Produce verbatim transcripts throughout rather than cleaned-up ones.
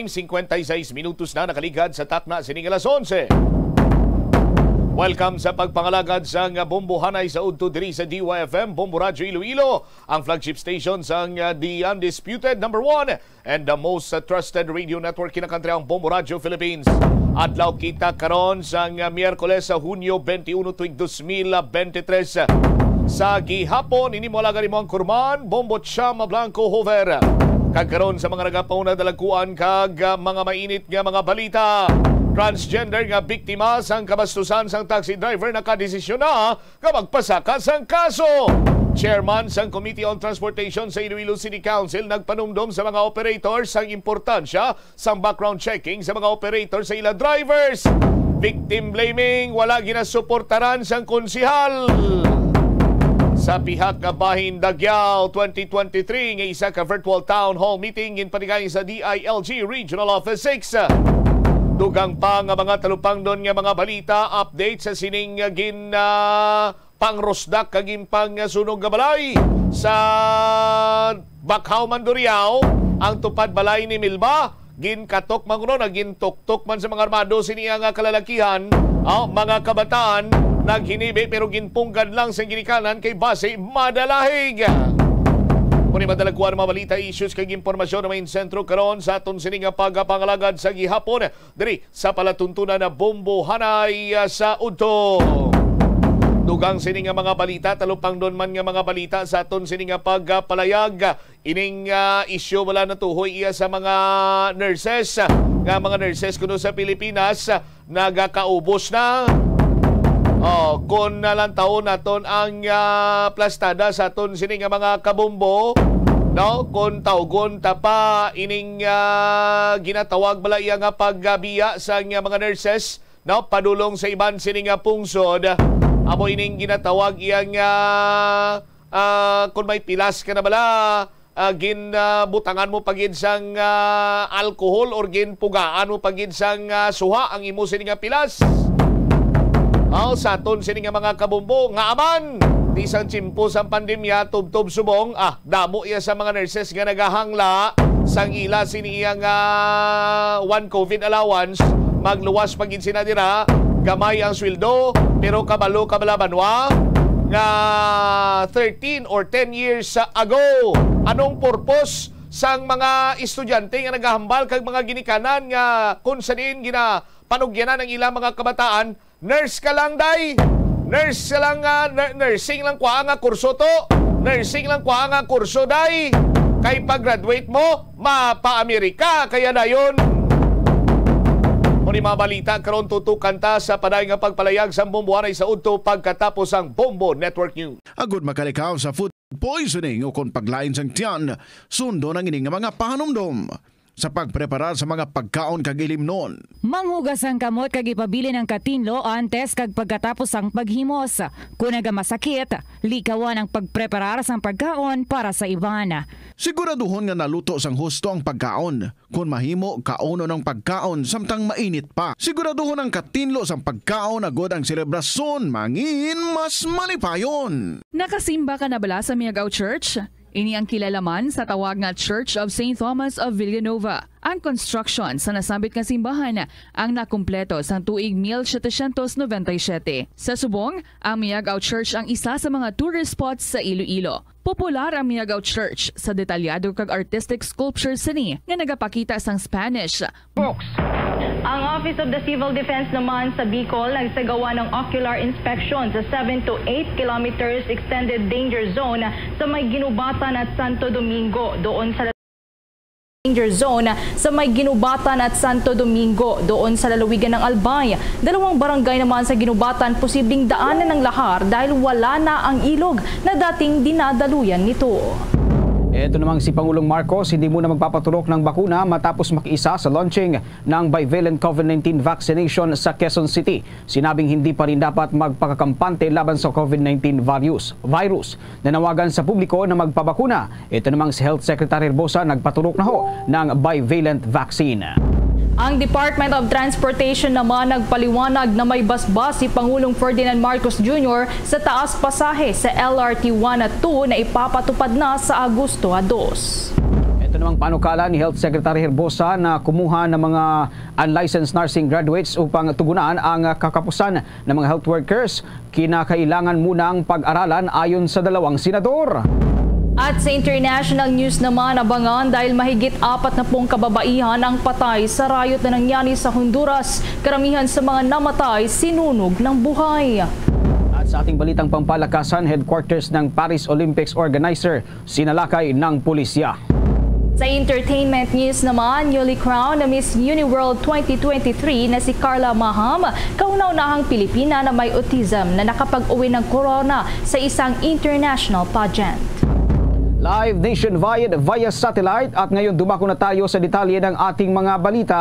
Cincuenta y seis minutos na nakaligad sa takna sining alas onse. Welcome sa pagpangalagad sang Bombo Hanay sa udto diri sa D Y F M, Bombo Radyo Iloilo, ang flagship station sang, uh, the undisputed number one and the most, uh, trusted radio network kinakantrehang Bombo Radyo Philippines. Adlaw kita karon sang, uh, Miyerkules sa Hunyo twenty-one tuig dos mil veintitrés. Sa gihapon, ini mo alaga nimo ang kurman, Bombo Chama Blanco Hover. Kag karon sa mga nagapauna dalagkuan kag, ah, mga mainit nga mga balita. Transgender nga biktima sang kabastusan sang taxi driver nakadesisyon na nga magpasaka sang kaso. Chairman sang Committee on Transportation sa Iloilo City Council nagpanumdom sa mga operator sang importansya sang background checking sa mga operator sa ila drivers. Victim blaming wala ginasuportaran sang konsehal. Sa pihak nga bahin Daguiao twenty twenty-three nga isa ka virtual town hall meeting ginpatigay sa D I L G Regional Office six. Dugang pa nga mga talupangdon nga mga balita, update sa sining gin, ah, pangrusdak kag ginpangsunog nga balay sa Bacau, Mandurriao, ang tupad balay ni Milba. Ginkatok man kuno, nagintuktok man sa mga armado sini nga kalalakihan, ah, mga kabataan, naghinibi pero ginpunggan lang sa ginikanan kay basi madalahig. Kung madalagkuan ang mga balita, issues kag impormasyon na may sentro karon sa aton sini nga pagpangalagad sa gihapon diri sa palatuntunan na Bombo Hanay, ah, sa udto. Dugang sini nga mga balita, talupangdon man nga mga balita sa aton sini nga pagpalayag. Ining, ah, isyu wala natuhoy iya sa mga nurses, ah, nga mga nurses kuno sa Pilipinas, ah, nagakaubos na. Oh, kung nalantawon naton ang, ah, plastada sa aton sini nga mga kabombo, no? Kung tawgon ta pa ining, ah, ginatawag bala iya nga pagbiya sa nga mga nurses, no? Padulong sa iban sini nga pungsod, amo ining ginatawag iya nga, ah, kung may pilas ka na bala, ah, gin, ah, butangan mo pa gid sang, ah, alcohol or ginpugaan mo pa gid sang, ah, suha ang imo sini nga pilas. Aw, sa aton sini nga mga kabombo, nga aman, di sang tiyempo sang pandemya, tubtob subong, ah, damo iya sa mga nurses nga nagahangla sang ila sini iya nga one COVID allowance, magluwas pa gid sina dira, gamay ang sweldo, pero kabalo ka bala, Banwa, nga thirteen or ten years ago. Anong purpose sang mga estudyante nga nagahambal kag mga ginikanan nga kung sa diin ginapanugyanan ang ilang mga kabataan? Nurse ka lang, day. Nurse ka lang, ah, nur-, nursing lang kwa nga kurso to. Nursing lang kwa nga kurso, day. Kay pag-graduate mo, mapa-Amerika kaya dayon. Mao ni mga balita karon, tutukan ta sa paday nga pagpalayag sang bombohanay sa udto pagkatapos ang Bombo Network News. Agud makalikaw sa food poisoning o kon paglain sang tiyan, sundon ang ini nga mga pahanumdom sa pagpreparar sa mga pagkaon kag ilimnon. Manghugas ang kamot kag ipabilin ang katinlo antes kag pagkatapos sang paghimos. Kon nagamasakit, likawan ang pagpreparar sang pagkaon para sa iban. Siguraduhon nga naluto sang husto ang pagkaon. Kon mahimo, kaunon ang pagkaon samtang mainit pa. Siguraduhon ang katinlo sang pagkaon agod ang selebrasyon mangin mas malipayon. Nakasimba ka na bala sa Miag-aw Church? Ini ang kilala man sa tawag nga Church of Saint Thomas of Villanova. Ang construction sa nasambit nga simbahan ang nakumpleto sang tuig mil setecientos noventa y siete. Sa subong, ang Miag-aw Church ang isa sa mga tourist spots sa Iloilo. Popular ang Miag-aw Church sa detalyado kag artistic sculpture sini nga nagapakita sang Spanish. Books. Ang Office of the Civil Defense naman sa Bicol nagsagawa ng ocular inspection sa seven to eight kilometers extended danger zone sa may Ginubatan at Santo Domingo, doon sa danger zone sa may Ginubatan at Santo Domingo, doon sa lalawigan ng Albay. Dalawang barangay naman sa Ginubatan posibleng daanan ng lahar dahil wala na ang ilog na dating dinadaluyan nito. Ito namang si Pangulong Marcos hindi muna magpapaturok ng bakuna matapos makiisa sa launching ng bivalent COVID nineteen vaccination sa Quezon City. Sinabing hindi pa rin dapat magpakakampante laban sa COVID nineteen virus. Virus. Nanawagan sa publiko na magpabakuna. Ito namang si Health Secretary Herbosa nagpaturok na ho ng bivalent vaccine. Ang Department of Transportation naman nagpaliwanag na may basbas si Pangulong Ferdinand Marcos Junior sa taas pasahe sa L R T one at two na ipapatupad na sa Agosto a dos. Sa namang panukala ni Health Secretary Herbosa na kumuha ng mga unlicensed nursing graduates upang tugunan ang kakapusan ng mga health workers, kinakailangan munang pag-aralan ayon sa dalawang senador. At sa international news naman, abangan dahil mahigit apat na pung kababaihan ang patay sa rayot na nangyari sa Honduras. Karamihan sa mga namatay, sinunog ng buhay. At sa ating balitang pampalakasan, headquarters ng Paris Olympics organizer, sinalakay ng pulisya. Sa entertainment news naman, newly crowned na Miss Uniworld twenty twenty-three na si Carla Maham, kauna-unahang Pilipina na may autism na nakapag-uwi ng korona sa isang international pageant. Live nationwide via satellite, at ngayon dumako na tayo sa detalye ng ating mga balita.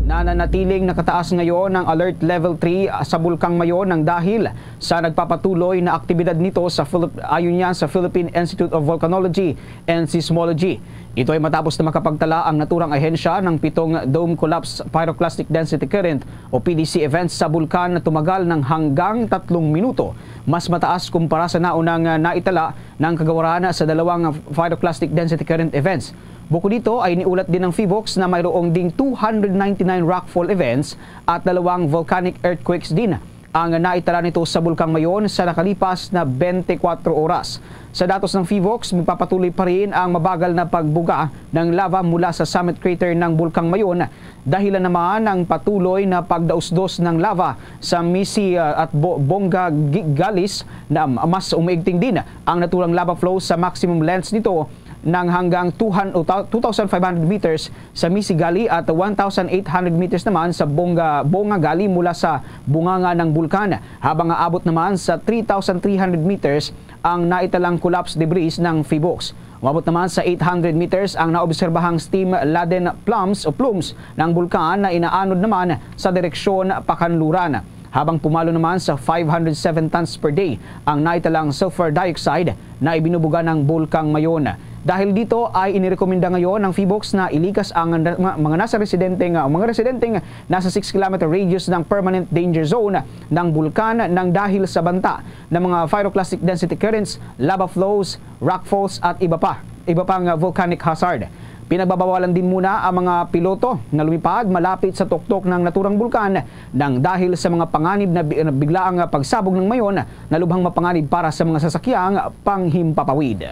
Nananatiling nakataas ngayon ang Alert Level three sa Bulkang Mayon nang dahil sa nagpapatuloy na aktibidad nito sa Philip-, ayon yan sa Philippine Institute of Volcanology and Seismology. Ito ay matapos na makapagtala ang naturang ahensya ng pitong dome collapse pyroclastic density current o P D C events sa bulkan na tumagal ng hanggang tatlong minuto. Mas mataas kumpara sa naunang, ah, naitala ng kagawaran sa dalawang pyroclastic density current events. Bukod dito ay niulat din ng PHIVOLCS na mayroong ding two hundred ninety-nine rockfall events at dalawang volcanic earthquakes din ang naitala nito sa Bulkang Mayon sa nakalipas na twenty-four oras. Sa datos ng PHIVOLCS, magpapatuloy pa rin ang mabagal na pagbuga ng lava mula sa summit crater ng Bulkang Mayon. Dahilan naman ang patuloy na pagdausdos ng lava sa Misi, ah, at Bo-, Bonga Gi-, Galis na mas umiigting din ang naturang lava flow sa maximum lengths nito ng hanggang two hundred, o ta-, two thousand five hundred meters sa Misi Gali at one thousand eight hundred meters naman sa Bonga, Bonga Gali mula sa bunganga ng bulkan, habang aabot naman sa three thousand three hundred meters ang naitalang collapse debris ng PHIVOLCS. Umabot naman sa eight hundred meters ang naobserbahang steam-laden plumes o plumes ng bulkan na inaanod naman sa direksyon pakanluran, habang pumalo naman sa five hundred seven tons per day ang naitalang sulfur dioxide na ibinubuga ng Bulkang Mayon. Dahil dito ay inirekomenda ngayon ng PHIVOLCS na ilikas ang na-, mga, mga nasa residente nga, mga residenteng nasa six kilometer radius ng permanent danger zone ng bulkan nang dahil sa banta ng mga pyroclastic density currents, lava flows, rockfalls at iba pa, iba pang volcanic hazard. Pinagbabawalan din muna ang mga piloto na lumipad malapit sa tuktok ng naturang bulkan nang dahil sa mga panganib na bi-, na biglaang pagsabog ng Mayon na lubhang mapanganib para sa mga sasakyang panghimpapawid.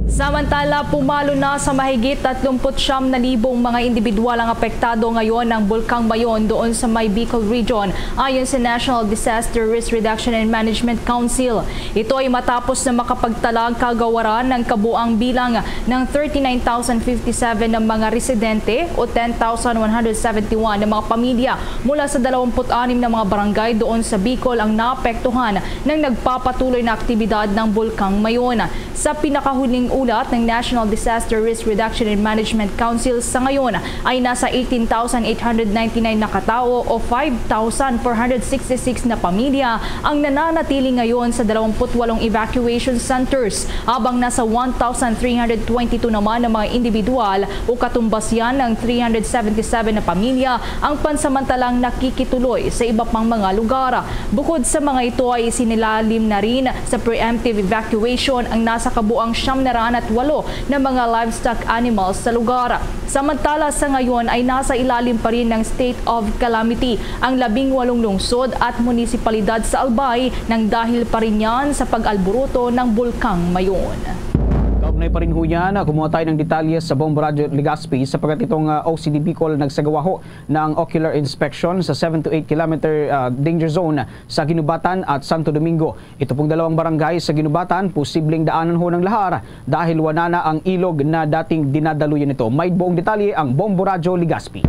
Samantala, pumalo na sa mahigit tatlumpu't siyam na libong mga individual ang apektado ngayon ng Bulkang Mayon doon sa may Bicol Region, ayon sa National Disaster Risk Reduction and Management Council. Ito ay matapos na makapagtala ang kagawaran ng kabuang bilang ng thirty-nine thousand fifty-seven na mga residente o ten thousand one hundred seventy-one na mga pamilya mula sa dalawampu't anim na mga barangay doon sa Bicol ang naapektuhan ng nagpapatuloy na aktibidad ng Bulkang Mayon. Sa pinakahuling ulat ng National Disaster Risk Reduction and Management Council, sa ngayon ay nasa eighteen thousand eight hundred ninety-nine na katao o five thousand four hundred sixty-six na pamilya ang nananatili ngayon sa dalawampu't walong evacuation centers, habang nasa one thousand three hundred twenty-two naman na mga individual o katumbas yan ng three hundred seventy-seven na pamilya ang pansamantalang nakikituloy sa iba pang mga lugar. Bukod sa mga ito ay isinilalim na rin sa preemptive evacuation ang nasa kabuang siyam na raan at walo na mga livestock animals sa lugar. Samantala, sa ngayon ay nasa ilalim pa rin ng state of calamity ang labing walong lungsod at munisipalidad sa Albay nang dahil pa rin yan sa pag-alburuto ng Bulkang Mayon. Kaugnay pa rin ho yan, kumuha tayo ng detalye sa Bombo Radyo Legazpi, sapagkat itong, ah, O C D Bicol nagsagawa ho ng ocular inspection sa seven to eight kilometer, ah, danger zone sa Guinobatan at Santo Domingo. Ito pong dalawang barangay sa Guinobatan, posibleng daanan ho ng lahar dahil wala na ang ilog na dating dinadaluyan nito. May buong detalye ang Bombo Radyo Legazpi.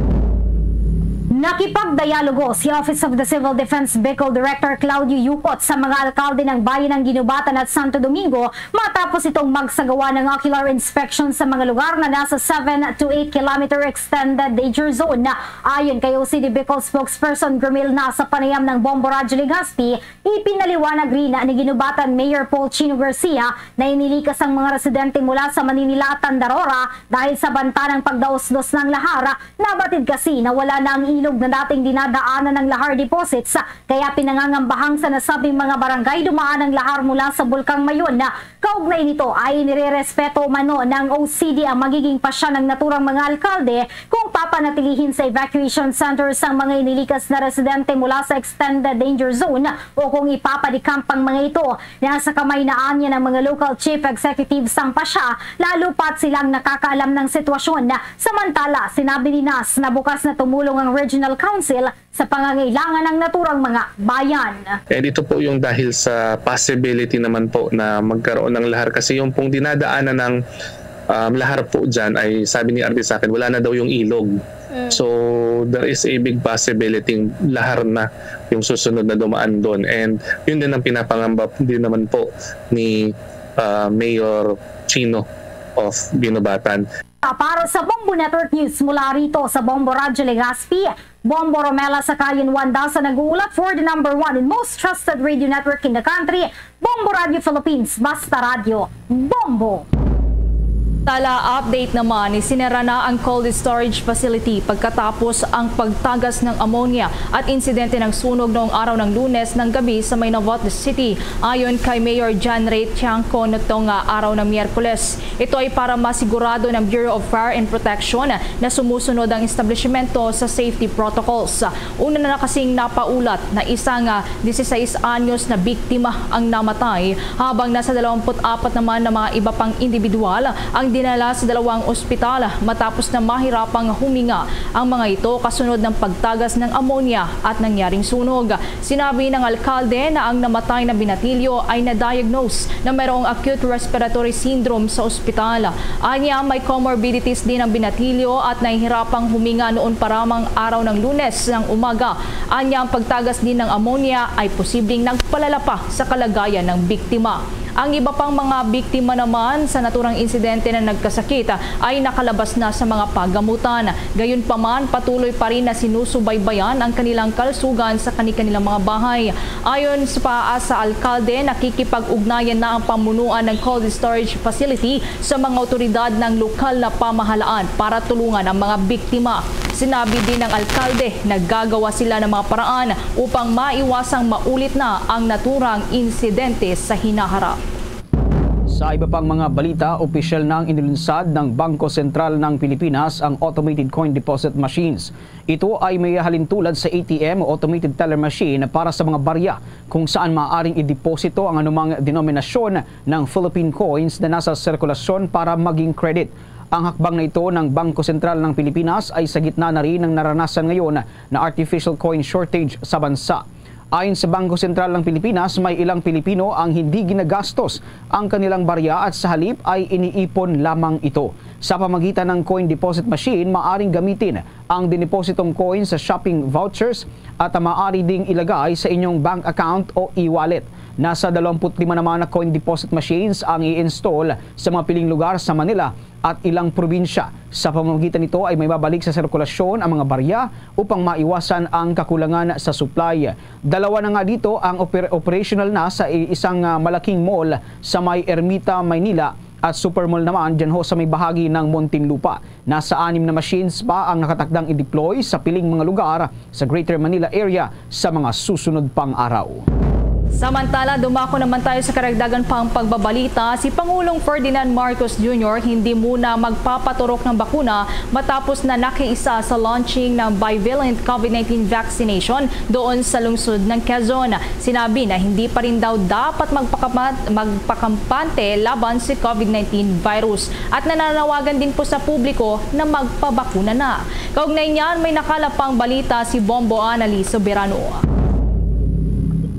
Nakipagdialogo si Office of the Civil Defense Bicol Director Claudio Yucot sa mga alkalde ng bayan ng Guinobatan at Santo Domingo matapos itong magsagawa ng ocular inspection sa mga lugar na nasa seven to eight kilometer extended danger zone. Ayon kay O C D Bicol spokesperson Grumil Nasa, panayam ng Bombo Radyo Legazpi, ipinaliwanag rin ni Guinobatan Mayor Paul Chino Garcia na inilikas ang mga residente mula sa Maninila at Tandarora dahil sa banta ng pagdausdos ng lahar. Nabatid kasi na wala na ang ilog na dating dinadaanan ng lahar deposits, kaya pinangangambahang sa nasabing mga barangay dumaan ang lahar mula sa Bulkang Mayon. Kaugnay nito ay inirerespeto umano ng O C D ang magiging pasya ng naturang mga alkalde kung papanatilihin sa evacuation centers ang mga inilikas na residente mula sa extended danger zone o kung ipapadecamp ang mga ito. Nasa kamay na anya ng mga local chief executive sang pasya, lalo pat silang nakakaalam ng sitwasyon. Samantala, sinabi ni Nas na bukas na tumulong ang Regional Council sa pangangailangan ng naturang mga bayan. And ito po yung dahil sa possibility naman po na magkaroon ng lahar kasi yung pong dinadaanan ng um, lahar po dyan ay sabi ni R D sa akin, wala na daw yung ilog. So there is a big possibility lahar na yung susunod na dumaan doon. And yun din ang pinapangamba din naman po ni uh, Mayor Chino of Guinobatan. Para sa Bombo Network News mula rito sa Bombo Radyo Legazpi, Bombo Romela Sakayan Wanda sa nag-uulat for the number one and most trusted radio network in the country, Bombo Radio Philippines, Basta Radyo, Bombo! Tala update naman, isinara na ang cold storage facility pagkatapos ang pagtagas ng ammonia at insidente ng sunog noong araw ng Lunes ng gabi sa may Navotas City. Ayon kay Mayor John Ray Tiangco, nitong araw ng Miyerkules, ito ay para masigurado ng Bureau of Fire and Protection na sumusunod ang establishmento sa safety protocols. Una na kasing napaulat na isang, ah, dieciséis anyos na biktima ang namatay, habang nasa dalawampu't apat naman na mga iba pang individual ang dinala sa dalawang ospital matapos na mahirapang huminga ang mga ito kasunod ng pagtagas ng ammonia at nangyaring sunog. Sinabi ng alkalde na ang namatay na binatilyo ay na-diagnose na mayroong acute respiratory syndrome sa ospital. Anya, may comorbidities din ang binatilyo at nahihirapang huminga noon pa ramang araw ng Lunes ng umaga. Anya, ang pagtagas din ng ammonia ay posibleng nagpalala pa sa kalagayan ng biktima. Ang iba pang mga biktima naman sa naturang insidente na nagkasakit ay nakalabas na sa mga pagamutan. Gayunpaman, patuloy pa rin na sinusubaybayan ang kanilang kalusugan sa kani-kanilang mga bahay. Ayon sa pa sa alkalde, nakikipag-ugnayan na ang pamunuan ng cold storage facility sa mga awtoridad ng lokal na pamahalaan para tulungan ang mga biktima. Sinabi din ng alkalde na gagawa sila ng mga paraan upang maiwasang maulit na ang naturang insidente sa hinaharap. Sa iba pang mga balita, opisyal nang inilunsad ng Bangko Sentral ng Pilipinas ang automated coin deposit machines. Ito ay may halintulad sa A T M o automated teller machine para sa mga barya kung saan maaaring ideposito ang anumang denominasyon ng Philippine coins na nasa sirkulasyon para maging credit. Ang hakbang na ito ng Bangko Sentral ng Pilipinas ay sa gitna na rin ng naranasan ngayon na artificial coin shortage sa bansa. Ayon sa Bangko Sentral ng Pilipinas, may ilang Pilipino ang hindi ginagastos ang kanilang barya at sa halip ay iniipon lamang ito. Sa pamagitan ng coin deposit machine, maaring gamitin ang dinepositong coin sa shopping vouchers at maaari ding ilagay sa inyong bank account o e-wallet. Nasa dalawampu't lima naman na coin deposit machines ang i-install sa mga piling lugar sa Manila at ilang probinsya. Sa pamamagitan nito ay may babalik sa sirkulasyon ang mga barya upang maiwasan ang kakulangan sa supply. Dalawa na nga dito ang oper- operational na sa i- isang ah, malaking mall sa may Ermita, Maynila at Supermall naman dyan ho sa may bahagi ng Muntinlupa. Nasa anim na machines pa ang nakatakdang i-deploy sa piling mga lugar sa Greater Manila area sa mga susunod pang araw. Samantala, dumako naman tayo sa karagdagan pang pagbabalita. Si Pangulong Ferdinand Marcos Junior hindi muna magpapaturok ng bakuna matapos na nakiisa sa launching ng bivalent COVID nineteen vaccination doon sa lungsod ng Quezon. Sinabi na hindi pa rin daw dapat magpakamat- magpakampante laban si COVID nineteen virus at nananawagan din po sa publiko na magpabakuna na. Kaugnay niyan, may nakalap pang balita si Bombo Annalise Soberano.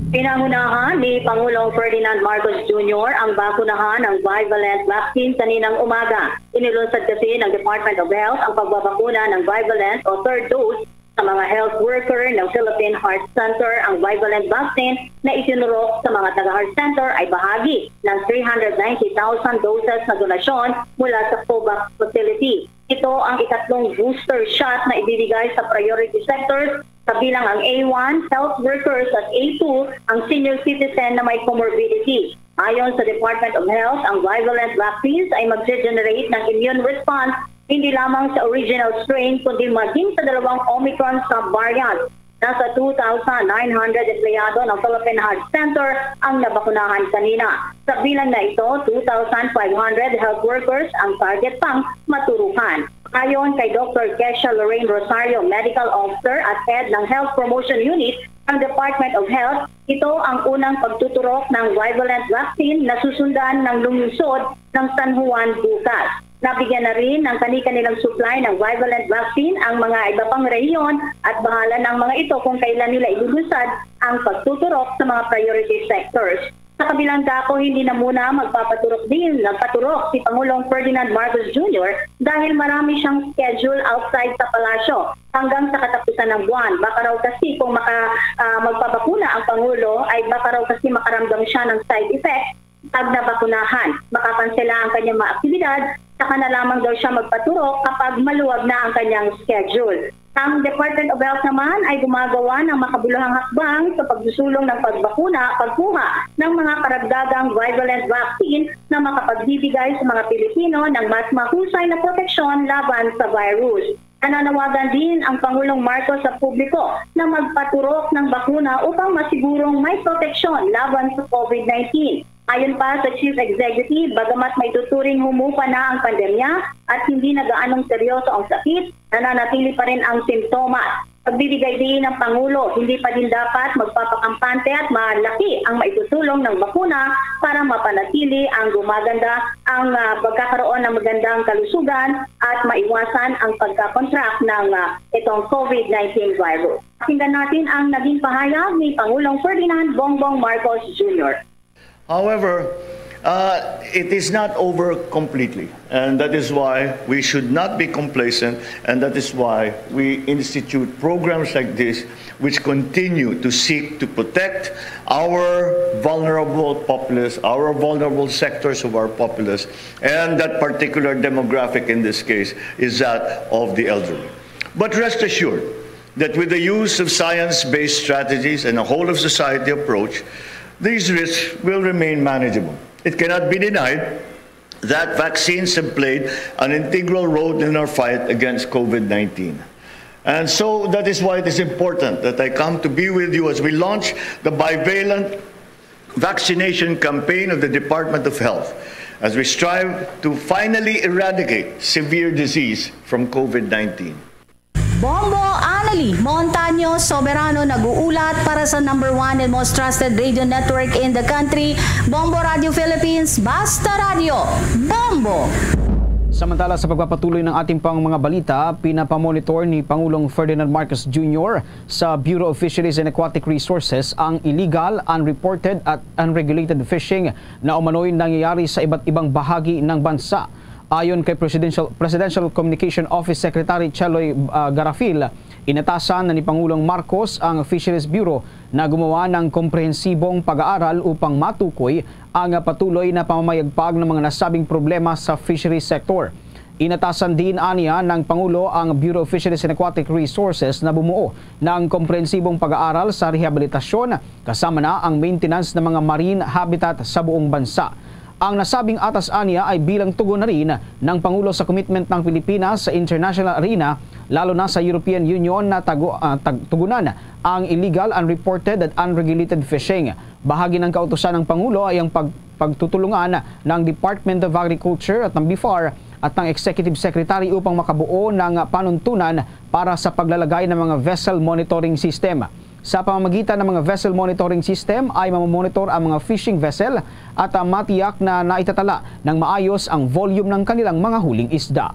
Pinangunahan ni Pangulong Ferdinand Marcos Junior ang bakunahan ng bivalent vaccine kaninang umaga. Inilunsad kasi ng Department of Health ang pagbabakuna ng bivalent o third dose sa mga health worker ng Philippine Heart Center. Ang bivalent vaccine na itinurok sa mga taga-Heart Center ay bahagi ng three hundred ninety thousand doses na donasyon mula sa COVAX facility. Ito ang ikatlong booster shot na ibibigay sa priority sectors, kabilang ang A one, health workers, at A two, ang senior citizen na may comorbidity. Ayon sa Department of Health, ang bivalent vaccines ay magge-generate ng immune response hindi lamang sa original strain kundi maging sa dalawang Omicron subvariant. Nasa two thousand nine hundred empleyado ng Philippine Heart Center ang nabakunahan kanina. Sa bilang na ito, two thousand five hundred health workers ang target pang maturukan. Ayon kay Doctor Kesha Lorraine Rosario, Medical Officer at Head ng Health Promotion Unit ng Department of Health, ito ang unang pagtuturok ng bivalent vaccine na susundan ng lungsod ng San Juan bukas. Nabigyan na rin ng kani-kanilang supply ng bivalent vaccine ang mga iba pang rehiyon at bahala na ang mga ito kung kailan nila ilulunsad ang pagtuturok sa mga priority sectors. Sa kabilang dako, hindi na muna magpapaturok din, nagpaturok si Pangulong Ferdinand Marcos Junior dahil marami siyang schedule outside sa palasyo hanggang sa katapusan ng buwan. Baka raw kasi kung maka, ah, magpabakuna ang Pangulo, ay baka raw kasi makaramdam siya ng side effect pag nabakunahan. Makakansela ang kanyang mga aktibidad, saka na lamang daw siya magpaturok kapag maluwag na ang kanyang schedule. Ang Department of Health naman ay gumagawa ng makabuluhang hakbang sa pagsusulong ng pagbakuna, pagkuha ng mga karagdagang bivalent vaccine na makapagbibigay sa mga Pilipino ng mas mahusay na proteksyon laban sa virus. Nananawagan din ang Pangulong Marcos sa publiko na magpaturok ng bakuna upang masigurong may proteksyon laban sa COVID nineteen. Ayon pa sa Chief Executive, bagamat maituturing humupa na ang pandemya at hindi na gaanong seryoso ang sakit, nananatili pa rin ang simptomas. Pagbibigay diin ng Pangulo, hindi pa din dapat magpapakampante at malaki ang maitutulong ng bakuna para mapanatili ang gumaganda ang, ah, pagkakaroon ng magandang kalusugan at maiwasan ang pagka-contract ng, ah, itong COVID nineteen virus. Pakinggan natin ang naging pahayag ni Pangulong Ferdinand Bongbong Marcos Junior. However, uh, it is not over completely, and that is why we should not be complacent, and that is why we institute programs like this, which continue to seek to protect our vulnerable populace, our vulnerable sectors of our populace, and that particular demographic in this case is that of the elderly. But rest assured, that with the use of science-based strategies and a whole-of-society approach, these risks will remain manageable. It cannot be denied that vaccines have played an integral role in our fight against COVID nineteen. And so that is why it is important that I come to be with you as we launch the bivalent vaccination campaign of the Department of Health, as we strive to finally eradicate severe disease from COVID nineteen. Bombo Annalie Montaño Soberano nag-uulat para sa number one and most trusted radio network in the country, Bombo Radio Philippines, Basta Radio, Bombo! Samantala, sa pagpapatuloy ng ating pang mga balita, pinapamonitor ni Pangulong Ferdinand Marcos Junior sa Bureau of Fisheries and Aquatic Resources ang illegal, unreported at unregulated fishing na umano'y nangyayari sa iba't ibang bahagi ng bansa. Ayon kay Presidential, Presidential Communication Office Secretary Cheloy, ah, Garafil, inatasan na ni Pangulong Marcos ang Fisheries Bureau na gumawa ng komprehensibong pag-aaral upang matukoy ang patuloy na pamamayagpag ng mga nasabing problema sa fisheries sector. Inatasan din aniya ng Pangulo ang Bureau of Fisheries and Aquatic Resources na bumuo ng komprehensibong pag-aaral sa rehabilitasyon, kasama na ang maintenance ng mga marine habitat sa buong bansa. Ang nasabing atas aniya ay bilang tugon na rin ng Pangulo sa commitment ng Pilipinas sa international arena, lalo na sa European Union na tago, ah, tag-, tugunan ang illegal, unreported at unregulated fishing. Bahagi ng kautusan ng Pangulo ay ang pag-, pagtutulungan ng Department of Agriculture at ng BFAR at ng Executive Secretary upang makabuo ng panuntunan para sa paglalagay ng mga vessel monitoring system. Sa pamamagitan ng mga vessel monitoring system ay mamomonitor ang mga fishing vessel at, ah, matiyak na naitatala ng maayos ang volume ng kanilang mga huling isda.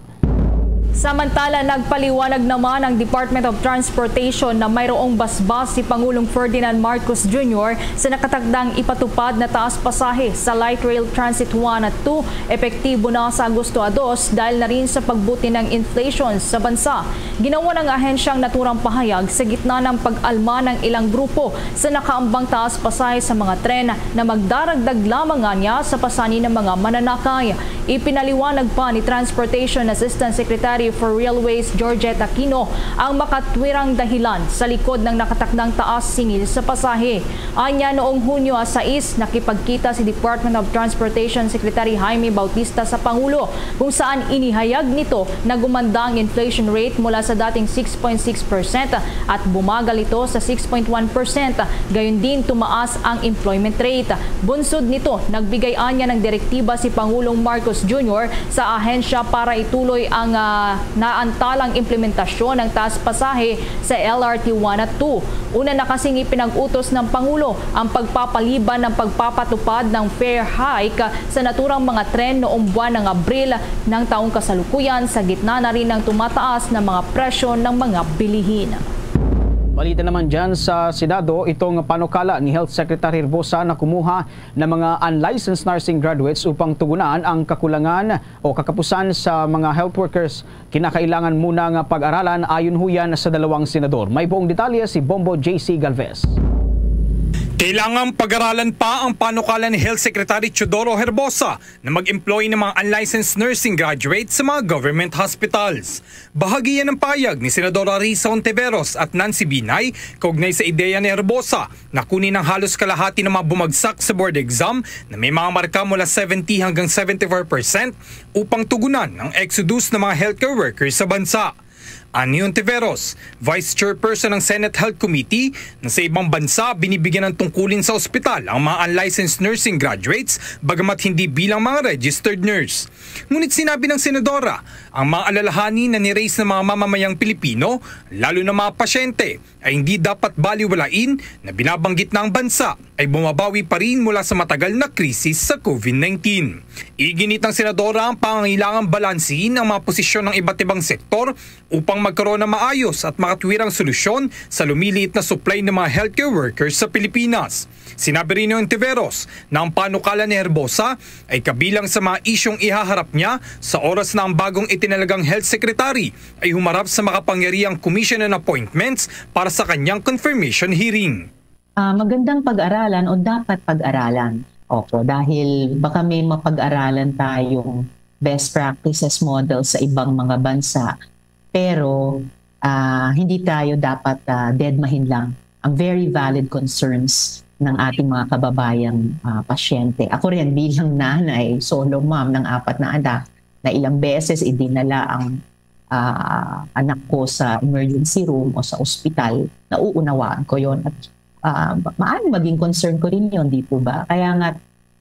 Samantala, nagpaliwanag naman ang Department of Transportation na mayroong basbas si Pangulong Ferdinand Marcos Junior sa nakatakdang ipatupad na taas pasahe sa Light Rail Transit one at two, epektibo na sa Agosto a dos, dahil na rin sa pagbuti ng inflation sa bansa. Ginawa ng ahensyang naturang pahayag sa gitna ng pag-alma ng ilang grupo sa nakaambang taas pasahe sa mga tren na magdaragdag lamang aniya sa pasanin ng mga mananakay. Ipinaliwanag pa ni Transportation Assistant Secretary for Railways Georgette Aquino ang makatwirang dahilan sa likod ng nakatakdang taas singil sa pasahe. Anya, noong Hunyo sais, nakipagkita si Department of Transportation Secretary Jaime Bautista sa Pangulo, kung saan inihayag nito na gumanda ang inflation rate mula sa dating six point six percent at bumagal ito sa six point one percent. Gayon din, tumaas ang employment rate. Bunsod nito, nagbigay anya ng direktiba si Pangulong Marcos Junior sa ahensya para ituloy ang, ah, naantalang implementasyon ng taas pasahe sa L R T one at two. Una na kasing ipinag-utos ng Pangulo ang pagpapaliban ng pagpapatupad ng fare hike sa naturang mga tren noong buwan ng Abril ng taong kasalukuyan, sa gitna na rin ng tumataas na mga presyo ng mga bilihin. Balita naman dyan sa Senado, itong panukala ni Health Secretary Herbosa na kumuha ng mga unlicensed nursing graduates upang tugunan ang kakulangan o kakapusan sa mga health workers. Kinakailangan muna nga pag-aralan, ayon huyan sa dalawang senador. May buong detalye si Bombo J C Galvez. Kailangang pag-aralan pa ang panukala ni Health Secretary Teodoro Herbosa na mag-employ ng mga unlicensed nursing graduates sa mga government hospitals. Bahagi yan ng payag ni Senadora Risa Hontiveros at Nancy Binay kaugnay sa ideya ni Herbosa na kunin ang halos kalahati ng mga bumagsak sa board exam na may mga marka mula seventy hanggang seventy-four percent upang tugunan ang exodus ng mga healthcare workers sa bansa. Ani Hontiveros, Vice Chairperson ng Senate Health Committee, na sa ibang bansa binibigyan ng tungkulin sa ospital ang mga unlicensed nursing graduates, bagamat hindi bilang mga registered nurse. Ngunit sinabi ng senadora, ang mga alalahanin na ni-raise ng mga mamamayang Pilipino, lalo na mga pasyente, ay hindi dapat baliwalain na binabanggit na ang bansa ay bumabawi pa rin mula sa matagal na krisis sa COVID nineteen. Iginit ng senadora ang pangangailangang balansehin ang mga posisyon ng iba't ibang sektor upang magkaroon ng maayos at makatwirang solusyon sa lumiliit na supply ng mga healthcare workers sa Pilipinas. Sinabi rin ni Hontiveros na ang panukala ni Herbosa ay kabilang sa mga isyung ihaharap niya sa oras na ang bagong itinalagang health secretary ay humarap sa makapangyarihang Commission on Appointments para sa kanyang confirmation hearing. Ah, magandang pag-aralan o dapat pag-aralan. Opo, dahil baka may mapag-aralan tayong best practices model sa ibang mga bansa. Pero, ah, hindi tayo dapat, ah, dedmahin lang ang very valid concerns ng ating mga kababayang, ah, pasyente. Ako rin, bilang nanay, solo mom ng apat na anak, na ilang beses idinala ang, ah, anak ko sa emergency room o sa ospital, nauunawaan ko yon. At, ah, ma-, maaaring maging concern ko rin yon, di po ba? Kaya nga,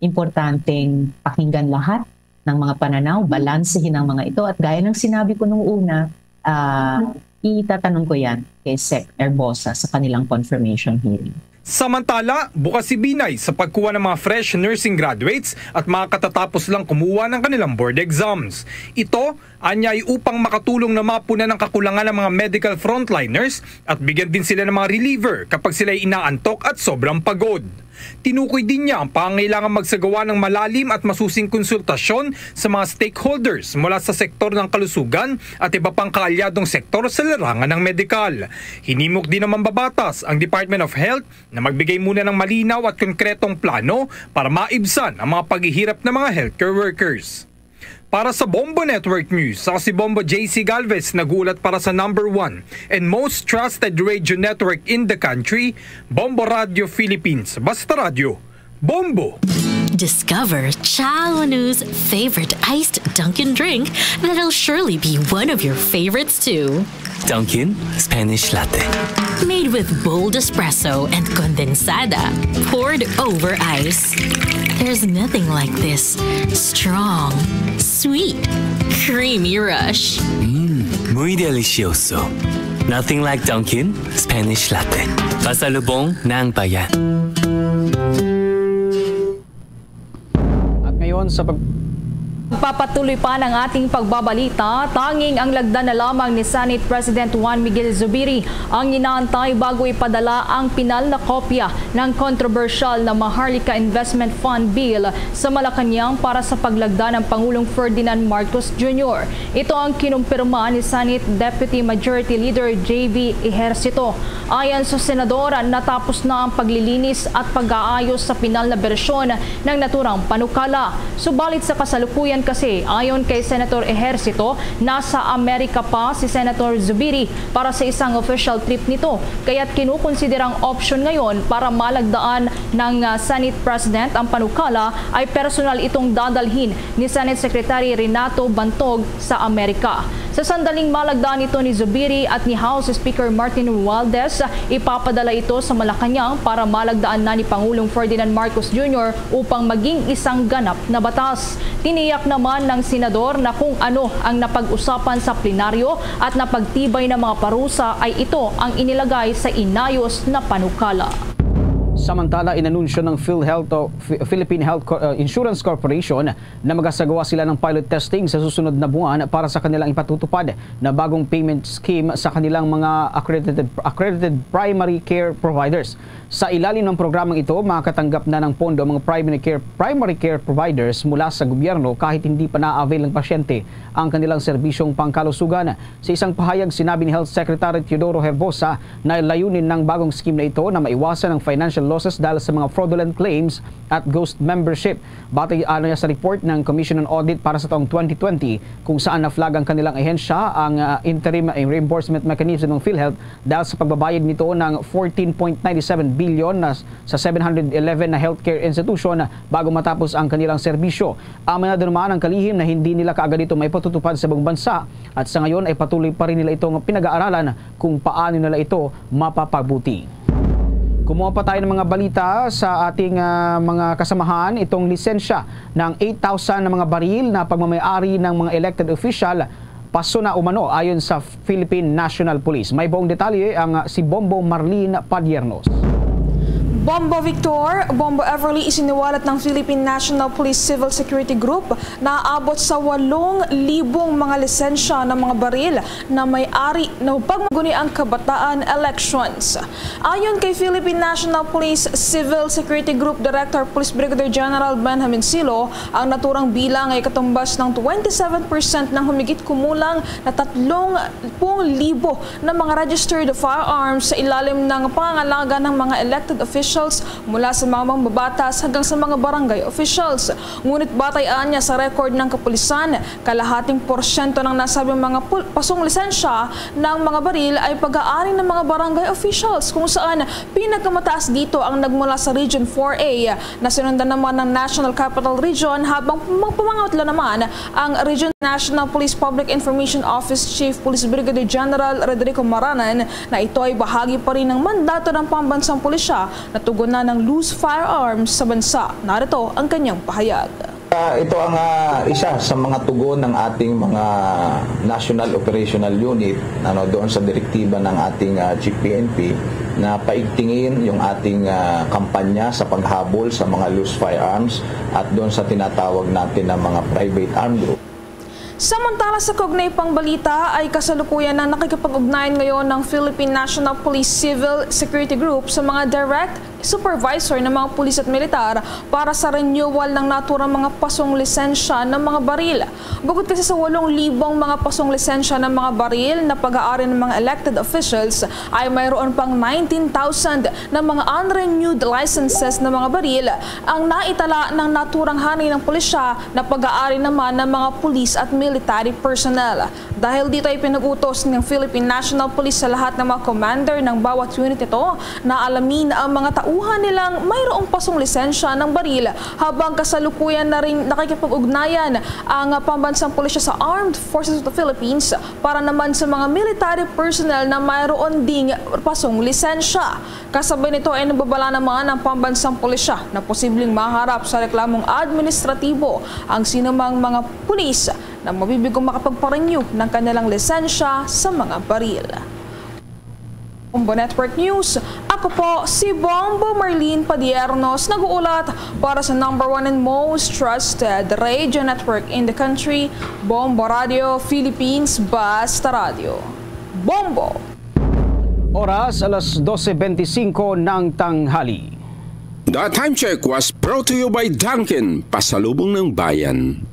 importanteng pakinggan lahat ng mga pananaw, balansehin ang mga ito. At gaya ng sinabi ko nung una, ah, itatanong ko yan kay Sec Herbosa sa kanilang confirmation hearing. Samantala, bukas si Binay sa pagkuha ng mga fresh nursing graduates at mga katatapos lang kumuha ng kanilang board exams. Ito, anya, ay upang makatulong na mapunan ang kakulangan ng mga medical frontliners at bigyan din sila ng mga reliever kapag sila'y inaantok at sobrang pagod. Tinukoy din niya ang pangangailangan magsagawa ng malalim at masusing konsultasyon sa mga stakeholders mula sa sektor ng kalusugan at iba pang kaalyadong sektor sa larangan ng medikal. Hinimok din ng mambabatas ang Department of Health na magbigay muna ng malinaw at konkretong plano para maibsan ang mga paghihirap ng mga healthcare workers. Para sa Bombo Network News, ako si Bombo J C Galvez, nag-uulat para sa number one and most trusted radio network in the country, Bombo Radio Philippines. Basta Radyo, Bombo! Discover Chao Nu's favorite iced Dunkin' drink that'll surely be one of your favorites too. Dunkin' Spanish Latte. Made with bold espresso and condensada, poured over ice. There's nothing like this strong, sweet, creamy rush. Mmm, muy delicioso. Nothing like Dunkin' Spanish Latte. Pasalubong ng bayan. At ngayon sa pag- Papatuloy pa ng ating pagbabalita, tanging ang lagda na lamang ni Senate President Juan Miguel Zubiri ang inaantay bago ipadala ang pinal na kopya ng kontrobersyal na Maharlika Investment Fund Bill sa Malacañang para sa paglagda ng Pangulong Ferdinand Marcos Junior. Ito ang kinumpirma ni Senate Deputy Majority Leader J V Ejercito. Ayon sa senador, natapos na ang paglilinis at pag-aayos sa pinal na bersyon ng naturang panukala. Subalit sa kasalukuyan, Kasi, ayon kay Senator Ejercito, nasa Amerika pa si Senator Zubiri para sa isang official trip nito, kaya't kinukonsiderang option ngayon para malagdaan ng, ah, Senate President ang panukala ay personal itong dadalhin ni Senate Secretary Renato Bantog sa Amerika. Sa sandaling malagdaan ito ni Zubiri at ni House Speaker Martin Romualdez, ipapadala ito sa Malacañang para malagdaan na ni Pangulong Ferdinand Marcos Junior upang maging isang ganap na batas. Tiniyak naman ng senador na kung ano ang napag-usapan sa plenaryo at napagtibay na mga parusa ay ito ang inilagay sa inayos na panukala. Samantala, inanunsyo ng PhilHealth o Phi-, Philippine Health Co-, uh, Insurance Corporation na magasagawa sila ng pilot testing sa susunod na buwan para sa kanilang ipatutupad na bagong payment scheme sa kanilang mga accredited, accredited primary care providers. Sa ilalim ng programang ito, makakatanggap na ng pondo ang mga primary care, primary care providers mula sa gobyerno kahit hindi pa na-avail ng pasyente ang kanilang serbisyong pangkalusugan. Sa isang pahayag, sinabi ni Health Secretary Teodoro Herbosa na layunin ng bagong scheme na ito na maiwasan ang financial losses dahil sa mga fraudulent claims at ghost membership. Batay, ano niya, sa report ng Commission on Audit para sa taong twenty twenty, kung saan na-flag ang kanilang ahensya ang, ah, interim reimbursement mechanism ng PhilHealth dahil sa pagbabayad nito ng fourteen point nine seven billion na sa seven hundred eleven na healthcare institution bago matapos ang kanilang serbisyo. Aminado naman ang kalihim na hindi nila kaagad ito maipatutupad sa buong bansa at sa ngayon ay patuloy pa rin nila itong pinag-aaralan kung paano nila ito mapapabuti. Kumuha pa tayo ng mga balita sa ating, ah, mga kasamahan. Itong lisensya ng eight thousand na mga baril na pagmamayari ng mga elected official, paso na umano ayon sa Philippine National Police. May buong detalye ang, ah, si Bombo Marlene Padiernos. Bombo Victor, Bombo Everly, isiniwalat ng Philippine National Police Civil Security Group na aabot sa walong libong mga lisensya ng mga baril na may-ari na pagmaguni ang kabataan elections. Ayon kay Philippine National Police Civil Security Group Director Police Brigadier General Benjamin Silo, ang naturang bilang ay katumbas ng twenty-seven percent ng humigit kumulang na tatlong pung libo na mga registered firearms sa ilalim ng pangangalaga ng mga elected officials, mula sa mga mambabatas hanggang sa mga barangay officials. Ngunit batay anya sa record ng kapulisan, kalahating porsyento ng nasabing mga pul-, pasong lisensya ng mga baril ay pag-aari ng mga barangay officials, kung saan pinakamataas dito ang nagmula sa Region four A, na sinundan naman ng National Capital Region, habang pumangutla naman ang Region. National Police Public Information Office Chief Police Brigadier General Rodrigo Maranan na ito ay bahagi pa rin ng mandato ng pambansang pulisya na tugunan ng loose firearms sa bansa. Narito ang kanyang pahayag. Ah, ito ang, ah, isa sa mga tugon ng ating mga National Operational Unit, ano, doon sa direktiba ng ating, ah, Chief P N P na paigtingin yung ating, ah, kampanya sa paghabol sa mga loose firearms at doon sa tinatawag natin na mga private armed group. Samantala, sa kaugnay pang balita, ay kasalukuyan nang nakikipag-ugnayan ngayon ng Philippine National Police Civil Security Group sa mga direct supervisor ng mga pulis at militar para sa renewal ng naturang mga pasong lisensya ng mga baril. Bukod kasi sa walong libong mga pasong lisensya ng mga baril na pag-aari ng mga elected officials, ay mayroon pang nineteen thousand na mga unrenewed licenses ng mga baril ang naitala ng naturang hani ng pulisya na pag-aari naman ng mga pulis at military personnel. Dahil dito ay pinag-utos ng Philippine National Police sa lahat ng mga commander ng bawat unit nito na alamin ang mga tauhan nilang mayroong pasong lisensya ng baril, habang kasalukuyan na ring nakikipag-ugnayan ang pambansang pulisya sa Armed Forces of the Philippines para naman sa mga military personnel na mayroon ding pasong lisensya. Kasabay nito ay nagbabala naman ang pambansang pulisya na posibleng maharap sa reklamong administratibo ang sinumang mga pulis na mabibigong makapagpa-renew ng kanilang lisensya sa mga baril. Bombo Network News, ako po si Bombo Marlene Padiernos, nag-uulat para sa number one and most trusted radio network in the country, Bombo Radio Philippines, Basta Radio. Bombo! Oras, alas dose bente singko ng tanghali. The Time Check was brought to you by Dunkin, pasalubong ng bayan.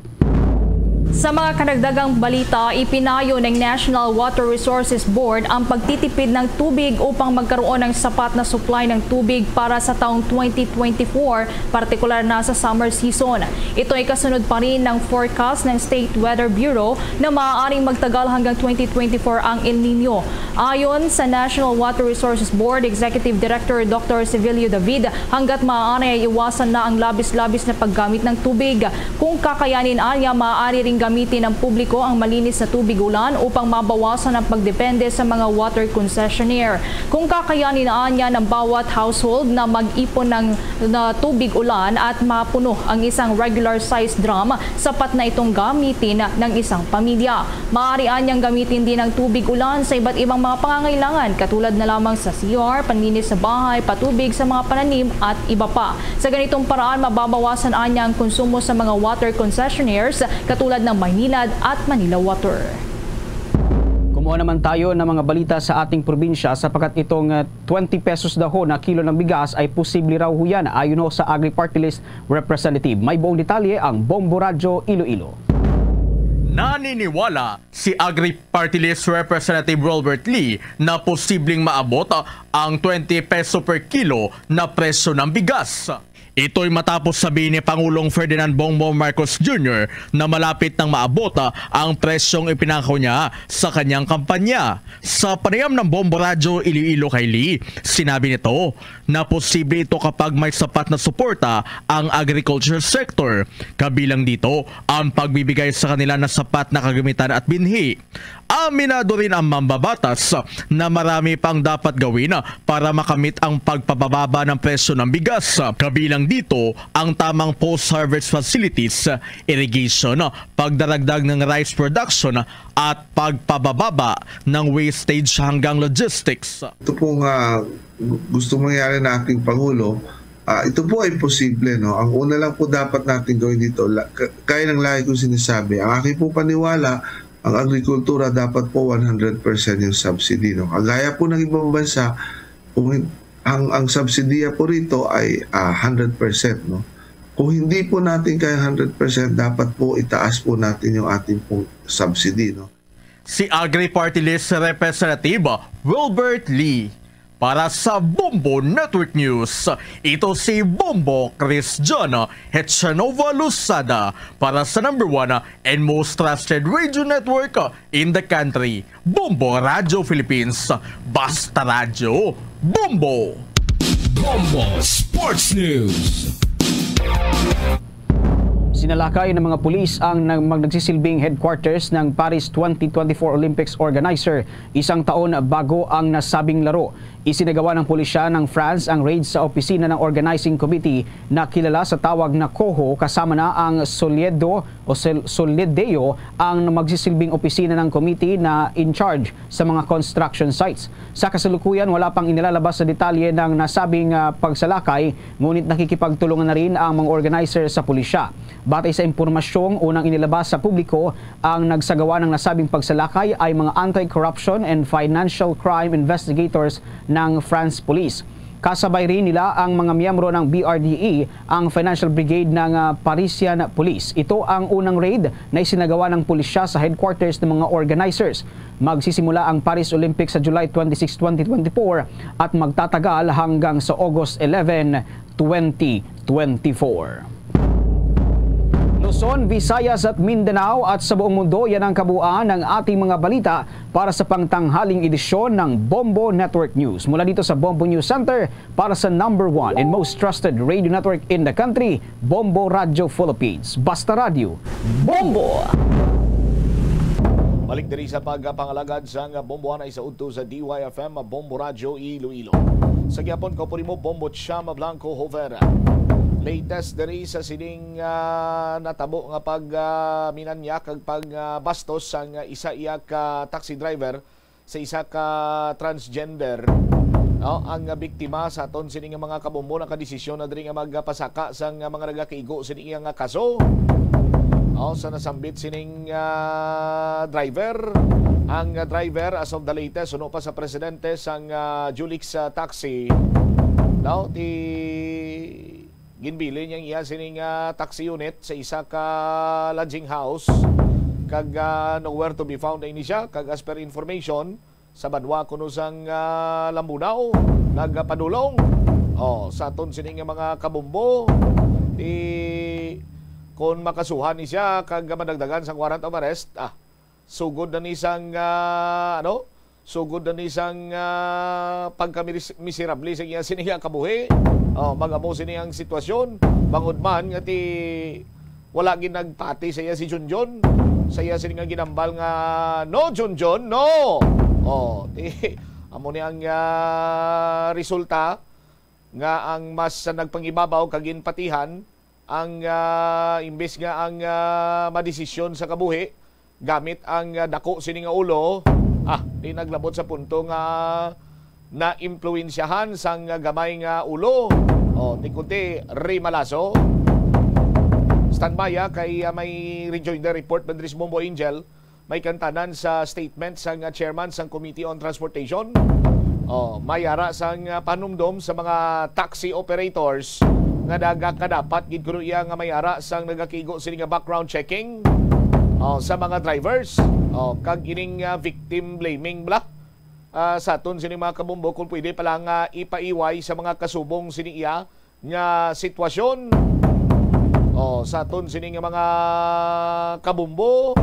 Sa mga karagdagang balita, ipinayo ng National Water Resources Board ang pagtitipid ng tubig upang magkaroon ng sapat na supply ng tubig para sa taong twenty twenty-four, partikular na sa summer season. Ito ay kasunod pa rin ng forecast ng State Weather Bureau na maaaring magtagal hanggang twenty twenty-four ang El Nino. Ayon sa National Water Resources Board Executive Director Doctor Sevilio David, hanggat maaari ay iwasan na ang labis-labis na paggamit ng tubig. Kung kakayanin, anya, maaari ring gamitin ng publiko ang malinis na tubig ulan upang mabawasan ang pagdepende sa mga water concessionaire. Kung kakayanin, anya, ng bawat household na mag-ipon ng, na tubig ulan at mapuno ang isang regular size drum, sapat na itong gamitin ng isang pamilya. Maaari anyang gamitin din ang tubig ulan sa iba't ibang mga pangangailangan, katulad na lamang sa C R, panlinis sa bahay, patubig sa mga pananim, at iba pa. Sa ganitong paraan, mababawasan anya ang konsumo sa mga water concessionaires, katulad ng Maynilad at Manila Water. Kumuha naman tayo ng mga balita sa ating probinsya, sapagkat itong, uh, twenty pesos daw ho na kilo ng bigas ay posible raw ho yan, ayon ho sa Agri Party List Representative. May buong detalye ang Bombo Radyo Iloilo. Naniniwala si Agri Party List Representative Robert Lee na posibleng maabot ang twenty peso per kilo na presyo ng bigas. Ito'y matapos sabihin ni Pangulong Ferdinand Bongbong Marcos Junior na malapit nang maabot ang presyong ipinangako niya sa kanyang kampanya. Sa panayam ng Bombo Radyo Iloilo kay Lee, sinabi nito na posible ito kapag may sapat na suporta ang agriculture sector, kabilang dito ang pagbibigay sa kanila ng sapat na kagamitan at binhi. Aminado rin ang mambabatas na marami pang dapat gawin para makamit ang pagpababa ng presyo ng bigas, kabilang dito ang tamang post-harvest facilities, irrigation, pagdaragdag ng rice production, at pagpabababa ng wastage hanggang logistics. Ito pong, ah, gu-, gusto mangyari ng ating Pangulo, ah, ito po ay posible, no? Ang una lang po dapat natin gawin dito, la-, ka-, kaya ng lagi kong sinasabi, ang aking po paniwala, ang agrikultura dapat po one hundred percent yung subsidy, no? Kagaya po ng ibang bansa, kung hin-, ang, ang subsidiya po rito ay, ah, hundred percent, no? Kung hindi po natin kaya hundred percent, dapat po itaas po natin yung ating pong subsidy, no? Si Agri Party List Representative Wilbert Lee. Para sa Bombo Network News, ito si Bombo Cristiano Hechanova Losada para sa number one and most trusted radio network in the country, Bombo Radio Philippines. Basta Radyo, Bombo! Bombo Sports News. Sinalakay ng mga pulis ang nag-, mag-, nagsisilbing headquarters ng Paris twenty twenty-four Olympics organizer, isang taon bago ang nasabing laro. Isinagawa ng pulisya ng France ang raid sa opisina ng organizing committee na kilala sa tawag na COHO, kasama na ang Soliedo o Sol-, Solideo, ang magsisilbing opisina ng committee na in charge sa mga construction sites. Sa kasalukuyan, wala pang inilalabas sa detalye ng nasabing, ah, pagsalakay, ngunit nakikipagtulungan na rin ang mga organizer sa pulisya. Batay sa impormasyong unang inilabas sa publiko, ang nagsagawa ng nasabing pagsalakay ay mga anti-corruption and financial crime investigators ng France Police. Kasabay rin nila ang mga miyembro ng B R D E, ang Financial Brigade ng, ah, Parisian Police. Ito ang unang raid na isinagawa ng pulisya sa headquarters ng mga organizers. Magsisimula ang Paris Olympics sa July twenty-six, twenty twenty-four at magtatagal hanggang sa August eleven, twenty twenty-four. Luzon, Visayas at Mindanao at sa buong mundo, yan ang kabuuan ng ating mga balita para sa pangtanghaling edisyon ng Bombo Network News. Mula dito sa Bombo News Center, para sa number one and most trusted radio network in the country, Bombo Radio Philippines. Basta Radyo, Bombo! Balik diri sa pagpangalagad sang Bombo, anay sa udto sa D Y F M, Bombo Radyo Iloilo. Sa gihapon, kaupod mo, Bombo Chama Blanco Hover. Latest diri sa sining, ah, natabo nga pag, ah, minanyak kag pag, ah, bastos sang isa iya ka taxi driver sa isa ka transgender, no? Ang biktima sa aton sini nga mga kabombo nakadesisyon na diri nga magpasaka sang mga nagakaigo sini iya nga kaso, no? Sa nasambit sining, ah, driver, ang driver as of the latest, suno pa sa presidente sang, ah, Julix, ah, Taxi, no? Ti Ginbilin niyang iya sining, ah, taxi unit sa isa ka lodging house. Kag, ah, nowhere to be found na ini siya. Kag as per information, sa banwa kuno sang, ah, Lambunao, nagapadulong. Oh, sa aton sini nga mga kabumbo, ti, kung makasuhan ni siya, kag madagdagan sang warrant of arrest, ah, sugod na ni sang, ah, ano? Sugod na ni sang, ah, pagkamiserable sa iya sini nga kabuhi. Oh, magamo sini ang sitwasyon. Bangod man nga ti wala gid nagpati sa iya si Junjun. Sa iya sini nga ginambal nga, "No, Junjun, no!" Oh, ti, amo ni ang, ah, resulta nga ang mas nagpangibabaw kag ginpatihan ang, ah, imbes nga ang, ah, madesisyon sa kabuhi gamit ang, ah, dako sini nga ulo, ah, di naglabot sa punto nga naimpluwensyahan sang gamay nga ulo. O, ti kunti, rimalaso. Standby, ah, kay, ah, may rejoinder report man diri sa Bombo Angel. May kantanan sa statement sang, ah, chairman sang Committee on Transportation. Oh, may ara sang, ah, panumdom sa mga taxi operators nga nagakadapat gid kuno iya nga may ara sang nagakigo sini nga background checking, oh, sa mga drivers. Oh, kag ining, ah, victim blaming bala. Ah, sa aton sini mga kabumbo, kung pwede pala nga ipaiway sa mga kasubong sini iya nga sitwasyon. Oh, sa aton sini nga mga kabumbo,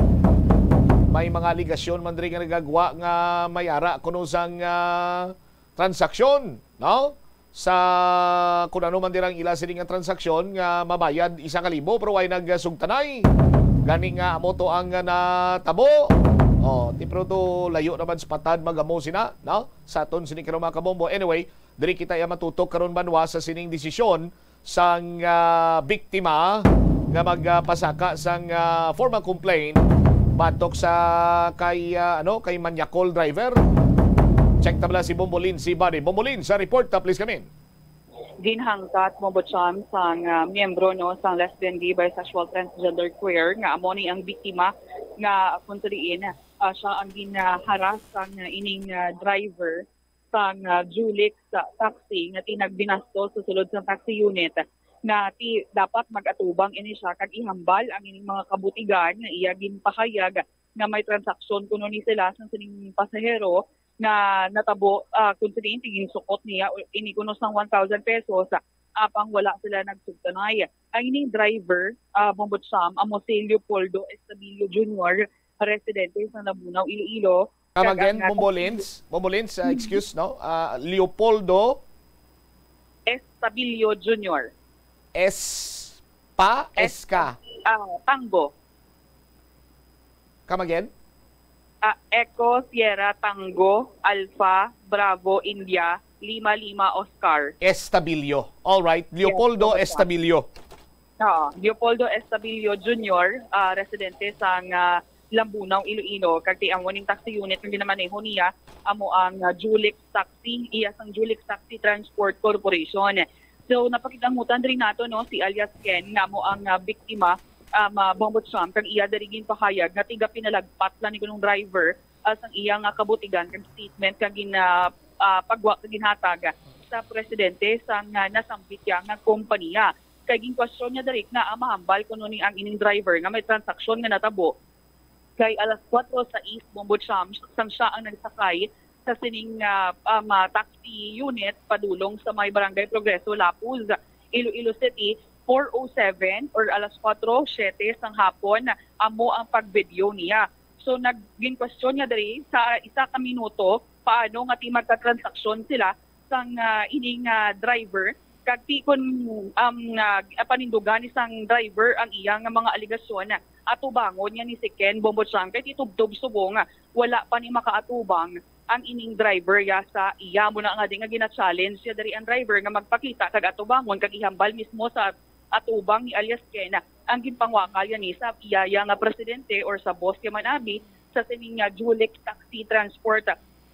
may mga aligasyon man diri nga nagagwa nga may ara kuno sang, ah, transaksyon, no? Sa kung ano man dira ang ila sini nga transaksyon nga mabayad isa ka libo pero way nagsugtanay. Gani nga amo to ang natabo. Oh, ti pero to layo naman sa patad magamo sina, no? Sa aton sini karon mga kabumbo. Anyway, diri kita iya matutok karon banwa sa sining desisyon sang, ah, biktima nga magpasaka sang, ah, formal complaint batok sa kay, ah, ano, kay manyakol driver. Check ta bala si Bombolin, si Buddy. Bombolin, sa report ta, please come in. Ginhangkat, Bombo Cham, sang, ah, miyembro, no, sang lesbian, gay, bisexual, transgender, queer nga amo ni ang biktima nga kung tuliin, ah, siya ang ginharas sang, ah, ining, ah, driver sang, ah, Julix, ah, taxi nga ti nagbinastos sa sulod sang taxi unit nga ti dapat mag-atubang ini siya kag ihambal ang ining mga kabutigan nga iya ginpahayag nga may transaksyon kuno ni sila sang sining pasahero nga natabo, ah, kung sining ti ginsukot niya o ini kuno sang one thousand pesos, ah, apang wala sila nagsugtanay. Ang ining driver, ah, Bombo Cham, amo si Leopoldo Estabillo Junior, residente sa Lambunao, Iloilo. Come again, Bombolins? Bombolins, uh, excuse, no? Uh, Leopoldo? Estabilio Junior. S pa? S ka? Uh, Tango. Come again? Uh, Echo Sierra Tango Alpha Bravo India Lima Lima Oscar. Estabilio. All right. Leopoldo yes, Estabilio. Oo, Leopoldo Estabilio Junior, uh, residente sang uh, Lambunao, Iloilo, kag ti amo ning taxi unit nga ginamaneho niya amo ang uh, Julix Taxi, iya sang Julix Taxi Transport Corporation. So napakig-angutan diri nato no si alias Ken nga amo ang uh, biktima um, uh, Bombo Trump kag iya diri ginpahayag nga tiga pinalagpat lang ni kanong driver uh, sang iya nga kabutigan kag statement kag gin uh, uh, pagwa kag ginhatag sa presidente sang uh, nasambit niya nga kompanya. Kay ginkwestiyon niya diri nga ang mahambal kuno ni ang ining driver nga may transaksyon nga natabo kay alas kuwatro sais Bombo Cham sang siya ang nagsakay sa sining uh, um, uh, taxi unit padulong sa may Barangay Progreso, Lapuz, Iloilo City, four oh seven or alas kuwatro siyete sang hapon amo ang pag-video niya. So nagginkwestiyon niya diri sa isa ka minuto paano nga ti magkatransaksyon sila sang uh, ining uh, driver kag ti kun um, uh, panindugan ni sang driver ang iya nga mga alegasyon, atubangon niya ni si Ken Bombo Chang kay ti tubtob subong wala pa ni makaatubang ang ining driver ya sa iya. Muna nga di nga gina-challenge siya diri ang driver nga magpakita kag atubangon kag ihambal mismo sa atubang ni alias Ken ang ginpangwakal niya ni sa iya ya nga presidente or sa boss niya man abi sa sining nga Julix Taxi Transport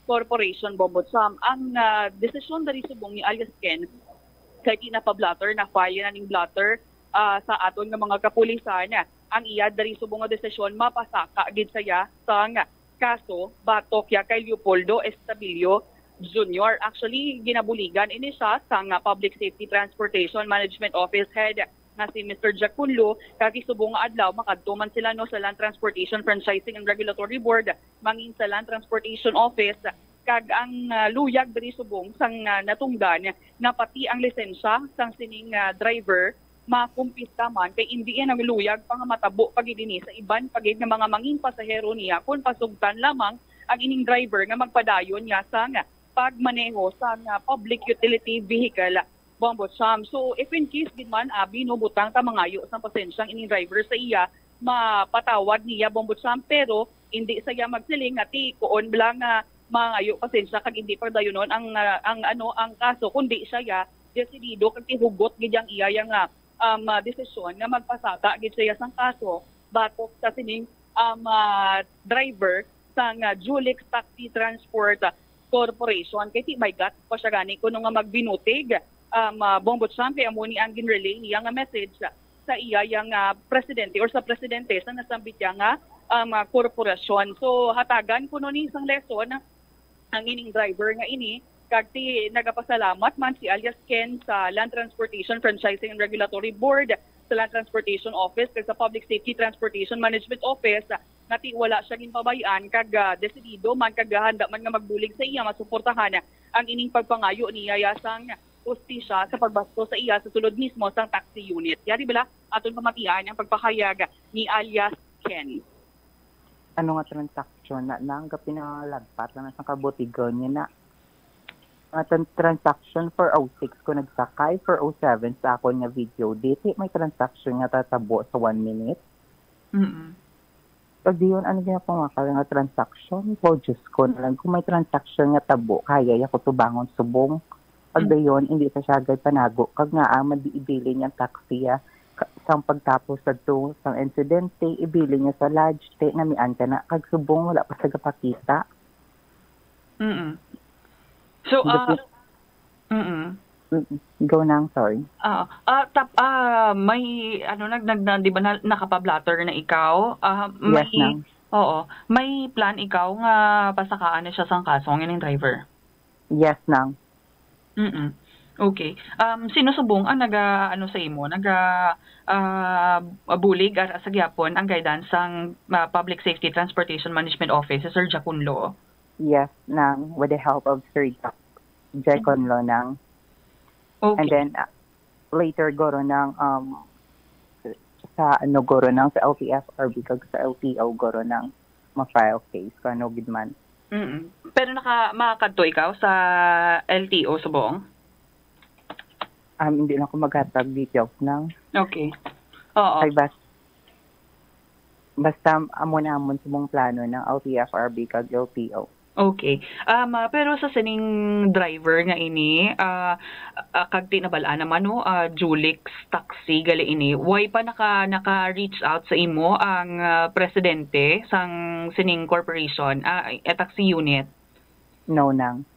Corporation Bombo Cham. Ang uh, desisyon diri subong ni alias Ken kay di na pa blotter, na file na ning blotter uh, sa aton nga mga kapulisan. Ang iya diri subong nga desisyon mapasaka gid saya sang kaso batok ya kay Leopoldo Estabilio Junior. Actually, ginabuligan ini siya sang uh, Public Safety Transportation Management Office Head nga si Mister Jack Punlo, kag subong nga adlaw makadto man sila, no, sa Land Transportation Franchising and Regulatory Board, mangin sa Land Transportation Office, kag ang, ah, luyag diri subong sang, ah, natungdan nga pati ang lisensya sang sining, ah, driver makumpiska man, kay indi yan ang luyag pa nga matabo pa gid ini sa iban pa gid nga mga mangin pasahero niya, kun pasugtan lamang ang ining driver nga magpadayon niya sang pagmaneho sang, ah, public utility vehicle. Bombo Cham. So, if in case gid man, abi, no, butang ta mangayo sang pasensya ang ining driver sa iya, mapatawad niya, Bombo Cham, pero hindi sa iya magsiling nga ti kuon lang nga mangayo pasensya kag hindi pagdayunon ang, ah, ang, ano, ang kaso, kundi siya ya desidido kag tihugot gid ang iya yang, ah, um, ah, desisyon nga magpasaka gid siya sang kaso batok sa sining, um, ah, driver sang, ah, Julix Taxi Transport, ah, Corporation. Kay ti may guts pa siya gani kuno nga magbinutig, um, ah, Bombo Cham, kay amo ni ang ginrelay niya nga message sa iya yang, ah, presidente or sa presidente sa nasambit niya nga, um, ah, korporasyon. So, hatagan kuno ni sang lesson ang ining driver nga ini, kag ti nagapasalamat man si alias Ken sa Land Transportation Franchising and Regulatory Board, sa Land Transportation Office, kag sa Public Safety Transportation Management Office, nga ti wala siya ginpabay-an, kag, ah, desidido man kag handa man nga magbulig sa iya, masuportahan ang ining pagpangayo niya ya sang hustisya sa pagbasto sa iya sa sulod mismo sang taxi unit. Yari bala, aton pamatian ang pagpahayag ni alias Ken. Ano nga transaction na, nang gapinalagpat lang na sa kabutigon niya na. Nga tran-, transaction for oh six ko nagsakay, for oh seven sa akon nga video. Dili may transaction nga tatabo sa one minute. Mm-mm. Pag diyon, ano gyapon nga kala nga transaction? Oh, Diyos ko na lang, kung may transaction nga tabo, kaya ya ko tubangon subong. Pag Mm. dayon, hindi sa siya agad panago. Kag nga, ah, madi-, ibilin niyang taxi, ah, ka-, sang pagtapos sa to, sang insidente, ibilin niya sa lodge, te, namian ka na. Kag subong, wala pa sa gapakita. Mm-mm. So, Hindi ah, ko mm-mm. Mm-mm. Go nang, sorry. Ah, ah, tap-, ah, may, ano, nag-, nag-, na, di ba, na, nakapablatter na ikaw? Ah, Yes, may, nang. Oo, may plan ikaw nga pasakaan na siya sang kaso ang ining driver? Yes, nang. Mm-mm. Okay. Um, sino subong ang naga, ano, sa imo? Naga, ah, bulig ara sa gyapon ang guidance sang, ah, Public Safety Transportation Management Office, si Sir Jacunlo? Yes, nang, with the help of Sir Jack, Jack Mm. Conlo, nang. And Okay. then, ah, later, guro, nang, um, sa, ano, guro, nang sa L T F R B kag sa L T O, guro, nang ma-file case, kung ano gid man. Mm. Pero naka-, makakadto ikaw sa L T O subong? Um, hindi lang ko maghatag details, nang. Okay. Oo. Ay, bas-, basta amo na amon subong plano ng L T F R B kag L T O. Okay. Um, ah, pero sa sining driver nga ini, ah, ah, kag ti nabal-an naman, no, ah, Julix Taxi gali ini, way pa naka, naka-reach out sa imo ang, ah, presidente sang sining corporation, ah, eh, taxi unit? No, nang.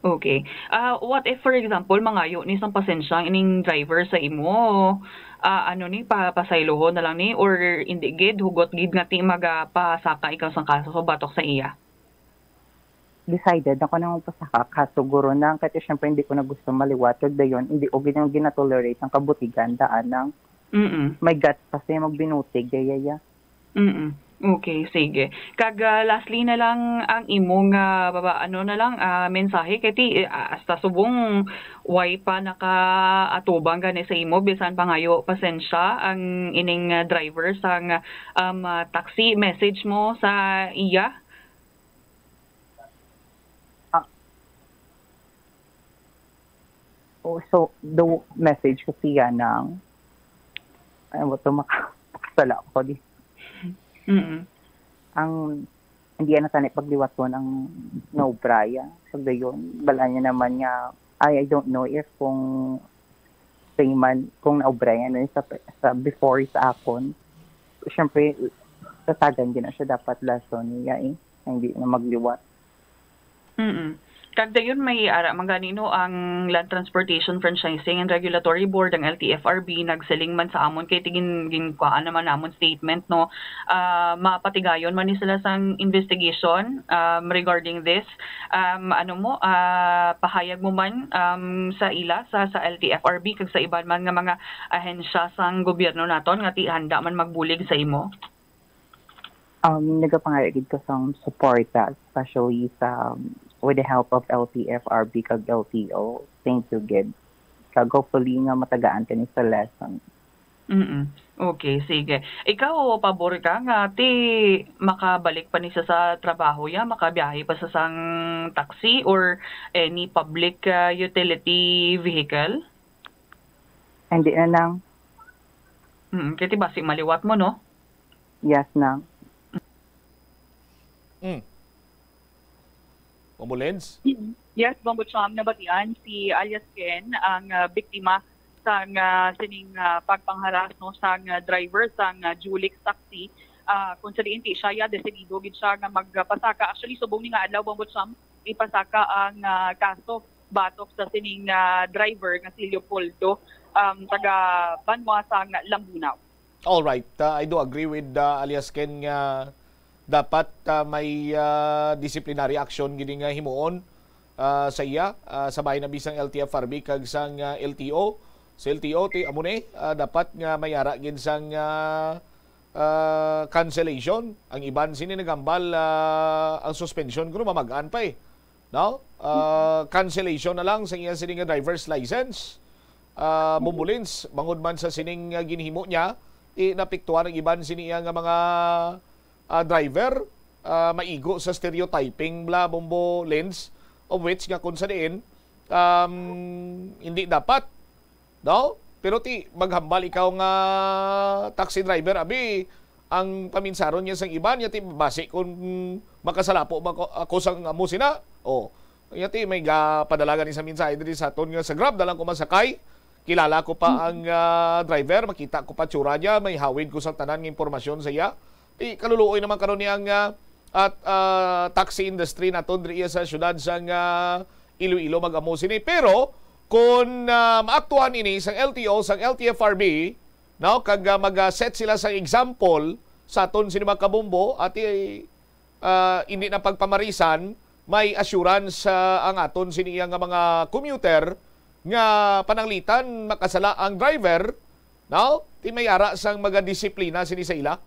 Okay. Ah, what if, for example, mangayo ni sang pasensya ang ining driver sa imo? Ah, ano ni, pa-, pasayloho na lang ni, or hindi gid, hugot gid nga ti magapasaka ikaw sang kaso batok sa iya? Decided ako na magpasaka, kaso guro, nang, kay syempre hindi ko na gusto maliwat, kag dayon, hindi ko gid yung ginatolerate ang kabutigan, daan, nang. Mm-mm. May guts pa siya magbinutig, yayaya. Mm. Okay, sige. Kag, ah, lastly na lang ang imo nga baba, ano na lang, ah, mensahe kay ti, ah, hasta subong way pa nakaatubang gani sa imo, bisan pangayo pasensya ang ining, ah, driver sang, um, ah, taxi. Message mo sa iya? Ah. Oh, so, the message ko siya nang, ano ba to, maka-, makasala ko di. Mm. Ang, hindi na sana pagliwaton ang naubra ya. Pag dayon, bala niya naman nga, ay, I don't know if kung same man, kung naubra ya na sa, sa before sa akon. Siyempre, tatagan din na siya dapat lesson niya eh. Hindi na magliwat. Mm. Kag dayon may ara man gani, no, ang Land Transportation Franchising and Regulatory Board, ang L T F R B, nagsiling man sa amon kay tigin ginkuhaan naman namon statement, no, ah, mapatigayon man ni sila sang investigation, um, regarding this. Um, ano mo, ah, pahayag mo man, um, sa ila, sa, sa L T F R B kag sa iban man nga mga ahensya sang gobyerno naton nga ti handa man magbulig sa imo? Um, nagapangari gid ko sang suporta, especially sa, with the help of L T F R B kag L T O. Thank you gid. Kag hopefully nga matagaan kani sa lesson. Mm. Okay, sige. Ikaw, pabor ka nga ti makabalik pa ni sa, sa trabaho ya, makabiyahe pa sa sang taxi or any public, ah, utility vehicle? Hindi na lang. Mm, kay ti basi maliwat mo, no? Yes, nang. Mm. Pamulins? Yes, Bombo Cham, nabatian si alias Ken ang ah, biktima sang ah, sining ah, pagpangharas, no, sang ah, driver sang ah, Julix taxi. Ah, kung sa diin ti siya, ya, desidido gid siya nga magpasaka. Actually, subong ni nga adlaw, Bombo Cham, ipasaka ang ah, kaso batok sa sining ah, driver nga si Leopoldo, um, taga Banwa sang Lambunao. All right, uh, I do agree with uh, alias Ken nga dapat uh, may uh, disciplinary action gid nga himuon uh, sa iya, uh, sa bahin na bisang L T F R B kag sang uh, L T O. Sa L T O ti amo ni uh, dapat nga may ara gid sang uh, uh, cancellation. Ang iban sini nagambal uh, ang suspension kuno mamag-an pa eh. No? Uh, cancellation na lang sa iya sini nga driver's license. Uh, Bombolins, bangod man sa sining uh, ginhimo niya, ti napiktuhan ang iban sini iya nga mga uh, driver, uh, maigo sa stereotyping bla Bombolins, of which nga kung sa diin um, hindi dapat, no? Pero ti maghambal ikaw nga taxi driver, abi ang paminsaron niya sang iban niya ti basi kung makasalapo ba ko, ako sang amo sina. Oh, niya ti may ga padalagan ni sa mensahe diri sa aton nga sa Grab dalang ko masakay. Kilala ko pa ang ah, driver, makita ko pa tsura niya, may hawid ko sa tanan nga impormasyon sa iya. Ti kaluluoy naman karon ni ang ah, at ah, taxi industry naton diri sa syudad sang ah, Iloilo mag-amo sini. Pero kung ah, maaktuhan ini sang L T O, sang L T F R B, no, kag ah, mag-set sila sang example sa aton sini mga kabombo, ati ah, hindi na pagpamarisan, may assurance ah, ang aton sini iya nga mga commuter nga pananglitan makasala ang driver, no? Ti may ara sang magadisiplina sini sa ila.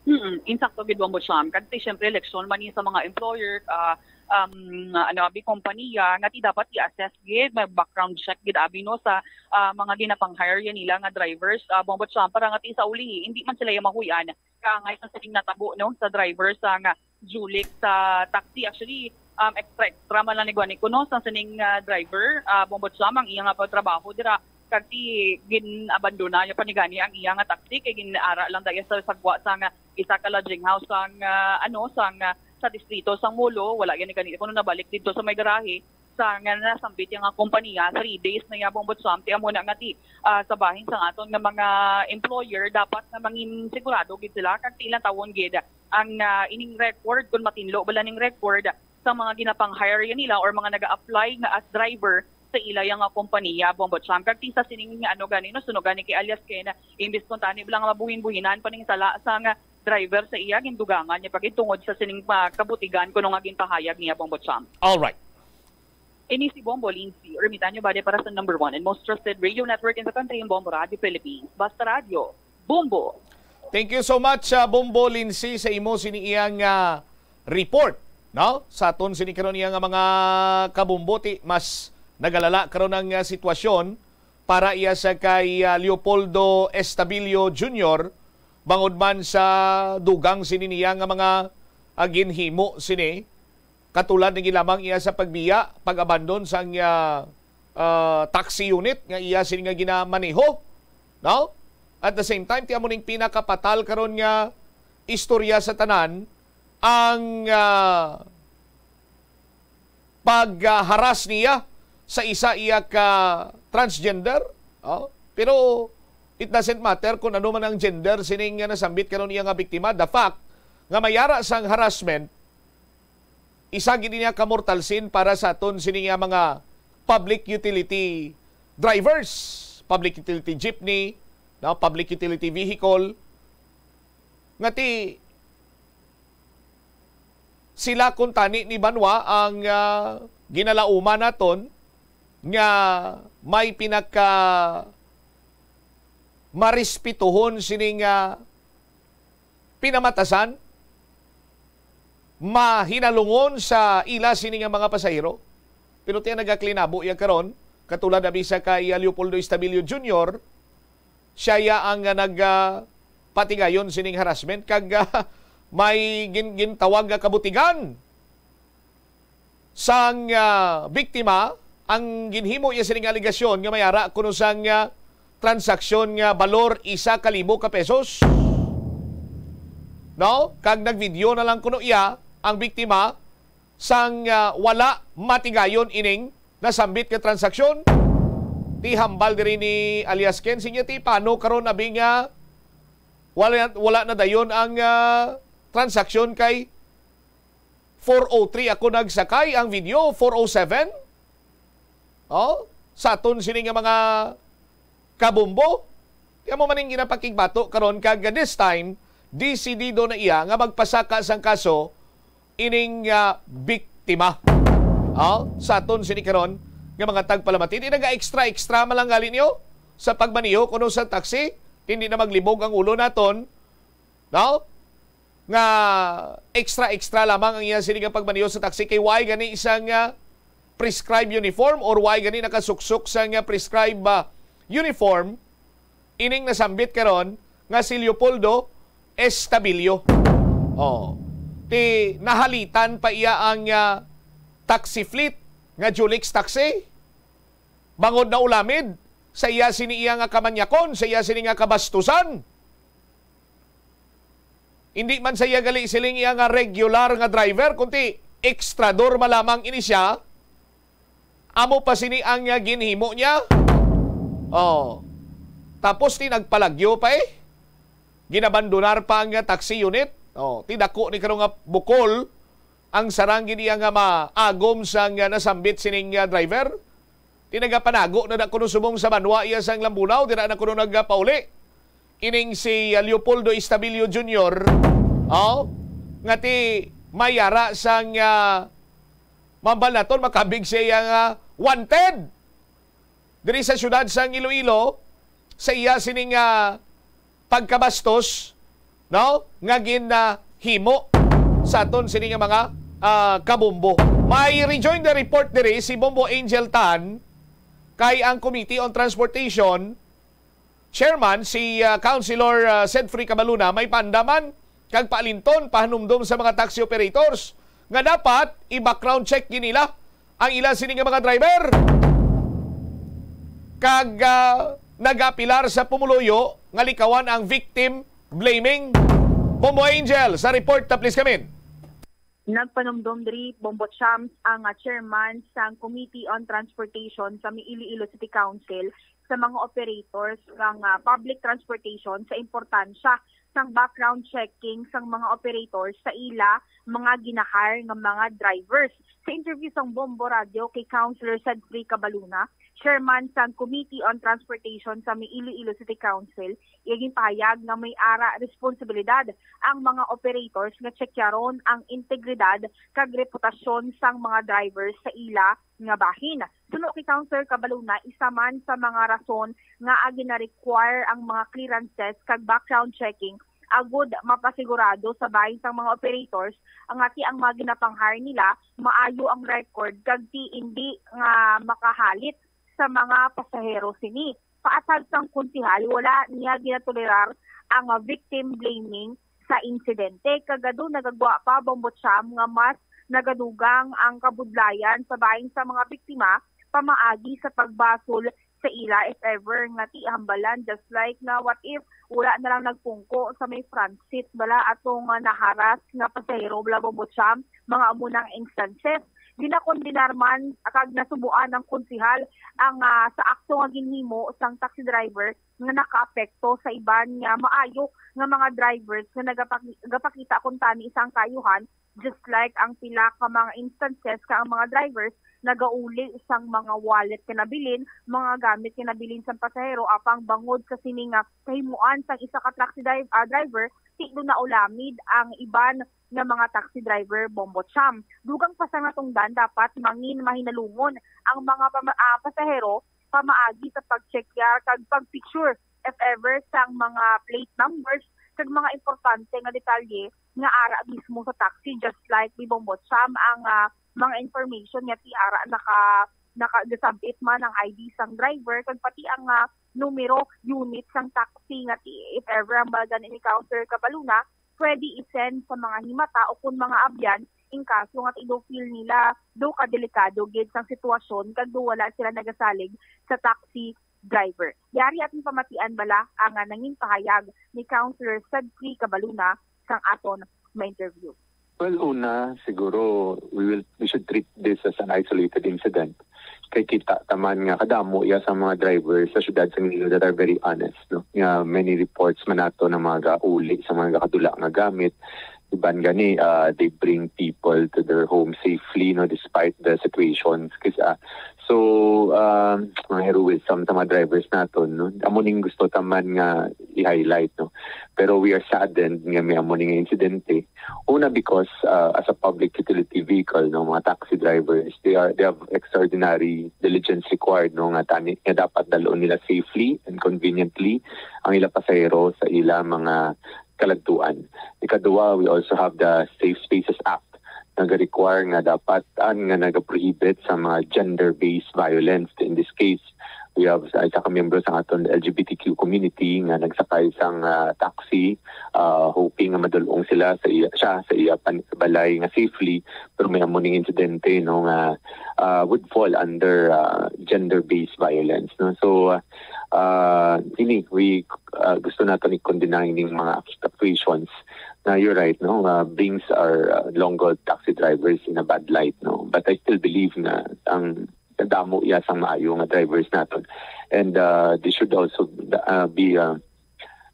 Mm, insakto gid mo, Cham. Kag ti, syempre, leksyon man ni sa mga employer, ah, um, ano, abi, kompanya, nga ti dapat i-assess gid, may background check gid, abi, no, sa ah, mga ginapang-hire yan nila nga drivers, ah, Bombo Cham, para nga ti sa uli, hindi man sila yung mahuyan. Kaangay sa sining natabo, no, sa driver sa nga Julix sa taxi. Actually, um, extra, extra man lang ni Guanico, no, sa sining ah, driver, ah, Bombo Cham, ang iya nga pagtrabaho dira. Kag ti gin-abandona niya pa ni gani ang iya nga taxi kay gin-ara lang daya sa sagwa sa nga isa ka lodging house sang ah, ano sang ah, sa distrito sang Molo. Wala gani gani kuno nabalik didto sa may garahe sa nga nasambit iya nga kompanya. Three days na iya, Bombo Cham, ti amo na nga ti ah, sa bahin sang aton nga mga employer, dapat nga mangin sigurado gid sila kag ti lantawon gid ang ah, ining record, kung matinlo bala ning record sa mga ginapang-hire nila or mga naga-apply nga as driver sa ila yang nga kompanya, Bombo Cham. Kag ti sa sining ano gani, no, suno gani kay alias Ken, imbis kuntani bala nga mabuhin-buhinan pa ning sala sang driver sa iya, gindugangan niya pa gid tungod sa sining ah, kabutigan kuno nga ginpahayag niya, Bombo Cham. All right. Ini si Bombo Lindsay, Ermitanyo Bade para sa number one and most trusted radio network in the country, ang Bombo Radio Philippines. Basta Radio, Bombo! Thank you so much, uh, Bombo Lindsay, sa imo sini iyang uh, report, no? Sa aton sini karon iya nga mga kabombo, ti mas nagalala karon ang uh, sitwasyon para iya sa kay uh, Leopoldo Estabillo Junior, bangod man sa dugang sini niya nga mga uh, ginhimo sini, katulad na lamang iya sa pagbiya, pag-abandon sang iya ah, taxi unit nga iya sini nga ginamaneho, no? At the same time, ti amo ning pinakapatal karon nga istorya sa tanan ang ah, pagharas niya sa isa iya ka transgender, oh? Pero it doesn't matter kung ano man ang gender sining nga nasambit karon iya nga biktima. The fact nga may ara sang harassment isa gid niya ka mortal sin para sa aton sini nga mga public utility drivers, public utility jeepney, no, public utility vehicle, nga ti sila kuntani ni banwa ang, ah, ginalauman naton nga may pinaka marespetuhon sining, ah, pinamatasan, mahinalungon sa ila sini nga mga pasahero. Pero tiyan nagaklinabo iya karon, katulad na bisa kay, ah, Leopoldo Estabillo Junior, siya iya ang, ah, nag, ah, patigayon sining harassment kag, ah, may gin-, gintawag nga kabutigan sang, ah, biktima ang ginhimo iya sining aligasyon nga may ara kuno sang, ah, transaksyon nga balor isa ka libo ka pesos. No? Kag nagvideo na lang kuno iya ang biktima sang, ah, wala matigayon ining nasambit nga transaksyon. Ti hambal diri ni alias Ken, sinya ti paano karon abi nga wala, wala na dayon ang, ah, transaksyon kay four oh three ako nagsakay, ang video four oh seven. Oh, sa aton sini nga mga kabombo. Kaya mo maning ginapakigbato karon kag this time, desidido na iya nga magpasaka sang kaso ining, ah, biktima. Oh, sa aton sini karon nga mga tagpalamati, di naga extra extra man lang gali niyo sa pagmaneho kuno sa taxi, hindi na maglibog ang ulo naton, no? Nga extra extra lamang ang iya sini nga pagmaneho sa taxi kay why gani isang, ah, prescribed uniform or why gani nakasuksok sang, ah, prescribed, ah, uniform ining nasambit karon nga si Leopoldo Estabillo. Oh. Ti nahalitan pa iya ang, ah, taxi fleet nga Julix Taxi. Bangod na ulamid sa iya sini iya nga kamanyakon, sa iya sini nga kabastusan. Hindi man sa iya gali siling iya nga regular nga driver, kundi extrador man lamang ini siya. Amo pa sini ang, ah, ginhimo niya. Oh. Tapos ti nagpalagyo pa eh. Ginabandonar pa ang, ah, taxi unit. Oh, ti dako ni karon nga bukol ang sarang gid iya nga maagom sang, ah, nasambit sining, ah, driver. Ti nagapanago na da kuno subong sa banwa iya sang Lambunao, dira na kuno nagapauli. Ining si, ah, Leopoldo Estabillo Junior, oh, nga ti may ara sang, ah, mambal naton, makabig siya iya nga wanted diri sa siyudad sang Iloilo sa iya sini nga pagkabastos, no, nga ginahimo sa aton sini nga mga, ah, kabombo. May rejoin the report diri si Bombo Angel Tan kay ang Committee on Transportation Chairman, si, ah, Councilor, ah, Sedfrey Cabaluna, may pandaman kag paalinton, pahanumdom sa mga taxi operators nga dapat i-background check gid nila ang ila sini nga mga driver. Kag, ah, nag-apilar sa pumuluyo nga likawan ang victim blaming. Bombo Angel, sa report ta, please, kamin. Nagpanumdom diri, Bombo Champs, ang, ah, chairman sang Committee on Transportation sa may Iloilo City Council sa mga operators sang, ah, public transportation sa importansya sang background checking sang mga operators sa ila mga ginahire nga mga drivers. Sa interview sang Bombo Radio kay Councilor Sedfrey Cabaluna, chairman sang Committee on Transportation sa may Iloilo City Council, iya ginpahayag nga may ara responsibilidad ang mga operators nga tsekaron ang integridad kag reputasyon sang mga drivers sa ila nga bahin. Suno kay Councilor Cabaluna, isa man sa mga rason nga gina-require ang mga clearances kag background checking agud mapasigurado sa bahin sang mga operators nga ti ang mga ginapang-hire nila maayo ang record kag ti indi nga makahalit sa mga pasahero sini. Paatag sang konsehal, wala niya ginatolerar ang victim blaming sa insidente. Kag ado nagagwa pa, Bombo Cham, nga mas nagadugang ang kabudlayan sa bahin sa mga biktima pamaagi sa pagbasol sa ila if ever nga ti hambalan, just like nga what if wala na lang nagpungko sa may front seat bala atong, ah, naharas nga pasahero bala, Bombo Cham, mga amo nang instances. Ginakondenar man kag nasubuan ang konsehal ang, ah, sa akto nga ginhimo sang taxi driver nga nakaapekto sa iban nga maayo nga mga drivers nga nagapaki-, gapakita kuntani sang kaayuhan Just like ang pila ka mga instances ka ang mga drivers nagauli sang mga wallet nga nabilin, mga gamit nga nabilin sang pasahero, apang bangod sa sini nga kahimuan sang isa ka taxi drive-, ah, driver, ti do naulamid ang iban nga mga taxi driver, Bombo Cham. Dugang pa sa natungdan, dapat mangin mahinalungon ang mga pama-, ah, pasahero pamaagi sa pag-check ya kag pag-picture, if ever, sang mga plate numbers kag mga importante nga detalye nga ara mismo sa taxi, just like ni Bombo Cham ang, ah, mga information nga ti ara naka, naka-, gasabit man ang I D sang driver kag pati ang, ah, numero, unit sang taxi nga ti, if ever ang mga gani ni Councilor Cabaluna, pwede i-send sa mga himata o kung mga abyan in kaso nga ti do feel nila do ka delikado gid sang sitwasyon kag do wala sila nagasalig sa taxi driver. Yari aton pamatian bala ang, ah, nangin pahayag ni Councilor Sadfree Cabaluna sang aton ma-interview. Well, una, siguro we will we should treat this as an isolated incident. Kay kita taman nga kadamo ya sa mga drivers sa syudad sa Iloilo that are very honest, no? Nga many reports man nato ng mga gauli sa mga gakadula nga gamit. Iban gani, uh, they bring people to their home safely, no, despite the situations. Kasi, uh, so, um, mga heroism sa mga drivers naton, no? Amo ning gusto taman nga i-highlight, no? Pero we are saddened nga may amo ning insidente. Una, because, uh, as a public utility vehicle, no, mga taxi drivers, they are they have extraordinary diligence required, no, nga tani nga dapat dalon nila safely and conveniently ang ila pasahero sa ila mga kaladtuan. Ikaduha, we also have the Safe Spaces Act nga ga-require nga dapat an nga nagaprohibit sa mga gender-based violence. In this case, we have sa isa ka miyembro sa aton L G B T Q community nga nagsakay sang, ah, taxi, ah, hoping nga madulong sila sa iya, siya sa iya pan-, balay nga safely, pero may amo ning insidente, no, nga, ah, would fall under, ah, gender-based violence, no. So, ah, ah, ini we, ah, gusto nato ni kondena ining mga actuations na you're right, no, uh, brings our, uh, long haul taxi drivers in a bad light, no. But I still believe na ang damo ya sang maayo nga drivers naton, and, uh, this should also, uh, be a,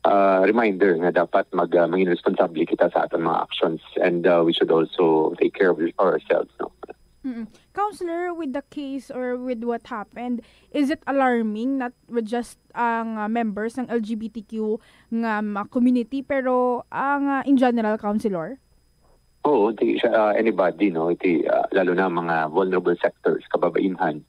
uh, reminder nga dapat mag uh, maging responsable kita sa aton mga actions, and, uh, we should also take care of ourselves, no. Mm-mm. Counselor, with the case or with what happened, is it alarming not with just ang, uh, members ng L G B T Q nga, um, community, pero ang, uh, in general, Counselor? Oo, di siya, uh, anybody, no? Iti, uh, lalo na mga vulnerable sectors, kababainhan,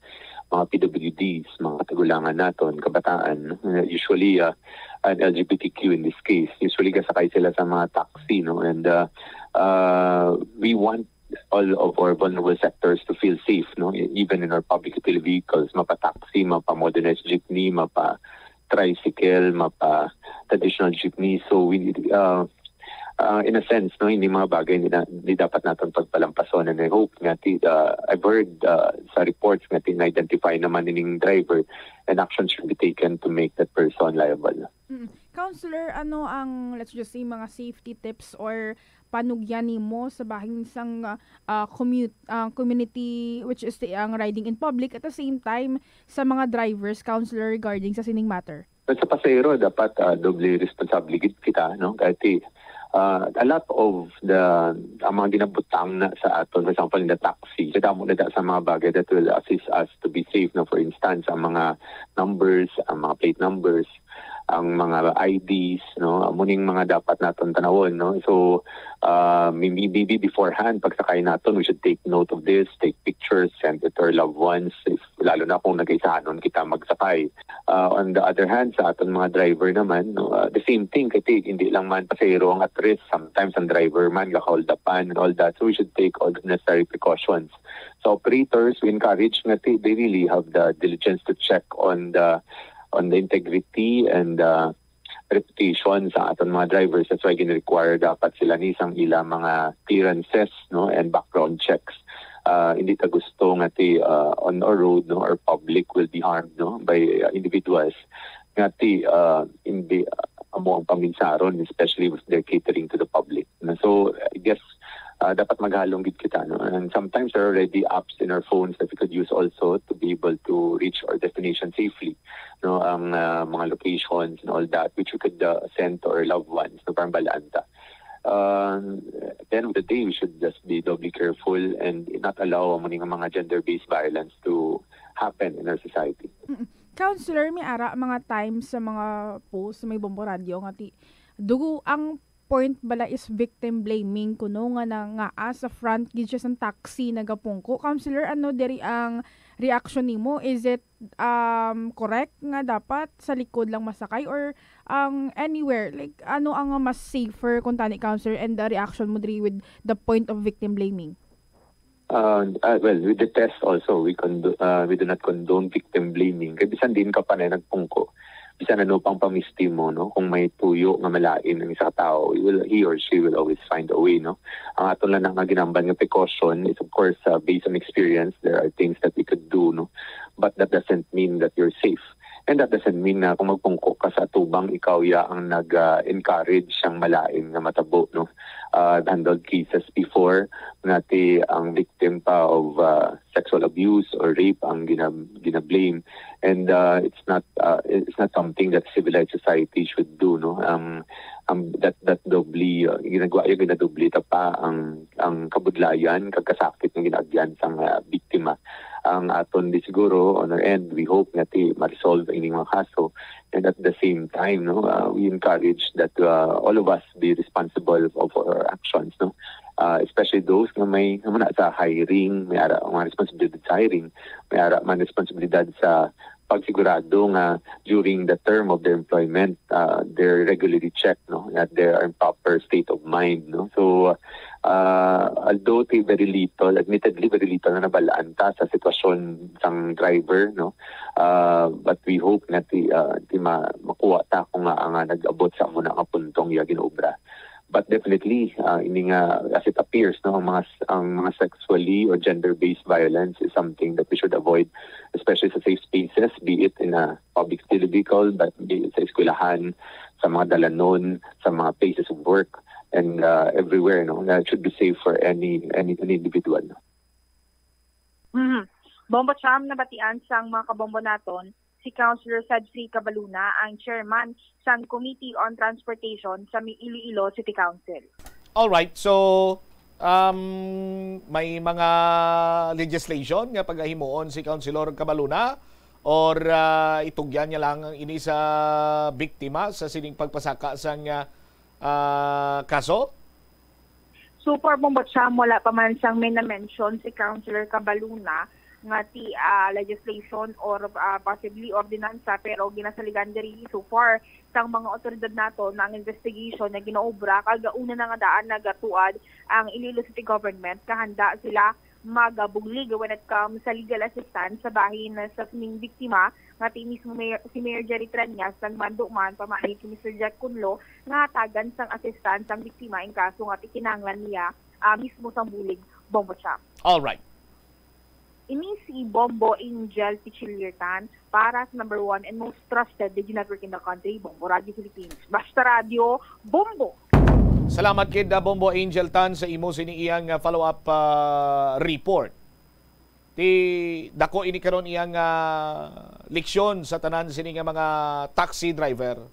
mga P W Ds, mga katagulangan naton, kabataan. Uh, usually, uh, an L G B T Q in this case, usually gasakay sila sa mga taxi, no? And, uh, uh, we want all of our vulnerable sectors to feel safe, no? E-, even in our public utility vehicles, mapa-taxi, mapa-modernized jeepney, mapa-tricycle, mapa-traditional jeepney. So we, uh, uh, in a sense, no, hindi mga bagay hindi, na, hindi dapat natin pagpalampason. And I hope nga, ti, uh, I've heard, uh, sa reports nga ti, na-identify naman ining driver, and action should be taken to make that person liable. Mm. Counselor, ano ang, let's just say, mga safety tips or panugyan nimo sa bahin sang, ah, commu-, ah, community, which is the, ang riding in public, at the same time sa mga drivers, Counselor, regarding sa sining matter? Sa pasahero, dapat, ah, doble responsable gid kita, no? Kay, ah, a lot of the, ang mga ginabutang na sa aton, for example, in the taxi, kadamo na da sa mga bagay that will assist us to be safe, no? For instance, ang mga numbers, ang mga plate numbers, ang mga I Ds, no? Amo ning mga dapat naton tanawon, no? So, uh, maybe, maybe beforehand, pagsakay naton, we should take note of this, take pictures, send it to our loved ones, if, lalo na kung nagaisahanon kita magsakay. Uh, on the other hand, sa aton mga driver naman, no, uh, the same thing, kasi hindi lang man pasahero ang at risk, sometimes ang driver man gaka-hold upan and all that. So we should take all the necessary precautions. So operators, we encourage nga ti, they really have the diligence to check on the on the integrity and uh, reputation sa aton mga drivers. That's why gin-require dapat sila ni sang ila mga clearances, no, and background checks. Uh, hindi ta gusto nga ti, uh, on our road, no, our public will be harmed, no, by, uh, individuals nga ti, uh, hindi, uh, amo ang panginsaron, especially if they're catering to the public. No? So I guess, uh, dapat maghalong gid kita, no? And sometimes there are already apps in our phones that we could use also to be able to reach our destination safely, no? Ang, uh, mga locations and all that, which we could, uh, send to our loved ones, no? Para mabalaan ta. Uh, at the end of the day, we should just be doubly careful and not allow amo ni nga mga gender-based violence to happen in our society. Mm-mm. Counselor, may ara mga times sa mga post sa may Bombo Radyo nga ti dugo ang point bala is victim blaming kuno nga na, nga sa front gid siya sang taxi nagapungko. Counselor, ano diri ang reaction nimo? Is it um correct nga dapat sa likod lang masakay or ang anywhere, like ano ang mas safer kung tani, counselor, and the reaction mo diri with the point of victim blaming? Uh, uh, well, we detest also, we condo- uh, we do not condone victim blaming. Kay bisan diin ka pa na nagpungko, bisan ano pang pamisti mo, no, kung may tuyo nga malain ang isa ka tawo, he, will, he or she will always find a way, no. Ang aton lang nga ginamban nga precaution is, of course, uh, based on experience. There are things that we could do, no, but that doesn't mean that you're safe. And that doesn't mean na kung magpungko ka sa atubang, ikaw ya ang nag-encourage sang malain nga matabo, no. Uh, I've handled cases before nga ti ang victim pa of uh, sexual abuse or rape ang gina- gina-blame. And uh, it's not uh, it's not something that civilized society should do, no. Ang ang that that doble uh, ginagawa yung ginadubli ta pa ang ang kabudlayan kag kasakit nga ginaagyan sang uh, biktima. Ang aton di siguro on our end, we hope nga ti ma-resolve ining mga kaso, and at the same time, no, uh, we encourage that uh, all of us be responsible of our actions, no. Uh, especially those nga may naman sa hiring, may ara mga responsibilidad sa hiring, may ara man responsibilidad sa pagsigurado nga during the term of their employment, uh, they're regularly checked, no, that they are in proper state of mind, no. So uh, although ti very little, admittedly very little na nabalaan ta sa sitwasyon sang driver, no, uh, but we hope nga ti, uh, ti ma makuha ta kung nga nga nag-abot sa amo na nga puntong iya gin-obra. But definitely, uh, ini nga, as it appears, no, ang mga ang mga sexually or gender-based violence is something that we should avoid, especially sa safe spaces, be it in a public vehicle, but be it sa eskwelahan, sa mga dalanon, sa mga places of work, and uh, everywhere, no, that should be safe for any any, any individual. Mhm. Bombo Cham, nabatian sang mga kabombo naton, si Councilor Cedric Cabaluna, ang chairman sang Committee on Transportation sa Mi- Iloilo City Council. Alright, so um, may mga legislation nga pagahimuon si Councilor Cabaluna or ah, itugyan niya lang ang ini sa biktima sa sining pagpasaka sang ah, ah, kaso? So far, Bombo Cham, wala pa man sang may na-mention si Councilor Cabaluna nga ti ah, legislation or ah, possibly ordinansa, pero ginasaligan diri so far sang mga otoridad nato na ang investigation na ginaobra kag una na nga daan nagatuad ang Iloilo City Government, kahanda sila magabuglig when it comes sa legal assistance sa bahin sa sining biktima nga ti mismo Mayor, si Mayor Jerry Treñas nagmando man pamaagi kay Mister Jack Cunlo nga hatagan sang assistance ang biktima in kaso nga ti kinahanglan niya ah, mismo sang bulig, Bombo Cham. Alright. Ini si Bombo Angel Pichiliertan para sa number one and most trusted radio network in the country, Bombo Radio Philippines. Basta Radio, Bombo! Salamat kid ah, Bombo Angel Tan sa imo sini iyang ah, follow-up ah, report. Ti dako ini karon iyang ah, leksyon sa tanan sini nga mga taxi driver.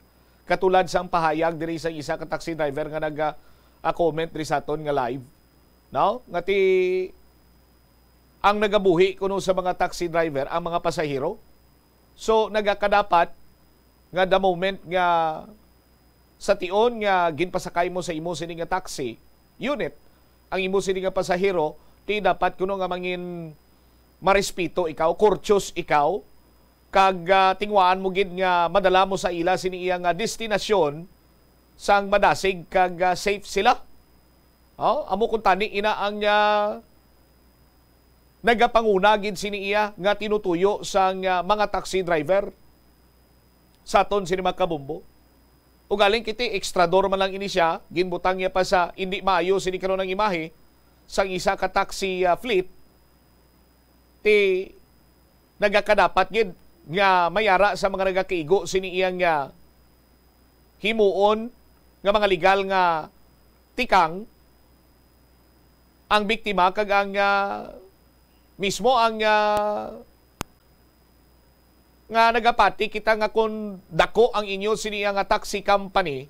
Katulad sang pahayag diri sa isa ka taxi driver nga nag ah, comment diri sa aton nga live, no? Nga ti ang nagabuhi kuno sa mga taxi driver ang mga pasahero. So nagakadapat nga the moment nga sa tion nga ginpasakay mo sa imo sini nga taxi unit, ang imo sini nga pasahero, ti dapat kuno nga mangin marespeto ikaw, courteous ikaw, kag ah, tinguhaan mo gid nga madala mo sa ila sini iya nga destinasyon sang madasig kag ah, safe sila. Oh, amo kuntani ina ang ah, nagapanguna gid sini iya nga tinutuyo sang ah, mga taxi driver sa aton sini mga kabombo. Ugaling kiti extrador man lang ini siya, ginbutang niya pa sa indi maayo sini karon ang imahe sang isa ka taxi ah, fleet, ti nagakadapat gid nga mayara sa mga nagakaigo sini iyang ah, himuon nga mga legal nga tikang ang biktima kag ang ah, mismo ang ah, nga nagapati kita nga kung dako ang inyo sini nga taxi company,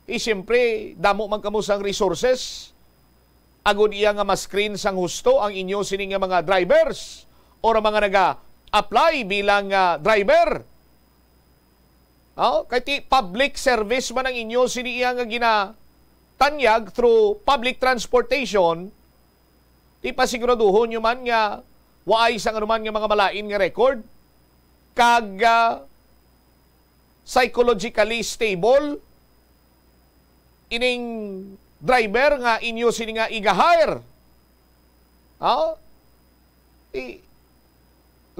Di siyempre, damo man kamo sang resources. Agod iya nga ma-screen sang husto ang inyo sini nga mga drivers or ang mga naga-apply bilang, ah, driver. Oh, kay ti public service man ang inyo sini iya nga ginatanyag through public transportation, ti pasiguraduhon nyo man nga waay sang anuman nga mga malain nga record, kag, ah, psychologically stable ining driver nga inyo sini nga iga-hire. Ha? I-,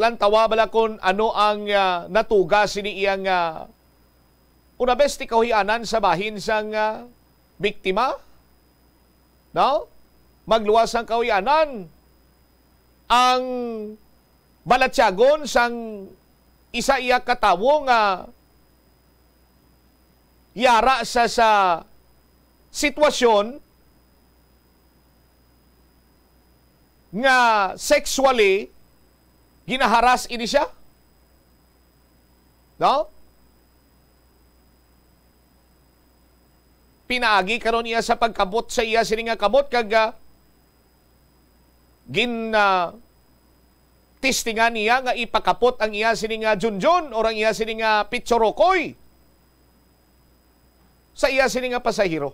lantawa bala kon ano ang, ah, natuga sini iya nga, una bes, ti kahuy-anan sa bahin sang, ah, biktima? No? Magluwas ang kahuy-anan, ang balatyagon sang isa iya ka tawo nga yara sa, sa sitwasyon nga sexually ginaharas ini siya. No? Pinaagi karon iya sa pagkabot sa iya sini nga kamot kag, ah, gin, ah, testingan niya nga ipakapot ang iya sini nga junjun or ang iya sini nga pitsurokoy sa iya sini nga pasahero.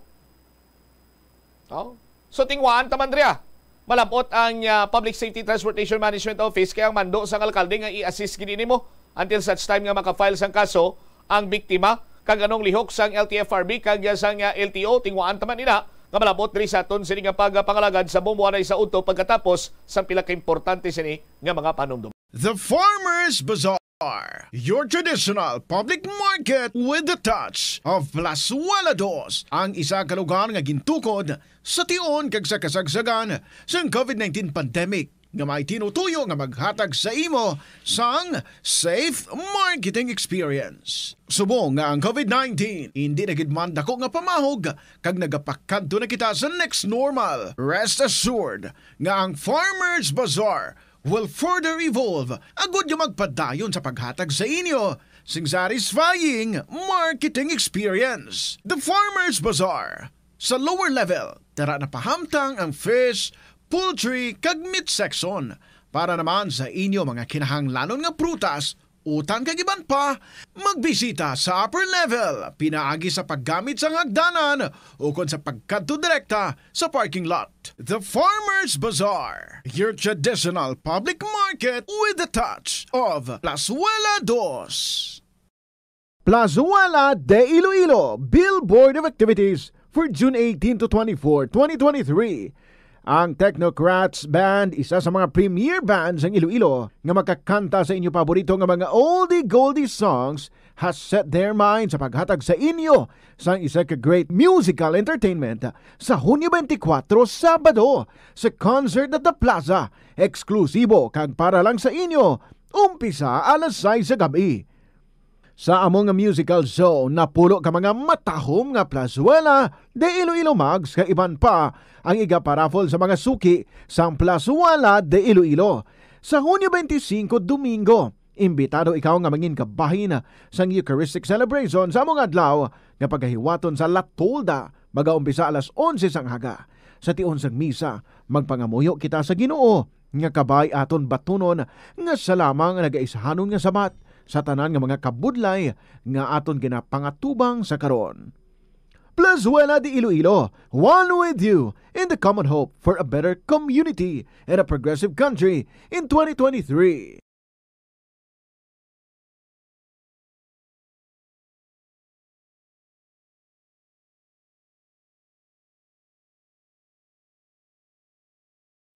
Oh. So, tingwaan ta man diri, ah. Malab-ot ang, ah, Public Safety Transportation Management Office kay ang mando sang alkalde nga i-assist gid nimo until such time nga maka-file sang kaso ang biktima, kag anong lihok sang L T F R B kag sang, ah, L T O, tingwaan ta man ina nga malab-ot diri sa aton sini nga pagpangalagad sa Bombo anay sa udto pagkatapos sang pila ka importante sini nga mga panumdum. The Farmers Bazaar, your traditional public market with the touch of Plazuela Dos, ang isa ka lugar nga gintukod sa tion kag sa kasagsagan sang covid nineteen pandemic nga may tinutuyo nga maghatag sa imo sang safe marketing experience. Subong nga ang covid nineteen indi na gid man dako nga pamahog kag nagapakadto na kita sa next normal, rest assured nga ang Farmers Bazaar will further evolve agud nga magpadayon sa paghatag sa inyo sing satisfying marketing experience. The Farmers Bazaar. Sa lower level, tara na pahamtang ang fish, poultry, kag meat section. Para naman sa inyo mga kinahanglanon nga prutas, utan kag iban pa, magbisita sa upper level, pinaagi sa paggamit sang hagdanan ukon sa pagkadto direkta sa parking lot. The Farmers Bazaar, your traditional public market with the touch of Plazuela Dos. Plazuela de Iloilo, Billboard of Activities for June eighteen to twenty-four, twenty twenty-three. Ang Technocrats Band, isa sa mga premier bands sang Iloilo, nga makakanta sa inyo paborito nga mga oldie-goldie songs, has set their mind sa paghatag sa inyo sang isa ka great musical entertainment sa Hunyo twenty-four, Sabado, sa Concert at the Plaza, eksklusibo kag para lang sa inyo, umpisa alas sais sa gab-i. Sa amo nga musical show, napulo ka mga matahom nga Plazuela de Iloilo mugs kag iban pa ang iga-paraffle sa mga suki sang Plazuela de Iloilo. Sa Hunyo twenty-five, Domingo, imbitado ikaw nga mangin kabahin sang Eucharistic celebration sa amo nga adlaw nga pagahiwaton sa La Tolda, magaumpisa alas onse sang aga. Sa tion sang misa, magpangamuyo kita sa Ginoo nga kabay aton batunon nga siya lamang ang nagaisahanon nga sabat sa tanan nga mga kabudlay nga aton ginapangatubang sa karon. Plazuela de Iloilo, one with you in the common hope for a better community and a progressive country in twenty twenty-three.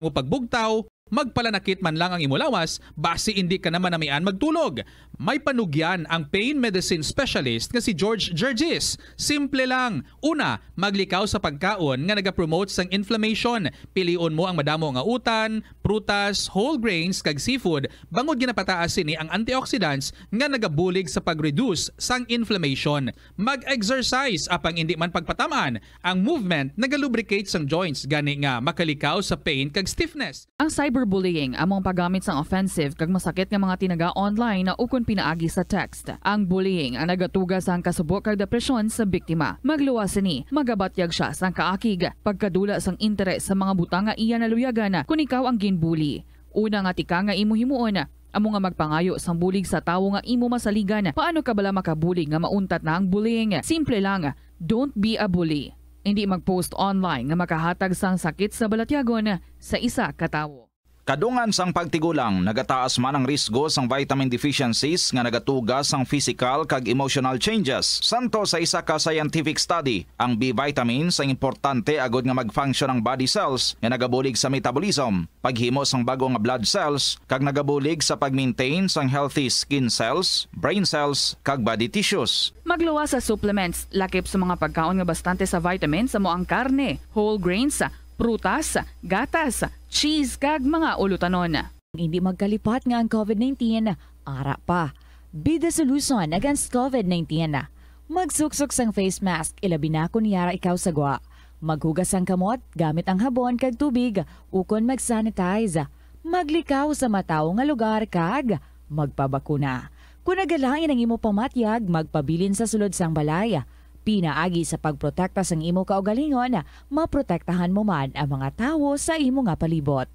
Mo pagbugtaw, magpalanakit man lang ang imo lawas, basi indi ka na manamian magtulog. May panugyan ang pain medicine specialist nga si George Gergis. Simple lang. Una, maglikaw sa pagkaon nga nagapromote sang inflammation. Pilion mo ang madamo nga utan, prutas, whole grains, kag seafood, bangod ginapataas sini ang antioxidants nga nagabulig sa pag-reduce sang inflammation. Mag-exercise, apang indi man pagpatam-an, ang movement nagalubricate sang joints, gani nga makalikaw sa pain kag stiffness. Ang cyberbullying amo ang paggamit sang offensive kag masakit nga mga tinaga online ukon pinaagi sa text. Ang bullying ang nagatuga sang kasubo kag depresyon sa biktima. Magluwas sini, magabatyag sia sang kaakig, pagkadula sang interes sa mga butang nga iya naluyagan kon ikaw ang ginbully. Una nga tika nga imo himuon amo nga magpangayo sang bulig sa tawo nga imo masaligan. Paano ka bala makabulig nga mauntat na ang bullying? Simple lang, don't be a bully. Indi mag-post online nga makahatag sang sakit sa balatyagon sa isa ka tawo. Kadungan sang pagtigulang, nagataas man ang risgo sang vitamin deficiencies nga nagatuga sang physical kag emotional changes. Santo sa isa ka scientific study, ang B vitamins ang importante agud nga mag-function ang body cells nga nagabulig sa metabolism, paghimo sang bag-o nga blood cells, kag nagabulig sa pag-maintain sang healthy skin cells, brain cells, kag body tissues. Magluwas sa supplements, lakip sa mga pagkaon nga bastante sa vitamins, amo ang karne, whole grains, prutas, gatas, cheese, kag mga ulutanon. Hindi magkalipat nga ang covid nineteen ara pa. Be the solution against covid nineteen. Magsuksok sang face mask, ilabi na kon yara ikaw sa gwa. Maghugas sang kamot gamit ang habon kag tubig, ukon mag-sanitize. Maglikaw sa matawo nga lugar kag magpabakuna. Kon nagalain ang imo pamatyag, magpabilin sa sulod sang balay. Pinaagi sa pagprotekta sang imo kaugalingon, maprotektahan mo man ang mga tawo sa imo nga palibot.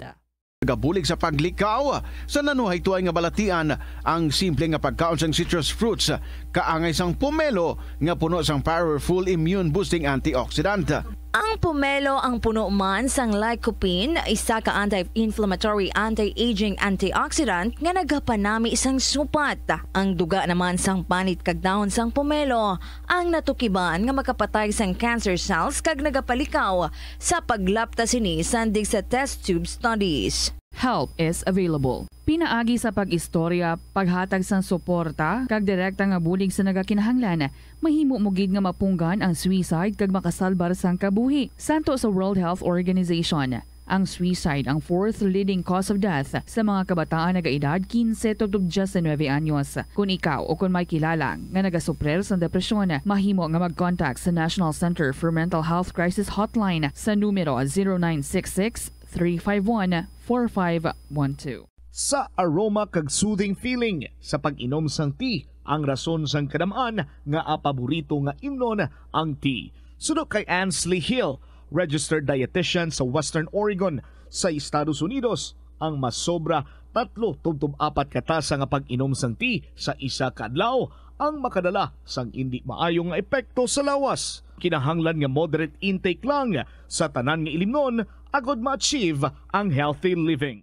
Nagabulig sa paglikaw sa nanuhaytoy nga balatian ang simple nga pagkaon sang citrus fruits, kaangay sang pomelo nga puno sang powerful immune boosting antioxidant. Ang pomelo ang puno man sang lycopene, isa ka anti-inflammatory, anti-aging antioxidant nga nagapanami sang supat. Ang duga naman sang panit kag dahon sang pomelo ang natukiban nga makapatay sang cancer cells kag nagapalikaw sa paglapta sini sandig sa test tube studies. Help is available. Pinaagi sa pag-istorya, paghatag sang suporta, kag direkta nga bulig sa nagakinahanglan, mahimo mo gid nga mapunggan ang suicide kag makasalbar sang kabuhi. Santo sa World Health Organization, ang suicide ang fourth leading cause of death sa mga kabataan nagaedad kinse tubtob diyes nuebe anyos. Kon ikaw o kon may kilala nga nagasuprir sang depresyon, mahimo nga mag-contact sa National Center for Mental Health Crisis Hotline sa numero zero nine six six, three five one, four five one two. Sa aroma kag soothing feeling sa pag-inom sang tea, ang rason sang kadam-an nga paborito nga imnon ang tea. Suno kay Ansley Hill, registered dietitian sa Western Oregon sa Estados Unidos, ang masobra tatlo tubtob apat ka tasa nga pag-inom sang tea sa isa ka adlaw ang makadala sang indi maayo nga epekto sa lawas. Kinahanglan nga moderate intake lang sa tanan nga ilimnon agod ma-achieve ang healthy living.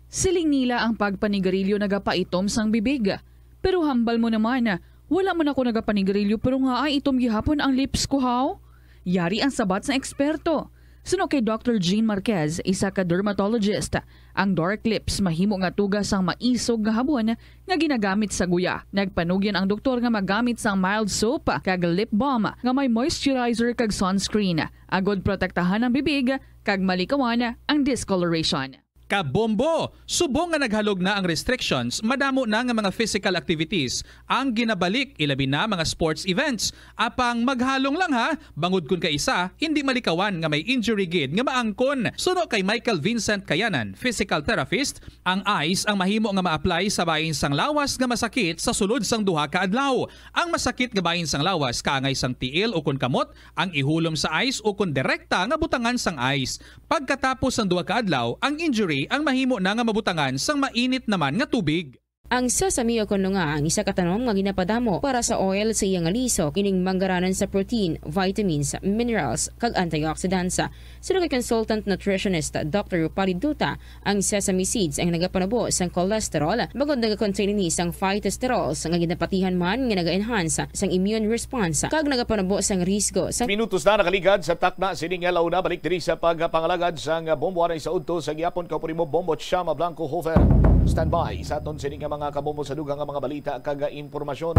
Siling nila ang pagpanigarilyo nagapaitom sang bibig. Pero hambal mo naman, wala man ako nagapanigarilyo pero nga ay itom gihapon ang lips ko, haw? Yari ang sabat sang eksperto. Suno kay Doctor Jean Marquez, isa ka dermatologist, ang dark lips mahimo nga tuga sang maisog nga habon nga ginagamit sa guya. Nagpanugyan ang doktor nga magamit sang mild soap kag lip balm nga may moisturizer kag sunscreen, agod protektahan ang bibig kag malikawan ang discoloration. Kabombo! Subong nga naghalog na ang restrictions, madamo na nga mga physical activities ang ginabalik, ilabi na mga sports events. Apang maghalong lang ha, bangod kun kaisa, hindi malikawan nga may injury gid nga maangkon. Suno kay Michael Vincent Kayanan, physical therapist, ang ice ang mahimo nga ma-apply sa bahin sang lawas nga masakit sa sulod sang duha ka adlaw. Ang masakit nga bahin sang lawas kaangay sang tiil ukon kamot, ang ihulom sa ice ukon direkta nga butangan sang ice. Pagkatapos sang duha ka adlaw, ang injury ang mahimo na nga mabutangan sang mainit naman nga tubig. Ang sesame o kon nga ang isa ka tanom nga ginapadamo para sa oil sa iya nga lisok, ining manggaranon sa protein, vitamins, minerals, kag antioxidants. Suno kay consultant nutritionist Doctor Rupali Duta, ang sesame seeds ang nagapanubo sang cholesterol, bangod nagakontain ini sang phytosterols nga ginapatihan man nga naga-enhance sang immune response kag nagapanubo sang risgo sang Minutos na nakaligad sa takna sini nga launa. Balik diri sa pagpangalagad sang Bombo anay sa udto sa gihapon. Kaupod mo, Bombo Chama Blanco Hofer. Standby sa aton sini nga mga kabombo sa dugang nga mga balita kag impormasyon.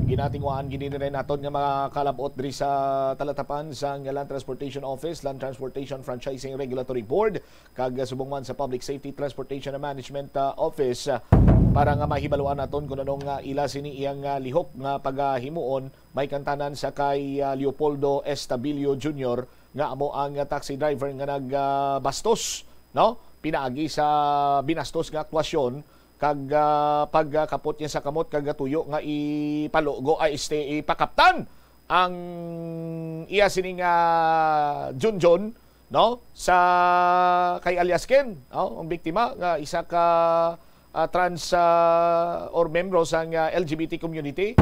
Ginatinguhaan gid ni naton nga mga kalabot diri sa talatapan sang Land Transportation Office, Land Transportation Franchising Regulatory Board, kag subong man sa Public Safety Transportation and Management, ah, Office, ah, para nga mahibaluan naton kung anong, ah, ila sini iyang, ah, lihok nga pagahimuon, may kantanan sa kay, ah, Leopoldo Estabilio Junior nga amo ang, ah, taxi driver nga nag, ah, bastos, no? Pinaagi sa binastos nga akwasyon kag, ah, pagkapot niya sa kamot kag tuyo nga ipalugo, ay, este, ipakaptan ang iya sining, ah, Junjun, no? Sa kay alias Ken, no? Ang biktima nga isa ka, ah, trans, ah, or membro sang, ah, L G B T community,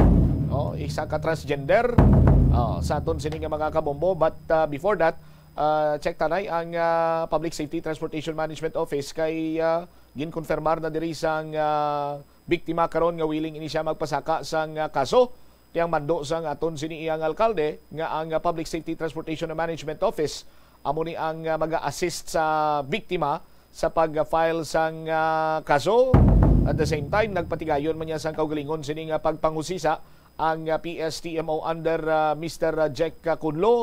no? Isa ka transgender, ah, sa aton sini nga mga kabombo. But, ah, before that, ah, check tanay ang, ah, Public Safety Transportation Management Office kay, ah, ginkonfirmar na diri sang, ah, biktima karon nga willing ini siya magpasaka sang, ah, kaso. Ti ang mando sang aton sini iyang alkalde nga ang, ah, Public Safety Transportation and Management Office amo ni ang, ah, maga-assist sa biktima sa pag-file sang, ah, kaso. At the same time, nagpatigayon man niya sang kaugalingon sini nga pagpangusisa ang, ah, P S T M O under, ah, Mister Jack Cunlo.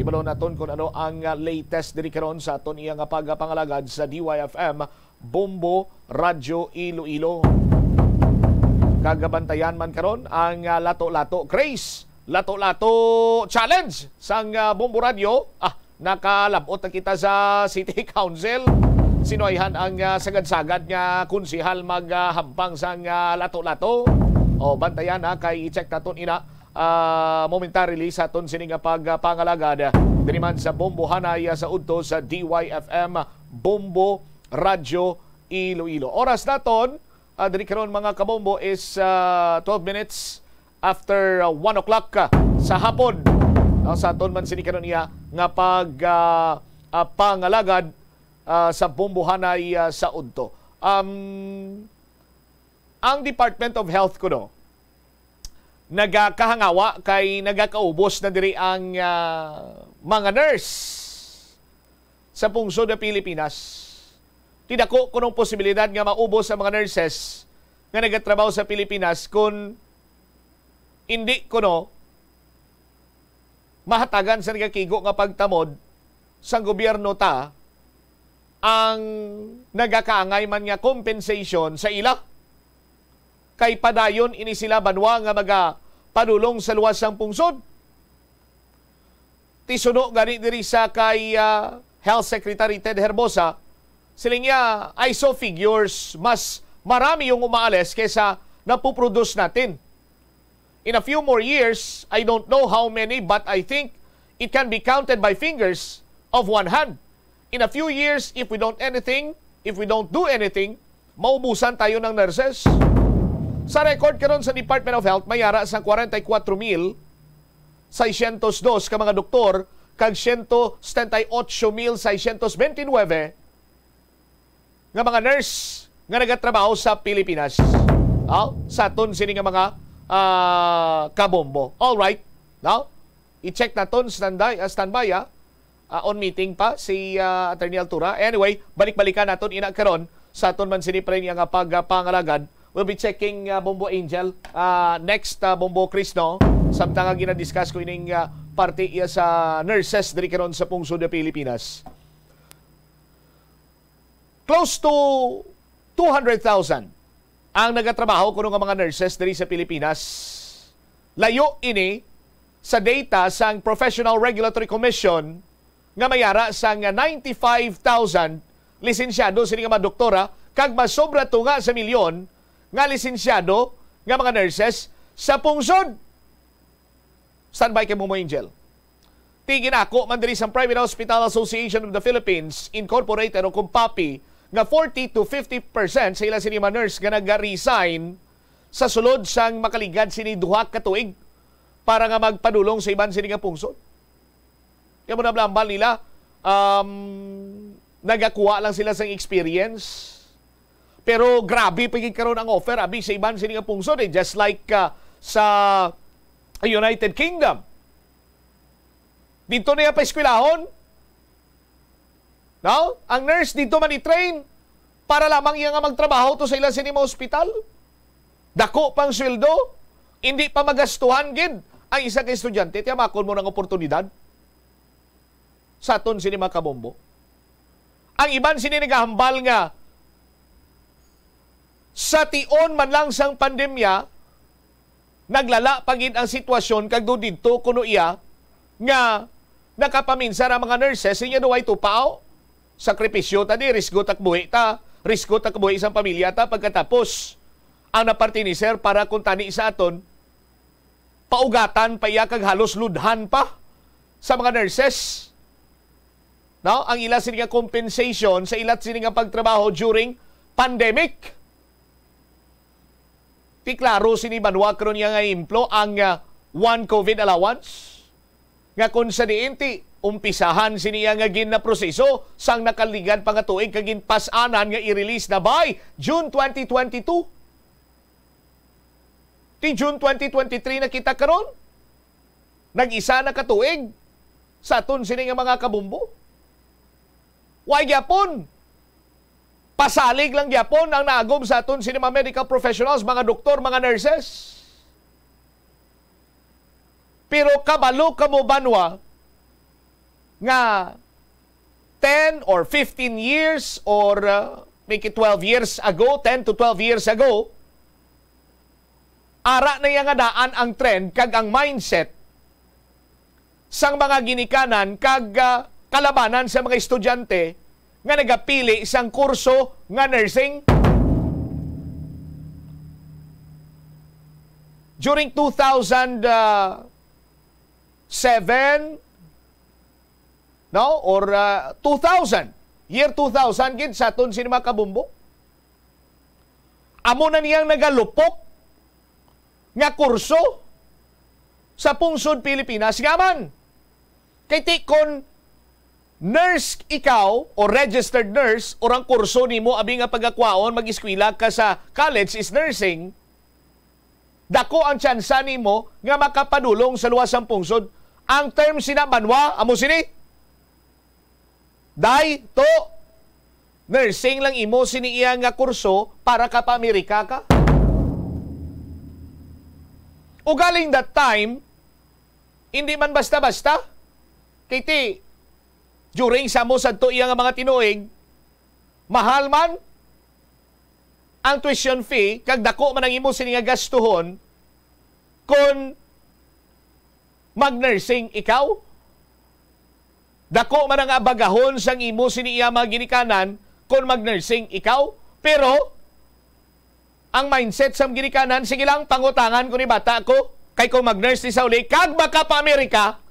Hibalo naton kung ano ang, ah, latest diri karon sa aton iya nga pagpangalagad sa D Y F M Bombo Radyo Iloilo. Kag bantayan man karon ang, ah, Lato-Lato Craze, Lato-Lato Challenge sang, ah, Bombo Radyo. Ah, nakalabot na kita sa City Council. Sinuwayhan ang, ah, sagad-sagad nga konsehal maghampang sang, ah, Lato-Lato. O, bantayan, ha, kay i-check naton ina, ah, momentarily sa aton sini nga pagpangalagad diri man sa Bombo Hanay, ah, sa udto sa D Y F M Bombo Radyo Iloilo. Oras naton, ah, diri karon, mga kabombo, is, ah, twelve minutes after, ah, one o'clock, ah, sa hapon. No, sa aton man sini karon iya nga pag, ah, ah, pangalagad, ah, sa Bombo Hanay, ah, sa udto. Um, ang Department of Health kuno nagakahangawa kay nagakaubos na diri ang, ah, mga nurse sa pungsod nga Pilipinas. Ti dako kunong posibilidad nga maubos ang mga nurses nga nagatrabaho sa Pilipinas kung indi kuno mahatagan sa nagakigo nga pagtamod sang gobyerno ta ang nagakaangay man nga compensation sa ila. Kay padayon ini sila banwa nga magapadulong sa luwas sang pungsod. Ti suno gani diri sa kay, ah, Health Secretary Ted Herbosa, siling niya, "I saw figures, mas marami yung umaalis kaysa napuproduce natin." In a few more years, I don't know how many, but I think it can be counted by fingers of one hand. In a few years, if we don't anything, if we don't do anything, maubusan tayo ng nurses. Sa record karon sa Department of Health, may ara sang forty-four mil seiscientos dos ka mga doktor kag siyento setenta y ocho mil seiscientos veintinuebe nga mga nurse nga nagatrabaho sa Pilipinas. Aw, sa aton sini nga mga, ah, kabombo. All right. Now, i-check naton, standby, ah, standby, ah. Ah, on meeting pa si, ah, Attorney Altura. Anyway, balik-balikan naton ina karon sa aton man sini pa rin nga pag, ah, pangalagad. We'll be checking, ah, Bombo Angel, ah, next, ah, Bombo Chris, no? Samtang nga ginadiscuss ko ining, ah, parte iya sa nurses diri karon sa pungsod sa Pilipinas. Close to two hundred thousand ang nagatrabaho kuno nga mga nurses diri sa Pilipinas. Layo ini sa data sang Professional Regulatory Commission nga may ara sang ninety-five thousand lisensyado sini nga mga doktora kag masobra tunga sa milyon nga lisensyado nga mga nurses sa pungsod. Standby kay Momo Angel. Ti ginako man diri sa Private Hospital Association of the Philippines Incorporated o kung PAPI nga forty to fifty percent sa ila sini mga nurse nga nag-resign sa sulod sang makaligad sini duha ka tuig para nga magpadulong sa iban sini nga pungsod. Kaya mo nabal-ambal nila, um, nagakuha lang sila sang experience. Pero grabe pa gid karon ang offer abi sa iban sini nga pungsod, eh, just like, ah, sa United Kingdom. Dito niya pa eskwelahon. No? Ang nurse dito man i-train para lamang iya nga magtrabaho to sa ila sini mga ospital. Dako pang sweldo. Hindi pa magastuhan gid ang isa ka estudyante, tiyamakon mo ng oportunidad sa aton sini mga kabombo. Ang iban sini nagahambal nga sa tion man lang sang pandemya, naglala pa gid ang sitwasyon kag do didto kuno iya nga nakapaminsar ang mga nurses, sinya do way tupaw. Sakripisyo ta di, risgo ta kabuhi ta, risgo ta kabuhi sang pamilya ta, pagkatapos ang napartinisir para kuntani sa aton, paugatan pa iya kag halos ludhan pa sa mga nurses, no, ang ila sini nga compensation sa ila sini nga pagtrabaho during pandemic. Ti klaro sini banwa karon nga ehemplo ang, ah, one COVID allowance, nga kung sa diin ti umpisahan sini nga ginaproseso sang nakaligad pa nga tuig kag ginpas-anan nga i-release na by June twenty twenty-two. Ti June twenty twenty-three na kita karon. Nag-isa na ka tuig sa aton sini nga mga kabombo. Wa gyapon. Pasalig lang gyapon ang naagom sa aton sini mga medical professionals, mga doktor, mga nurses. Pero kabalo kamo banwa nga ten or fifteen years or, uh, make it twelve years ago, ten to twelve years ago, ara na iya nga daan ang trend kag ang mindset sang mga ginikanan kag, ah, kalabanan sa mga estudyante nga nagapili sang kurso nga nursing. During two thousand seven, no? Or, ah, two thousand. Year two thousand gid sa aton sini mga kabombo. Amo na niyang nagalupok nga kurso sa pungsod Pilipinas nga man. Kay ti kon nurse ikaw o registered nurse, or ang kurso nimo abi nga pagakwaon, mag-eskwela ka sa college is nursing, dako ang tsansa nimo nga makapadulong sa luwas sang pungsod. Ang term sina banwa, amo sini, Day, to, nursing lang imo sini iya nga kurso para ka pa Amerika ka. Ugaling that time, hindi man basta-basta. Kay ti, during sa mo sadto iya nga mga tinuig, mahal man ang tuition fee, kag dako man ang imo sini nga gastuhon, kon mag-nursing ikaw? Dako man ang abagahon sang imo sini iya mga ginikanan kon mag-nursing ikaw. Pero ang mindset sang ginikanan, sige lang, pangutangan ko ni bata ko, kay kung mag-nurse ni sa uli, kag maka pa Amerika,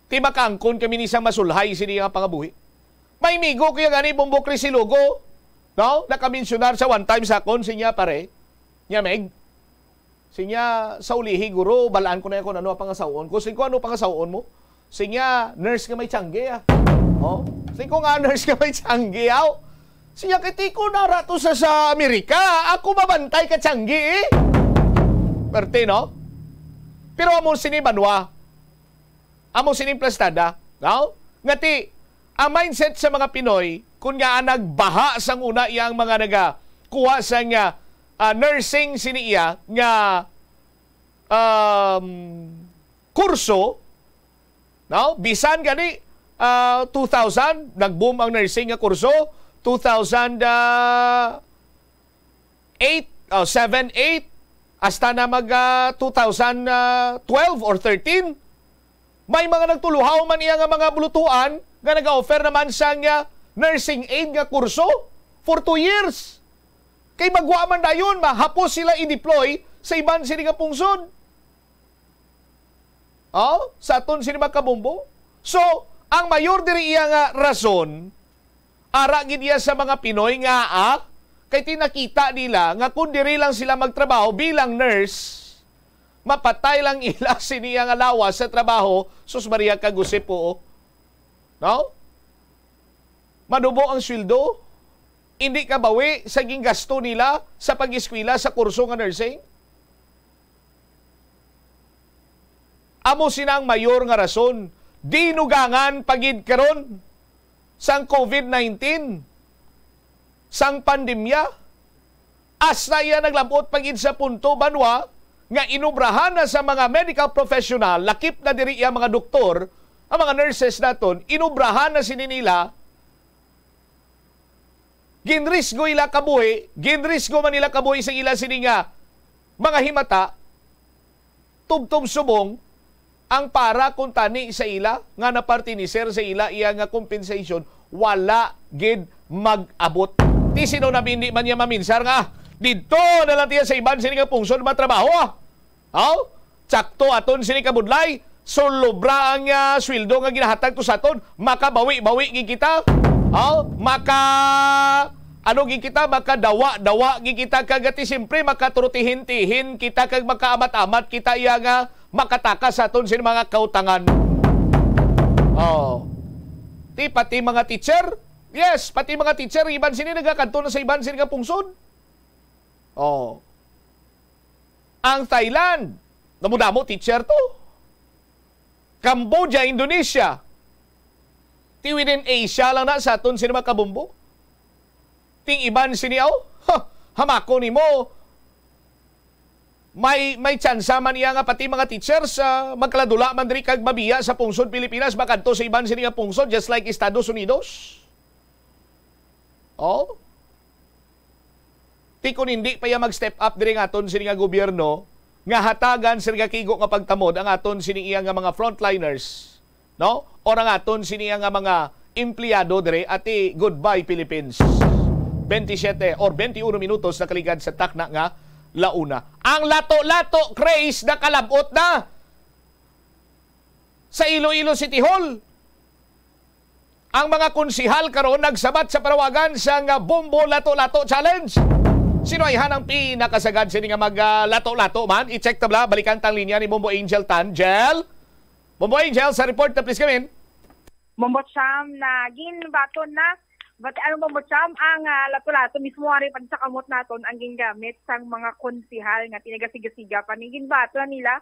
ti makaangkon kami ni sang masulhay sini nga pangabuhi. May migo ko iya gani, Bumbok Risilugo, no? Nakaminsyunar sa one time sa akon, sinya pare, niya Meg. Sinya, sa ulihi, guro, balaan ko na kung ano ang pangasaw-on ko. Sing ko, ano pangasaw-on mo? Sinya, nurse nga may tiyangge, ah. Oh? Sing ko nga, nurse nga may tiyangge, aw. Sinya, kay tiko na rato sa, sa Amerika. Ako mabantay ka tiyangge, eh. Perte, no? Pero amo sini banwa. Amo sining plastada, no? Nga ti, ang mindset sa mga Pinoy, kun nga nagbaha sang una iya ang mga nagakuha sang, ah, ah, nursing sini iya nga, um, kurso, no? Bisan gani, ah, two thousand, nag-boom ang nursing nga kurso, two thousand, ah, eight, oh, seven, eight, hasta na mag, ah, two thousand twelve or thirteen, may mga nagtuluhaw man iya nga mga bulutuan nga nag-offer naman sang, ah, nursing aid nga kurso for two years. Kay magwa man dayon, mahapos sila i-deploy sa iban sini nga pungsod. Oh, sa aton sini mga kabombo. So, ang mayor diri iya nga rason, ara gid iya sa mga Pinoy nga, ah, kay ti nakita nila nga kung diri lang sila magtrabaho bilang nurse, mapatay lang ila sini nga lawas sa trabaho, sus Maria kag Jose po, oh. No? Manubo ang sweldo, hindi kabawi sa ginggasto nila sa pag-eskwela sa kurso nga nursing. Amo sina ang mayor nga rason, dinugangan pa gid karon sang COVID nineteen, sang pandemya, Hasta iya naglabot pa gid sa punto, banwa, nga inubrahan na sa mga medical professional, lakip na diri iya mga doktor, ang mga nurses naton, inubrahan na sini nila, ginrisgo ila kabuhi, ginrisgo man nila kabuhi sa ila sini nga mga himata, tubtob subong ang para kuntani sa ila nga napartiniser sa ila iya nga compensation, wala gid mag-abot. Ti sino na hindi man niya maminsar nga, "Ah, didto na lang tiya sa iban sini nga pungsod matrabaho, ah." Aw, sakto aton sini kabudlay, sulobra ang, ah, sweldo nga ginahatag to sa aton, makabawi-bawi gid kita. Aw, maka, ano gid kita, makadawa-dawa gid kita, kag ti siyempre makatrutihin-tihin kita, kag makaamat-amat kita iya nga makatakas sa aton sini mga kautangan. Oh. Ti pati mga teacher, yes, pati mga teacher, iban sini nagakadto na sa iban sini nga pungsod. Oh. Ang Thailand, damo-damo teacher to. Cambodia, Indonesia. Ti within Asia lang na sa aton sini mga kabumbo. Ting iban sini, aw, ha, hamako nimo. May, may tsansa man iya nga pati mga teachers, ah, magkaladula man diri kag mabiya sa pungsod Pilipinas, makadto sa iban sini nga pungsod, just like Estados Unidos. Oh? Ti kon hindi pa iya mag-step up diri nga aton sini nga gobyerno, nga hatagan sini nga kigo nga pagtamod ang aton sini iya nga mga frontliners, no? Or ang aton sini iya nga mga empleyado diri, ati, goodbye Philippines. Twenty-seven or twenty-one minutos nakaligad sa takna nga launa. Ang lato-lato craze nakalab-ot na sa Iloilo City Hall. Ang mga konsihal karon nagsabat sa panawagan sang Bombo Lato-Lato Challenge. Sino ayhan ang pinakasagad sini nga mag, ah, lato-lato man? I-check ta bala, balikan tang linya ni Bombo Angel Tan. Jel? Bombo Angel, sa report na, please, come in. Bombo Cham, na ginbaton na. But ano, Bombo Cham, ang, ah, lato-lato mismo ari pa sa kamot naton ang gingamit sang mga konsihal nga tinagasiga-siga pa ni ginbaton na nila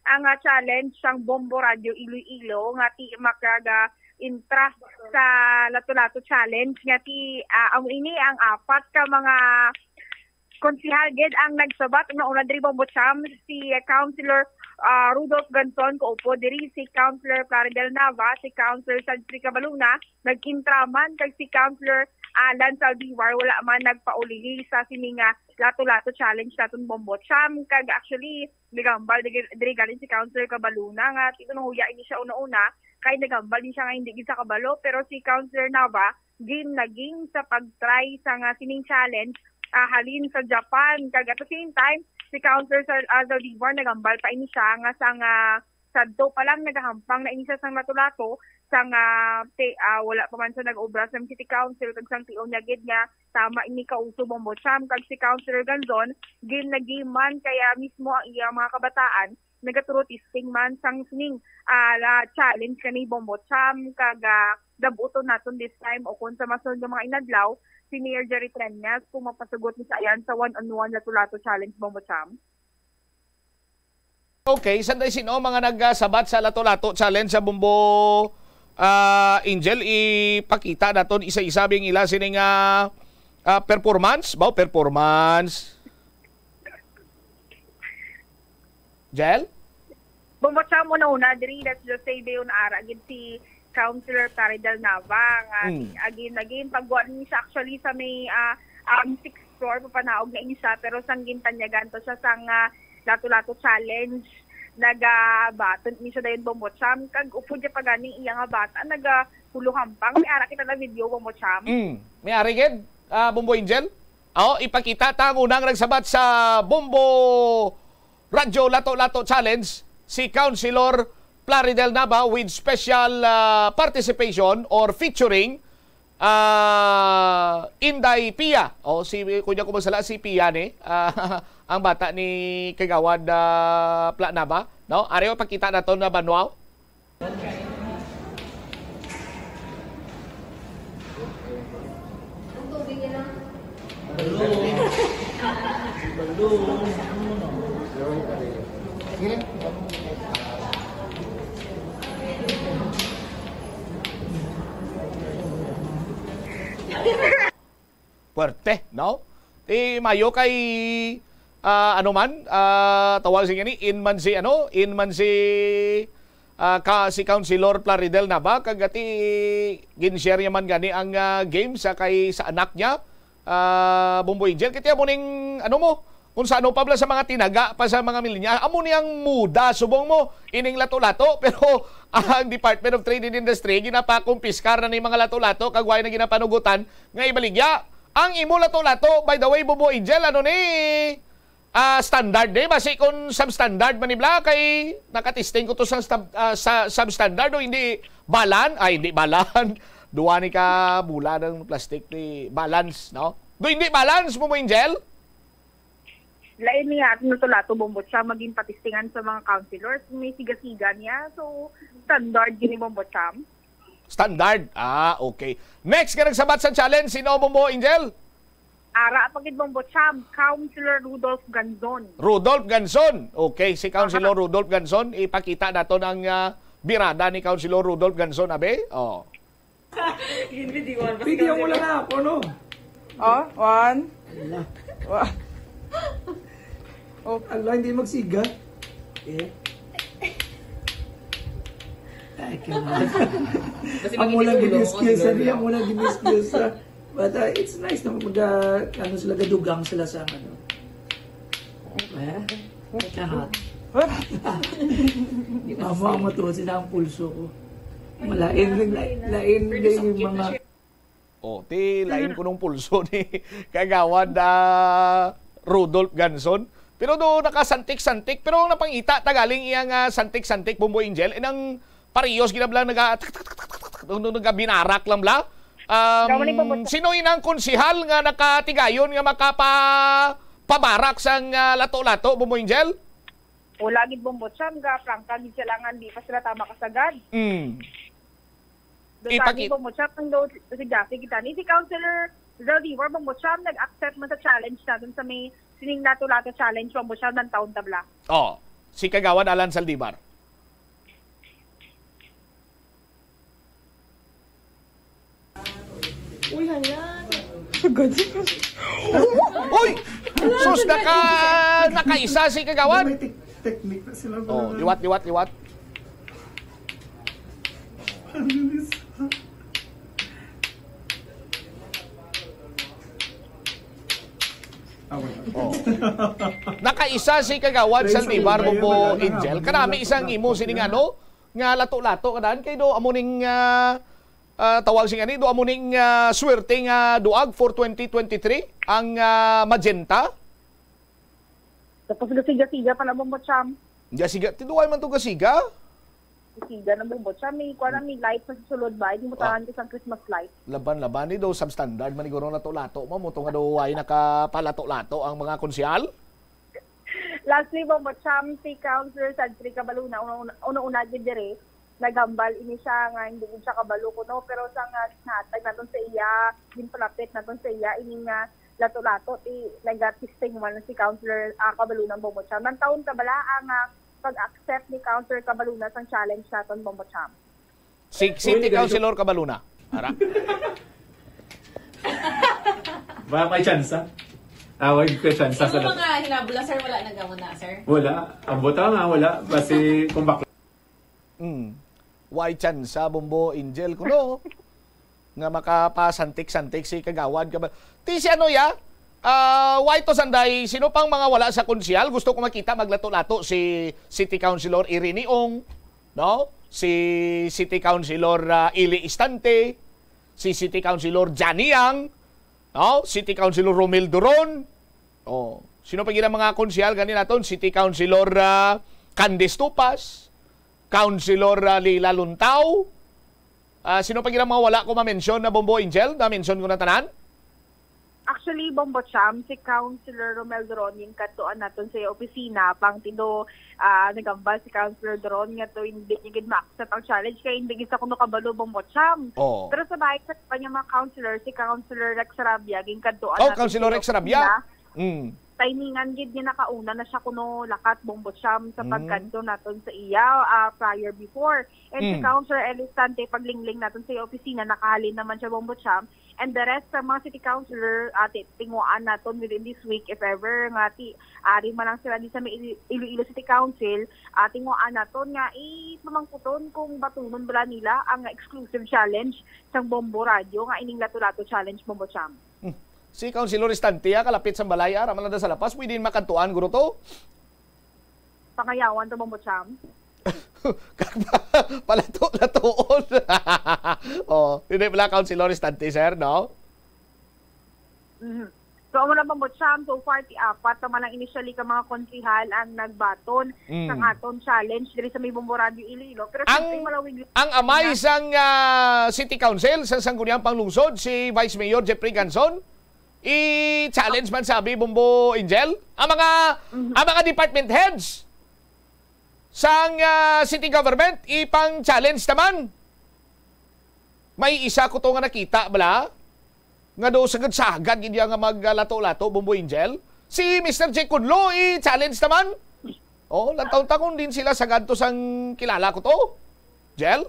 ang, ah, challenge sang Bombo Radio Iloilo nga ti makaga intra sa Lato-Lato Challenge nga ti, ah, amo ini ang apat ka mga konsihal gid ang nagsabat. Una-una diri, Bombo Cham, si Councilor, ah, Rudolph Ganton, kaupod diri si Councilor Plaridel Nava, si Councilor Sadri Cabaluna, nag-intra man, kag si Councilor Alan Saldivar wala man nagpauli sa sini nga lato-lato challenge naton, Bombo Cham. Kag actually, nagambal diri, diri gani si Councilor Cabaluna nga ti-, nahuya ini siya una-una, kay nagambal din siya nga hindi gid sa kabalo, pero si Councilor Nava, game na game sa pag-try sa nga sining challenge, ah, halin sa Japan. Kag at the same time, si Councilor Sal-, ah, Zaldivar, nagambal pa ini siya nga sa nga sadto pa lang nagahampang na ini siya sang lato-lato, sa nga te-, ah, wala pa man siya nag-obra sa City Council, kag sang tion niya gid nga tama ini kauso, Bombo Cham. Kag si Councilor Ganzon, game na game man, kaya mismo ang iyang mga kabataan nagaturo testing man sang sining, ah, la-, challenge kani, Bombo Cham, kag, ah, dabuton naton this time o kung sa masunod nga mga inadlaw, si Mayor Jerry Treñas kung mapasugot ni sa ayan sa one-on-one lato-lato challenge, Bombo Cham. Okay, sanday sino mga nagsabat sa lato-lato challenge sa Bombo, ah, Angel, ipakita naton isa-isa bing ila sini nga, ah, performance, ba, performance. Jel? Bumot sa una-una diri, let's just say, dayon ara gid si Councilor Plaridel Nava nga Mm. again, again, pagwa ni siya actually sa may, ah, um, sixth floor, papanaog na ini siya, pero sang gintanyagan to siya sang, ah, lato-lato challenge, nagabaton ni siya dayon, Bombo Cham, kag upod siya pa gani iya nga bata, nagahuluhampang, may ara kita na video, Bombo Cham. Mm. May ari gid, ah, Bombo Angel? Aw, ipakita ta ang unang nagsabat sa Bombo Radyo Lato-Lato Challenge, si Councilor Plaridel Nava with special, ah, participation or featuring, ah, Inday Pia. O, si, kung di ako magsala, si Pia ni, ah, ang bata ni Kagawad, ah, Pla Nava. No? Ari, pakita naton na, Banwao. Puwerte, no? Ti mayo kay, ah, ano man, ah, tawag sini, in man si, ano, in man si, ah, ka, si Councilor Plaridel Nava, kag ti gin-share niya man gani ang, ah, game sa kay, sa anak niya, ah, Bombo Angel. Kay ti amo ning, ano mo, kung sa ano pa bala sa mga tinaga pa sa mga millennial, amo ni ang muda, subong mo, ining lato-lato, pero ang Department of Trade and Industry ginapakumpiskar na ni mga lato-lato kag way na ginapanugutan nga ibaligya. Ang imo lato-lato, by the way, Bombo Angel, ano ni, ah, standard ni? Basi kung substandard man ni bala, kay nakatesting ko to sa stab-, ah, sa substandard o hindi balan, ay, hindi balan. Duwa ni ka bula ng plastic ni balance, no? Do hindi balance, Bombo Angel? Lain niya at natulato, Bombo Cham, maging patistingan sa mga councilors. May siga-siga niya. So, standard gini, Bombo Cham. Standard? Ah, okay. Next ka nagsabat sa challenge, sino, Bombo Angel? Ara pa gid, Bombo Cham, Councilor Rudolph Ganzon. Rudolph Ganzon. Okay, si Councilor Aha. Rudolph Ganzon, ipakita naton ang, ah, birada ni Councilor Rudolph Ganzon, abi? Oh. Ginbidiwan pa si Video mo Councilor. Lang ako, no? Oh, one. Ala. Wa-, oh. Ala, hindi magsiga. Eh. Ay, come on. Kasi Amo lang mag-inulo gini-excuse, ko, sabi, amo lang gini-excuse, ah. But, uh, it's nice na mag, uh, ano sila, gadugang sila sa, ano. Eh? Kahat. Amo, amo to, sila ang pulso ko. Malain, lain, lain yung mga Oh, ti lain ko nung pulso ni Kagawad, ah, Rudolph Ganson. Pero do nakasantik-santik, pero ang napangita ta galing iya nga santik-santik, Bombo Angel, inang parehas gid na bala naga-, nung, nung nagabinarak lang bala. Um, Ikaw man, Bombo. Sino inang konsehal nga nakatigayon nga makapa-, pabarak sang, ah, lato-lato, Bombo Angel? Wala gid, Bombo Cham, ga prangka gid sila nga di pa sila tama kasagad. Mm. Do Ipaki- tani, Bombo Cham, ang do, do si Jaffy, kita ni si Councilor Zaldivar, Bombo Cham, nag-accept man sa challenge natin sa may sining lato-lato challenge, Bombo Cham, ng taon tabla. Oh, si Kagawad Alan Zaldivar. Uy, hala. Agad. Uy! Sus, naka-, nakaisa si Kagawad. May tek-, technique na sila, Oh, brother. Liwat, liwat, liwat. Ang bilis. Ah, wala. Oh. Nakaisa si Kagawad Zaldivar, Bombo Angel. Kanami isang imo sining ano, nga lato-lato ka daan kay do amo ning, ah, ah, tawag sing ani, do amo ning, ah, swerte nga duag for twenty twenty-three ang, ah, magenta. Tapos gasiga-siga pa na, Bombo Cham. Gasiga, tiduay man to gasiga? Gasiga na, Bombo Cham. May kuha na, may light sa sulod ba? Hindi mo Ah. tahan ko sa Christmas light. Laban-laban ni do, substandard man siguro lato-lato mo. Mo to nga do, ay nakapalato-lato ang mga konsehal? Lastly, Bombo Cham, si Councilor Cedric Cabaluna, una-una, una-una gid dire, naghambal ini siya nga hindi gid siya kabalo kuno, pero sa nga ginhatag naton sa iya, ginpalapit naton sa iya, ini nga lato-lato, ti nagatisting man si Councilor, ah, Cabaluna, Bombo Cham. Nang taon ka bala ang, ah, pag-accept ni Councilor Cabaluna sang challenge naton, Bombo Cham? Si City Uy, Councilor Cabaluna. Ara. Ba, may tsansa? Ah, wag ko tsansa Yung sa mga hinabla, sir, wala na gamo na, sir? Wala. Ang butang nga, wala. Basi, kung bakla. Mm. Why tsansa, Bombo Angel? Kuno, nga makapasantik-santik si Kagawad Kabal-, ti si ano ya? Ah, why to sanday? Sino pang mga wala sa konsehal? Gusto ko makita maglato-lato si City Councilor Irene Ong, no? Si City Councilor, ah, Eli Istante, si City Councilor Johnny Yang, no? City Councilor Romel Duron. Oh, sino pa gid ang mga konsehal gani naton? City Councilor, ah, Candice Tupas, Councilor, ah, Leila Luntao. Ah, sino pa gid ang mga wala ko ma-mention na, Bombo Angel? Na-mention ko na tanan? Actually, Bombo Cham, si Councilor Romel Duron, yung katuan naton sa opisina, pang tindo, ah, nagambal si Councilor Duron nga to, hindi niya gid ma-accept ang challenge, kaya hindi gid sa kuno kabalo, Bombo Cham. Oo. Pero sa bahay sa kanya mga councilor, si Councilor Rex Sarabia, ging katuan Oh, naton Councilor sa Rex Sarabia? opisina. Mm. Timingan gid nga nakauna na siya kuno lakat, Bombo Cham, sa Mm. pagkadto naton sa iya, ah, prior before. And si Mm. Councilor Eli Istante, paglingling naton sa iya opisina, nakahalin naman siya, Bombo Cham. And the rest sa mga city councilor, ah, ti-, tinguhaan naton within this week, if ever nga ti-, ari man lang sila di sa may Ili-, Iloilo City Council, ah, tinguhaan naton nga ipamangkuton kung batunon bala nila ang exclusive challenge sang Bombo Radio nga ining Lato-Lato Challenge, Bombo Cham. Hmm. Si Councilor Estante, ah, kalapit sa balay, ah, ra man lang sa lapas, pwede makadtuan, guro, to? Pangayawan to, Bombo Cham. Palato-latoon. Oh, hindi pala, Councilor Estante, sir, no? Mhm. So, amo na, Bombo Cham, so far, ti apat naman ang initially ka mga konsihal ang nagbaton Mm. sa aton challenge diri sa may Bombo Radio Iloilo. Pero Ang, siyempre, malawig ang amay na. sang, ah, City Council, sa Sangguniang Panglungsod, si Vice Mayor Jeffrey Ganson, i-challenge man sabi, Bombo Angel, ang mga, Mhm. ang mga department heads sang, ah, city government, ipang-challenge naman. May isa ko to nga nakita, bala, nga do sagad-sagad gid iya nga mag, ah, lato-lato, Bombo Angel. Si Mister Jay Cunlo, i-challenge naman. Oh, lantaw ta kung din sila sagad to sang kilala ko to. Jel?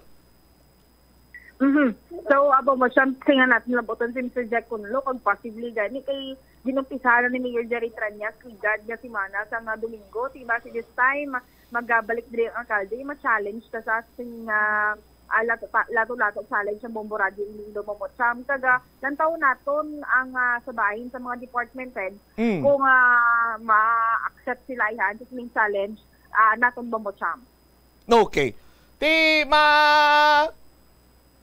Mhm. So, abo mo, siyempre nga natin labutan si Mister Jack Cunlo, kag possibly gani kay ginumpisahan na ni Mayor Jerry Trañas ligad nga semana sa nga Domingo. Di ba, si this time, magabalik diri ang alkalde, ma-challenge ta sa sing, ah, ah, lato-, pa-, lato-lato challenge ang Bombo Radio Iloilo, Bombo Cham. Kag, ah, lantaw naton ang, ah, sa bahin sa mga department head Mm. kung, ah, ma-accept sila ihan sa sining challenge, ah, naton, Bombo Cham. Okay. Ti ma-,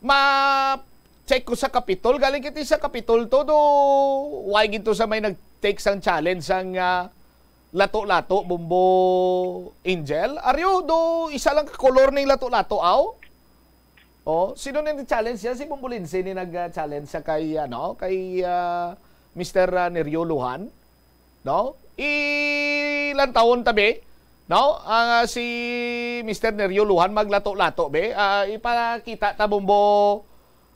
ma-check ko sa Kapitol. Galing kiti sa Kapitol to, do why gid to sa may nag-take sang challenge sang, ah, lato-lato, Bombo Angel? Aryo, do isa lang ka kolor ning lato-lato, aw? Oh, sino ni nag-challenge siya? Si Bombo Lindsay ni nag-challenge sa kay, ano, kay, ah, Mister, ah, Nerio Lujan? No? Ilantawon tabi, no? Ang, ah, si Mister Nerio Lujan maglato-lato, be. Ah, ipakita ta, Bombo,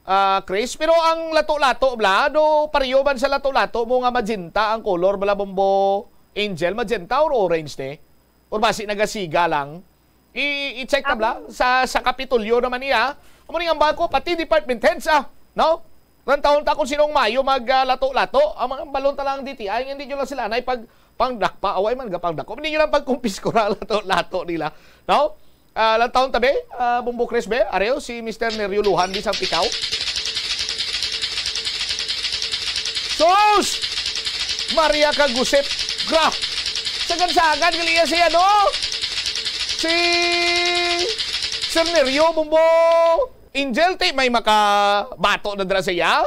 ah, Chris. Pero ang lato-lato, bla, do pareho man sa lato-lato mo nga magenta ang color, bla, Bombo Angel? Magenta or orange, te? Or basi nagasiga lang? I, i-check ta bala sa, sa Kapitolyo naman niya. Amo ni ang bako, pati department heads, ah, no? Lantawon ta kung sinong mayo mag, ah, lato-lato. Ang mga balon ta lang ang D T I, hindi nyo lang sila na ipag-, pangdakpa. Away man, gapangdakop. Hindi nyo lang pagkumpiskura lato-lato nila, no? Ah, lantawon tabi, ah, Bombo Chris, be, areo, si Mister Nerio Lujan, di sang pikaw. Sus! Maria kag Josep. Gra! Sagad-sagad gali iya siya, no? Si Sir Nerio, Bombo Angel, ti may makabato na dira sa iya?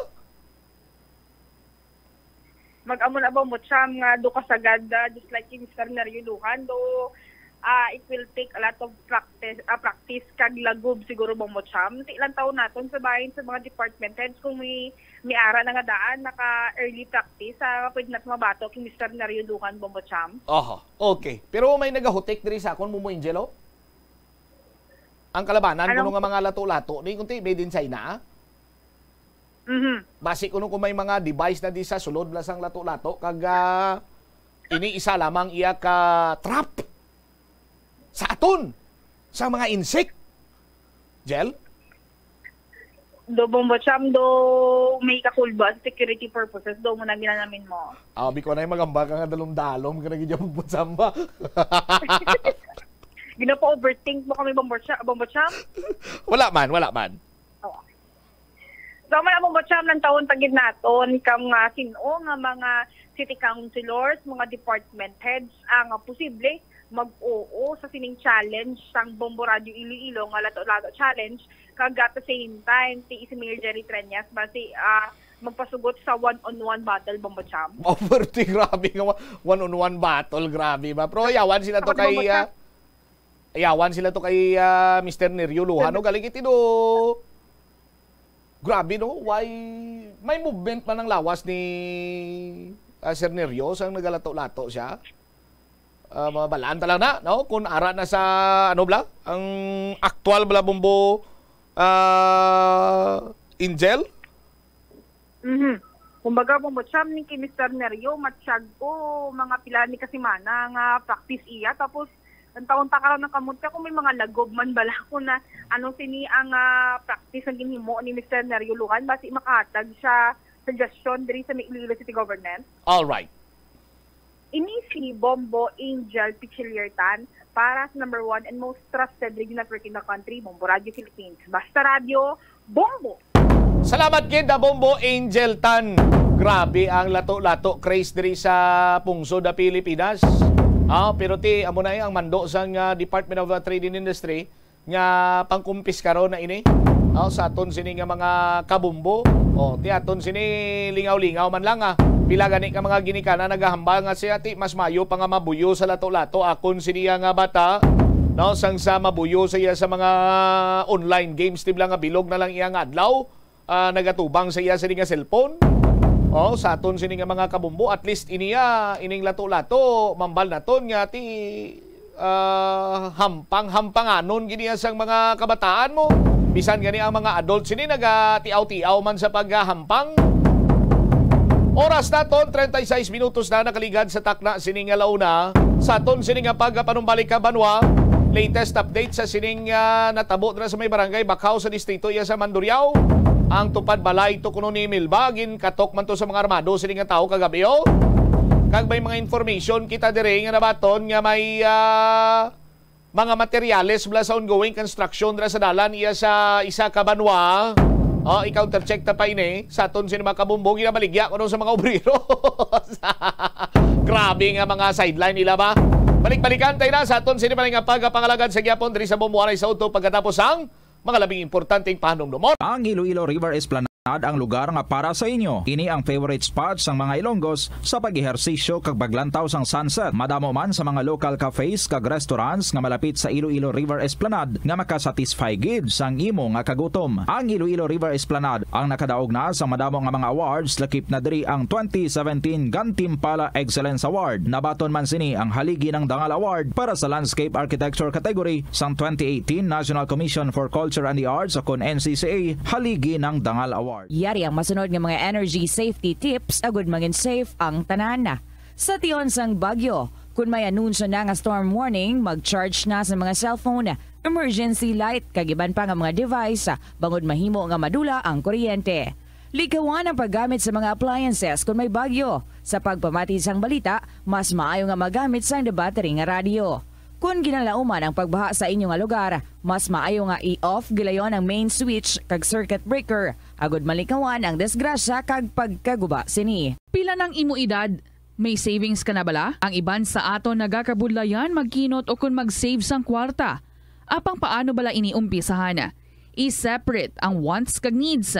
Mag-amo na ba mo, Cham, nga do ka sagad, ah, just like yung Mister Nerio Lujan, do, ah, it will take a lot of practice, ah, practice kag lagob siguro ba mo, Cham? Ti lang taon naton sa bahin sa mga department heads kung may, may ara na nga daan, naka early practice, ah, pwede natin mabato kay Mister Nerio Lujan ba mo, Cham? Aha, okay. Pero may nagahutik diri sa akon, Mumu Angelo? Ang kalabanan, Anong kuno nga mga lato-lato, ni kunti made in China, ah? Mhm. Basi kuno kung may mga device na di sa sulod na sang lato-lato, kag, ah, ini isa lamang iya ka trap sa aton, sa mga insect. Jel? Do, Bombo Cham, do may kakulba sa security purposes, do mo na ginanamin mo. Abi ko na yung magamba ka nga dalom-dalom ka na gid yung Bombo Cham ba? Ginapa-overthink mo kami, Bombo Cha-, Bombo Cham? Wala man, wala man. Oo. So, amo na, Bombo Cham, lang taon tagid naton kang, ah, sino nga mga city councilors, mga department heads ang, ah, posible mag-oo sa sining challenge sang Bombo Radio Iloilo nga Lato-Lato Challenge, kag at the same time, ti si Mayor Jerry Treñas, basi, ah, magpasugot sa one-on-one battle, Bombo Cham. Overti, grabe nga wa-, one-on-one battle, grabe ba? Pero yawan sila to Ako, Bombo kay, ah, Cham. Yawan sila to kay, ah, Mister Nerio Lujan, no? Galing iti do. Grabe, no? Why? May movement man ang lawas ni, ah, Sir Nerio sang nagalato-lato siya. Ah, mabalaan ta lang na, no? Kung ara na sa, ano bala? Ang aktual bala, Bombo, ah, Angel? Mhm. Kumbaga, Bombo Cham, ni kay Mister Nerio, matsyag ko, mga pila ni kasimana nga practice iya. Tapos, ang taon ta karon ang kamot ka kung may mga lagob man bala ko na, ano, sini ang, ah, practice ang ginhimo ni Mister Nerio Lujan, basi makahatag siya suggestion diri sa may Iloilo City Government. All right. Ini si Bombo Angel Pichiliertan para sa number one and most trusted radio network in the country, Bombo Radio Philippines. Basta Radio, Bombo! Salamat gid, ah, Bombo Angel Tan. Grabe ang lato-lato craze diri sa pungsod, ah, Pilipinas. Ah, pero ti, amo na ang mando sang, ah, Department of, ah, Trade and Industry nga pangkumpiskaro na ini. Oh, sa aton sini nga mga kabumbo. Oh, ti aton sini lingaw-lingaw man lang, ah. Pila gani ka mga ginikanan nagahambal nga siya ti mas mayo pa nga mabuyo sa lato-lato akon sini nga bata. No, sang sa mabuyo sa iya sa mga online games, tibla nga bilog na lang iya nga adlaw, ah, nagatubang sa iya sini nga cellphone. Oh, sa aton sini nga mga kabumbo, at least iniya, ining lato-lato, mambal naton nga ti, ah, hampang-hampanganon gid iya sang mga kabataan mo. Bisan gani ang mga adult sini nagatiaw-tiaw man sa paghampang. Oras naton, treinta y seis minutos na nakaligad sa takna sini nga launa. Sa aton sini nga pagpanumbalik ka, banwa, latest update sa sining, ah, natabo dira sa may barangay Bacao sa distrito iya sa Mandurriao. Ang tupad balay to kuno ni Milba, ginkatok man to sa mga armado sini nga tawo kagabi, oh. Kag may mga information kita diri nga nabaton nga may, ah, mga materyales mula sa ongoing construction dira sa dalan iya sa isa ka banwa. Oh, i-countercheck ta pa ini sa aton sini mga kabumbo, ginabaligya kuno sa mga obrero. Grabe nga mga sideline nila ba? Balik-balikan tayo na sa aton sini pa nga pagpangalagad sa gyapon diri sa Bombo anay sa uto pagkatapos ang mga labing importanteng pahanumdumon. Ang Iloilo River Esplanade ang lugar nga para sa inyo. Ini ang favorite spot sang mga Ilonggos sa pag-ehersisyo kag paglantaw sang sunset. Madamo man sa mga local cafes kag restaurants nga malapit sa Iloilo River Esplanade nga makasatisfy gid sang imo nga kagutom. Ang Iloilo River Esplanade ang nakadaog na sa madamo nga mga awards, lakip na diri ang twenty seventeen Gantimpala Excellence Award. Nabaton man sini ang Haligi ng Dangal Award para sa Landscape Architecture category sang twenty eighteen National Commission for Culture and the Arts, o kon N C C A, Haligi ng Dangal Award. Yari ang masunod nga mga energy safety tips agud mangin safe ang tanan. Sa tion sang bagyo, kun may anunsyo na nga storm warning, mag-charge na sa mga cellphone, emergency light, kag iban pa nga mga device, bangod mahimo nga madula ang kuryente. Likawan ang paggamit sa mga appliances kun may bagyo. Sa pagpamati sang balita, mas maayo nga magamit sang battery nga radyo. Kun ginalauman ang pagbaha sa inyo nga lugar, mas maayo nga i-off gilayon ang main switch kag circuit breaker, agud malikawan ang disgrasya kag pagkaguba sini. Pila nang imo edad? May savings ka na bala? Ang iban sa aton nagakabudlayan magkinot o kon mag-save sang kwarta. Apang paano bala ini umpisahan? I-separate ang wants kag needs.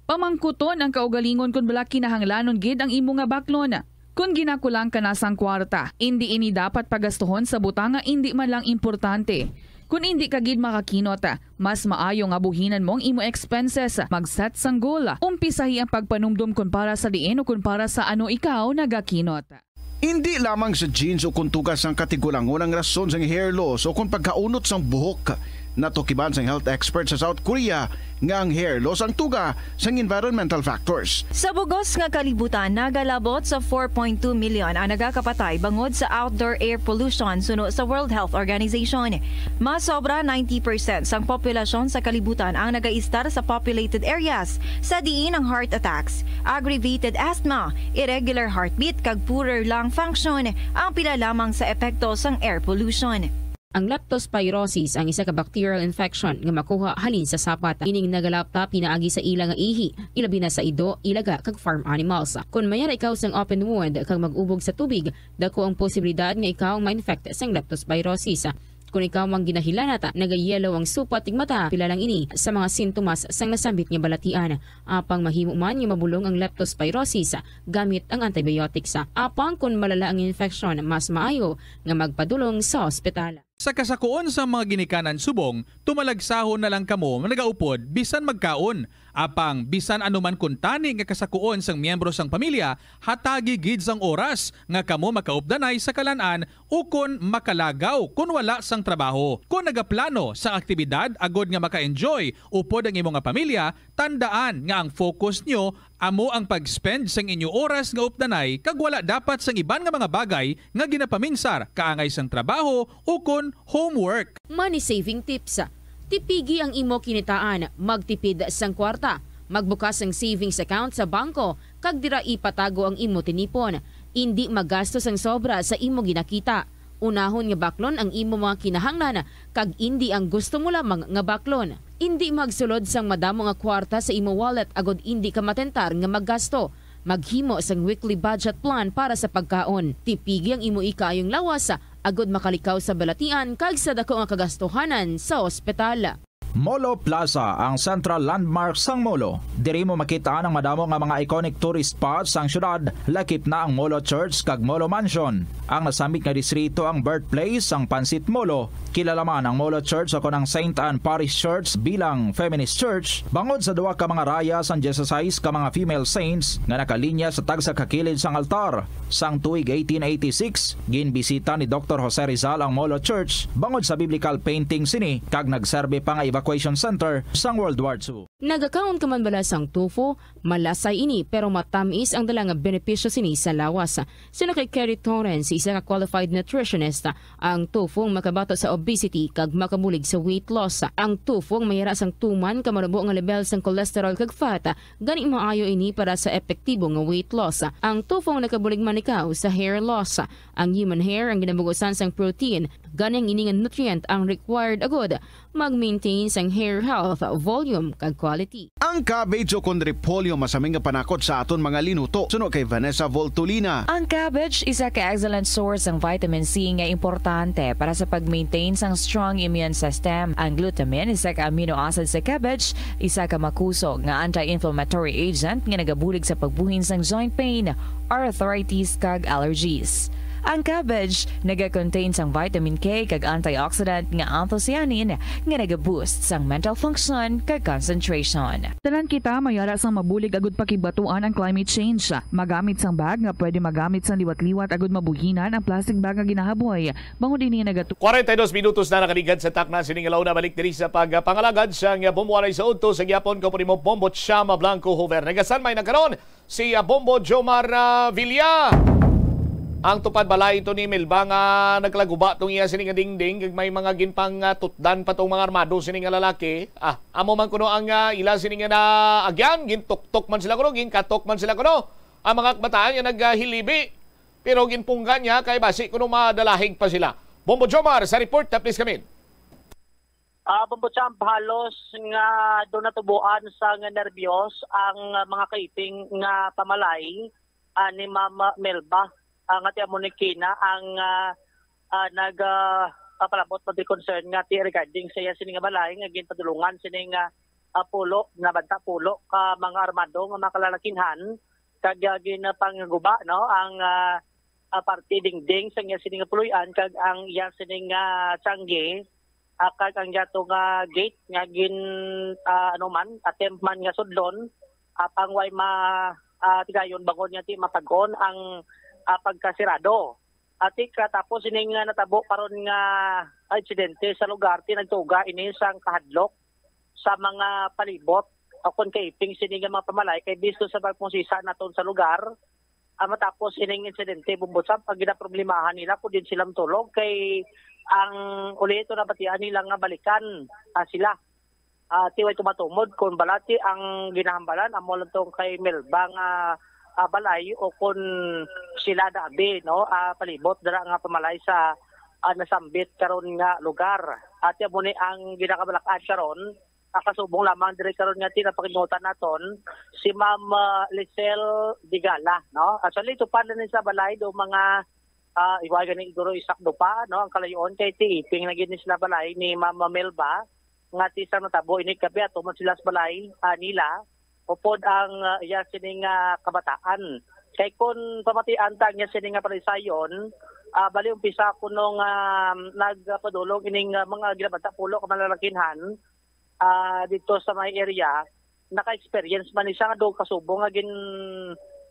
Pamangkuton ang kaugalingon kon bala kinahanglanon gid ang imo nga baklon. Kon ginakulang ka na sang kwarta, indi ini dapat pagastuhon sa butang nga indi man lang importante. Kon indi ka gid makakinot, mas maayo nga buhinan mo ang imo expenses. Mag-set sang goal. Umpisahi ang pagpanumdom kon para sa diin o kon para sa ano ikaw nagakinot. Indi lamang sa genes o kon tuga sang katigulangon ang rason sang hair loss o kon pagkaunot sang buhok. Natukiban sang health expert sa South Korea nga ang hair loss ang tuga sang environmental factors. Sa bug-os nga kalibutan, nagalabot sa four point two million ang nagakapatay bangod sa outdoor air pollution suno sa World Health Organization. Mas sobra ninety percent sang populasyon sa kalibutan ang nagaistar sa populated areas, sa diin ang heart attacks, aggravated asthma, irregular heartbeat, kag poorer lung function ang pila lamang sa epekto sang air pollution. Ang leptospirosis ang isa ka bacterial infection nga makuha halin sa sapat. Ining nagalaptap pinaagi sa ila nga ihi, ilabi na sa ido, ilaga, kag farm animals. Kon mayara ikaw sang open wound kag mag-ubog sa tubig, dako ang posibilidad nga ikaw ma-infect sang leptospirosis. Kon ikaw ang ginahilanat, nagayellow ang supat ug mata, pila lang ini sa mga sintomas sang nasambit nga balatian. Apang mahimo man nga mabulong ang leptospirosis gamit ang antibiotics. Apang kon malala ang infection, mas maayo nga magpadulong sa ospital. Sa kasakuon sang mga ginikanan subong, tumalagsahon na lang kamo nagaupod bisan magkaon. Apang bisan ano man kuntani nga kasakuon sang miyembro sang pamilya, hatagi gid sang oras nga kamo makaupdanay sa kalan-an ukon makalagaw kon wala sang trabaho. Kon nagaplano sang aktibidad agod nga maka-enjoy upod ang imo nga pamilya, tandaan nga ang focus nyo amo ang pag-spend sang inyo oras nga updanay kag wala dapat sang iban nga mga bagay nga ginapaminsar kaangay sang trabaho ukon homework. Money saving tips. Tipigi ang imo kinitaan, magtipid sang kwarta. Magbukas sang savings account sa bangko kag dira ipatago ang imo tinipon. Indi magastos ang sobra sa imo ginakita. Unahon nga baklon ang imo mga kinahanglan kag indi ang gusto mo lamang nga baklon. Indi magsulod sang madamo nga kwarta sa imo wallet agod indi ka matentar nga maggasto. Maghimo sang weekly budget plan para sa pagkaon. Tipigi ang imo ikaayong lawas agod makalikaw sa balatian kag sa dako nga kagastuhanan sa ospital. Molo Plaza, ang central landmark sang Molo. Diri mo makita ang madamo nga mga iconic tourist spots sang syudad, lakip na ang Molo Church kag Molo Mansion. Ang nasambit nga distrito ang birthplace sang Pansit Molo. Kilala man ang Molo Church o kon ang Saint Anne Parish Church bilang feminist church bangod sa duha ka mga raya sang dieciséis ka mga female saints nga nakalinya sa tagsa ka kilid sang altar. Sang tuig eighteen eighty-six, ginbisita ni Doktor Jose Rizal ang Molo Church bangod sa biblical painting sini kag nagserbi pa nga evacuation center sang World War Two. Nagakaon ka man bala sang tofu? Malasay ini pero matamis ang dala nga benepisyo sini sa lawas. Suno kay Kerry Torrens, isa ka qualified nutritionist, ang tofu ang makabato sa obesity kag makabulig sa weight loss. Ang tofu ang mayara sang tuman ka manubo nga level sang cholesterol kag fat, gani maayo ini para sa epektibo nga weight loss. Ang tofu ang nakabulig man ikaw sa hair loss. Ang human hair ang ginabugusan sang protein, gani ang ini nga nutrient ang required agud mag-maintain sang hair health, volume, kag quality. Ang cabbage o kon repolyo masami nga panakot sa aton mga linuto. Suno kay Vanessa Voltolina. Ang cabbage isa ka excellent source sang vitamin C nga importante para sa pag-maintain sang strong immune system. Ang glutamine isa ka amino acid sa cabbage, isa ka makusog nga anti-inflammatory agent nga nagabulig sa pagbuhin sang joint pain, arthritis, kag allergies. Ang cabbage naga-contain sang vitamin K kag antioxidant nga anthocyanin nga naga-boost sang mental function kag concentration. Tanan kita mayara sang mabulig agud pakibatuan ang climate change. Magamit sang bag nga pwede magamit sang liwat-liwat agud mabuhinan ang plastic bag nga ginahaboy, bangod ini nagatu- Kwarenta y dos minutos na nakaligad sa takna sining alauna. Balik diri sa pagpangalagad sang Bombo Anay sa Udto sa gihapon. Ko po nimo Bombo Chama Blanco Hover. Nagasan may nagkaron si, ah, Bombo Jomar, ah, Villa. Ang tupad balay to ni Melba nga naglaguba tong iya sini nga dingding kag may mga ginpang, ah, tutdan pa tong mga armado sini nga lalaki. Ah, amo man kuno ang, ah, ila sini nga naagyan, gintuktok man sila kuno, ginkatok man sila kuno. Ang mga kabataan nga naghilibi, pero ginpunggan niya kay basi kuno madalahig pa sila. Bombo Jomar sa report, ah, please come in. Ah, Bombo Champ, halos nga do natubuan sa nga nerbiyos ang mga kaiping nga pamalay, ah, ni Ma'am Melba, ah, nga ti amo ni Kina ang, ah, ah, nag, ah, papalabot pa di concern nga ti regarding sa iya sini nga balay nga ginpadulungan sini nga, ah, pulo, nabanta pulo ka mga armado nga mga kalalakinhan kag, ah, ginapangguba, no, ang, ah, ah, parte dingding sa iya sini nga puloy-an kag ang iya sini nga tiyangge, ah, kag ang yato nga gate nga gin, ah, ano man, attempt man nga sudlon, apang way ma, ah, tigayon bangod nga ti mapag-on ang, ah, pagkasirado. Ati katapos ini nga natabo karon nga insidente sa lugar, ti nagtuga ini sang kahadlok sa mga palibot o kon kaiping sini nga mga pamalay kay bisto sa pagpusisa naton sa lugar, ah, matapos ining insidente, Bombo Champ, ang ginaproblemahan nila kung din sila matulog kay ang uli ito nabatian nila nga balikan, ah, sila. Ah, ti way tumatumod kung balati ang ginahambalan amo lang tong kay Melba nga, ah, balay o kung sila dabi, no, ah, palibot dira nga pamalay sa, ah, nasambit karon nga lugar. At amo ni ang ginakabalak-an karon, ah, kasubong lamang diri karon nga tinapakinutan naton si Ma'am, ah, Lisel Digala, no? Actually, tupad na ni sa balay do mga, ah, iway gani siguro isak dupa, no, ang kalayoon kay ti iping na gid ni sila balay ni Ma'am Melba nga ti sa natabo ini kabi ato man sila sa balay, ah, nila upod ang, ah, iya sini nga kabataan. Kay kun pamatian ta ang iya sini nga palisayon, ah, bali umpisa kuno nga nagpadulong ining, ah, mga ginabanta pulo ka malalakinhan, ah, dito sa may area, naka-experience man ni siya nga do kasubong nga gin,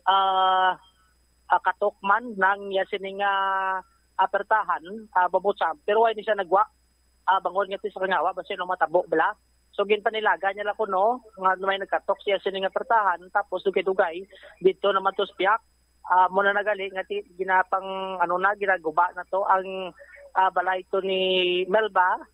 ah, ah, katok man nang iya sini nga apertahan, ah, Bombo Champ. Pero wala ni siya nagwa, ah, bangod nga ti sa kangawa, basi no matabo bala. So, ginpanilaga niya lang kuno nga may nagkatok siya sini nga apertahan, tapos dugay-dugay, dito naman to sa piyak, ah, muna nagali nga ti, ginapang, ano na, ginaguba na to ang, ah, balay to ni Melba,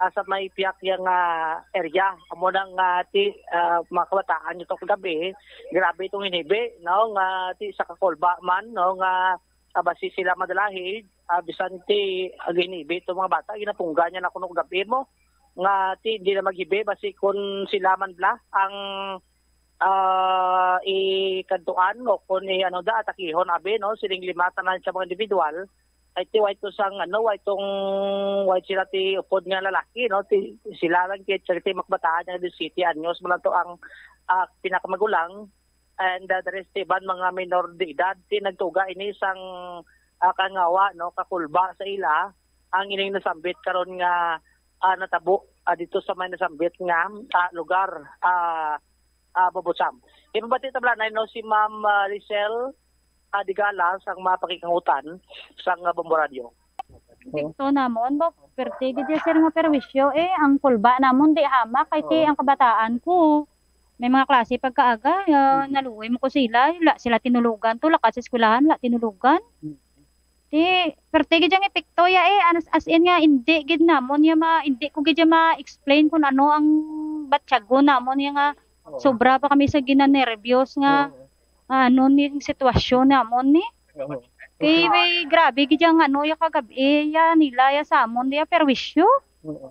ah, sa may Piak yang, ah, area. Amo na nga ti, ah, mga kabataan nito kagabi, grabe itong hinibi, no, nga ti sa kakulba man, no, nga, ah, basi sila madalahig, ah, bisan ti, ah, ginibi itong mga bata, ginapungga niya na kuno kagabi mo, nga ti di na maghibi, basi kun sila man bala ang, ah, ikadtuan o kun i-, ano da, atakihon, abi, no, siling lima tanan sa mga individual, ay ti, way to sang, ano, way tong, way sila ti upod nga lalaki, no? Ti, sila lang ti, ti makbataan nga disisiete anyos mo lang to ang, ah, pinakamagulang, and, ah, the rest iban mga minor de edad. Ti nagtuga ini sang, ah, kangawa, no, kakulba sa ila ang ining nasambit karon nga, ah, natabo, ah, dito sa may nasambit nga, ah, lugar, ah, ah, Bobo Sam. Ipabati ta bala na, no, si Ma'am, ah, Lisel, ah, Digala sang mga pakikangutan sang, ah, Bombo Radio. Dikto namon, ba, perte gid ya, sir, nga perwisyo, eh, ang kulba namon di hamak, kay ti Oo. ang kabataan ko, may mga klase pagkaaga, ah, Mm. naluoy mo ko sila, wala sila tinulugan to, lakat sa eskwelahan, wala tinulugan. Mm. Ti, perte gid yang epekto ya, eh, as, as in nga, hindi gid namon ya ma-, hindi ko gid ya ma-explain kung ano ang batyagon namon ya nga Oo. sobra pa kami sa ginanerbyos nga Oo. ano ni sitwasyon namon ni. Oo. Kay Okay. may grabe gid yang ano ya kagab-i ya nila ya sa amon ya perwisyo. Oo.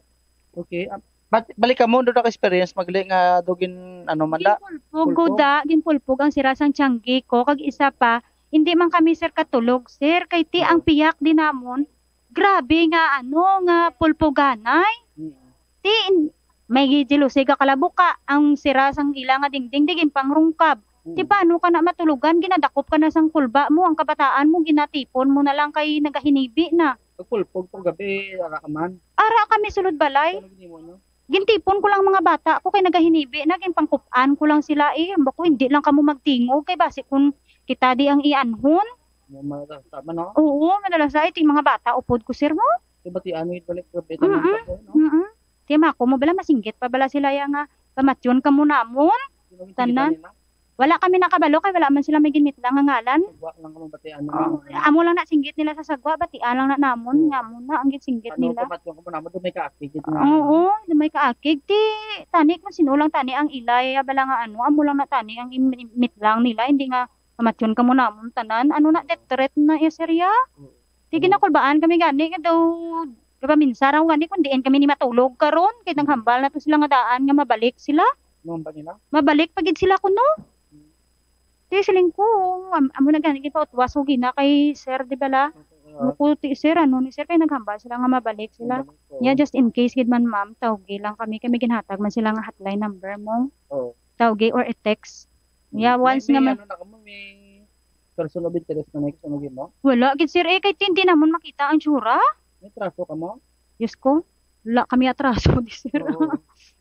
Okay. Ah, bat-, balik ka mo, doon ka experience magli nga do gin, ano man da? Ginpulpog, Pulpog? Guda, ginpulpog ang sira sang tiyanggi ko. Kag isa pa, hindi man kami, sir, katulog, sir. Kay ti ang Oo. piyak din namon, grabe nga, ano, nga pulpoganay. Mm. Ti, in-, may gijilusi ka kalabuka, ang sira sang ila nga dingding, di ginpangrungkab. Ti Mm. paano ka na matulugan? Ginadakop ka na sang kulba mo, ang kabataan mo, ginatipon mo na lang kay nagahinibi na. Pagpulpog po gabi, ara ka man. Ara kami sulod balay. Ano gini mo, no? Gintipon ko lang mga bata ko kay nagahinibi na, ginpangkup-an ko lang sila, eh. Ambako, hindi lang kamo magtingog kay basi kung kita di ang ianhon. Mo malasa man, no? Oo, madalas ay ting mga bata upod ko, sir, mo. Kay batian mo, balik ko, beta Mm-mm. man ako, no? Mm-mm. Ti mako mo bala, masinggit pa bala sila ya nga pamatyon kamo namon. Sino ang Tanan. singgit nila? Wala kami nakabalo kay wala man sila may ginmitlang nga ngalan. Sagwa lang kamo batian mo. Oh, amo lang na singgit nila sa sagwa, batian lang na namon, Oo. nga amo na ang ginsinggit Ano, nila. Pamatyon ko mo namon, do may kaakig gid nga. Oo, do may kaakig. Ti, tani kung sino lang tani ang ilay, ya bala nga ano, amo lang na tani ang im-, im-, mitlang nila, hindi nga pamatyon kamo namon tanan. Ano na, death threat na ya, sir, ya? Oo. Ti, Oo. ginakulbaan kami gani, nga daw, gapaminsar ako gani kung diin kami ni matulog karon, kay Mm. naghambal na to sila nga daan nga mabalik sila. Ano ba nila? Mabalik pa gid sila kuno. Mm. Ti, siling ko, am-, amo na gani, gipautwas ko gina kay sir, di bala? Oo. Mukuti, sir, ano ni sir, kay naghambal sila nga mabalik sila. Mabalik, oo. Yeah, just in case gid man, ma'am, tawgi lang kami, kay may ginhatag man sila nga hotline number mo. Oo. Tawgi or i-text. Hmm. Yeah, May, once may nga ma- ano na ka mo, may person of interest na may gusto mo gid mo? Wala gid, sir, eh, kay ti hindi namon makita ang tsura. May traso ka mo? Diyos ko, wala kami atraso, di, sir. Oo.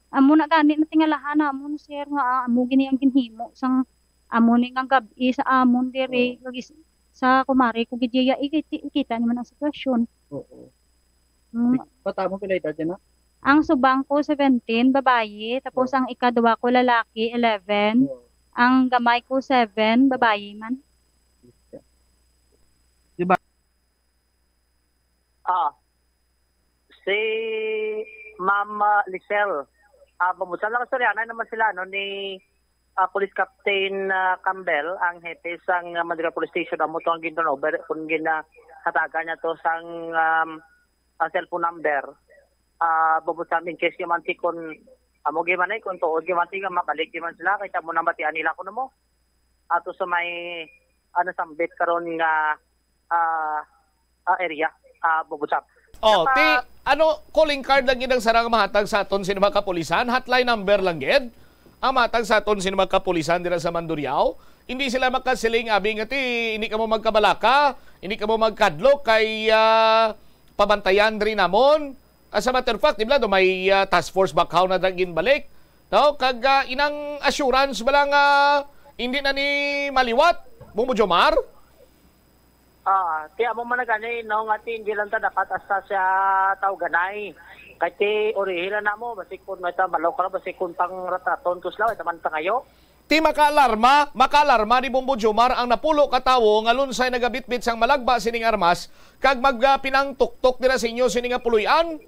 Amo na gani na tingalahan namon, sir, nga, ah, amo gini ang ginhimo sang amo ni nga gab-i sa amon diri, Oo. kag is-, sa kumare ko gid iya, eh, kay ti-, kita naman ang sitwasyon. Oo. Mm. Bata mo, pila edad yan, ha? Ang subang ko, seventeen, babayi. Tapos Oh. ang ikadwa ko, lalaki, eleven. Oh. Ang gamay ko, seven, babayi man. Di ba? Ah, si Ma'am, ah, Lisel, ah, mabusa lang, istoryanan naman sila, no, ni ah, Police Captain, ah, Campbell, ang hepe sang, ah, Mandurriao Police Station, amo to ang gin-turn over kung ginahatagan niya to sang, um, ah, cellphone number. Ah, bubot sa amin, case gyud man ti kung amo gyud man ay, kung tuod gyud man ti nga mabalik gyud man sila, kay amo nang batian nila kuno mo. Ato sa may, ah, nasambit karon nga ah, ah, area, ah, Bubusap. Oh, Naka- ti, ano, calling card lang gid ang sarang mahatag sa aton sini mga kapulisan, hotline number lang gid ang mahatag sa aton sini mga kapulisan dira sa Mandurriao. Hindi sila makasiling, abi nga ti, hindi kamo magkabalaka, hindi kamo magkadlok kay, ah, pabantayan diri namon. As a matter of fact, di ba, do may, ah, task force backhound na ginbalik. No? Kag, ah, inang assurance ba lang, ah, hindi na ni maliwat, Bumbo Jomar? Ah, ti amo man na gani, no, nga ti hindi lang ta dapat asta sa tawganay. Kay ti urihi lang namo, basi kun may ta balo ka, basi kun pang ratraton to sila, may ta man pangayo. Ti makaalarma, makaalarma ni Bombo Jomar ang napulo ka tawo nga lunsay nagabitbit sang malagba sining armas kag magpinangtuktok dira sa inyo sini nga puloy-an?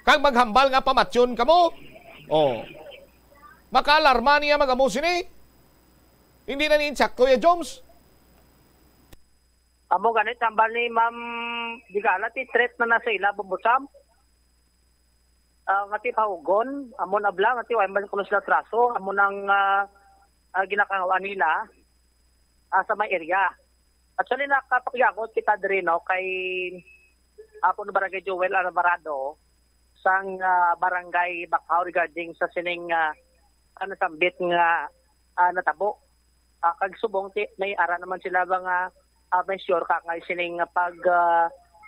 Kag maghambal nga pamatyon kamo. Oh. Makaalarma niya mag-amo sini. Hindi na ni insakto ya, Joms. Amo gani tambal ni Ma'am Digala, ti threat na na sa ila, Bombosam. Ah, nga ti pahugon, amo na bala, nga ti wa man kuno sila traso, amo nang ah, ah, ginakangawaan nila ah, sa may area. Actually, nakapagyagot kita diri, no, kay ah, Puno Barangay Joel Alvarado sang ah, Barangay Bacau regarding sa sining ah, ah, nasambit nga ah, natabo. Ah, kag subong ti may ara naman sila ba nga ah, may sure ka nga sining pag ah,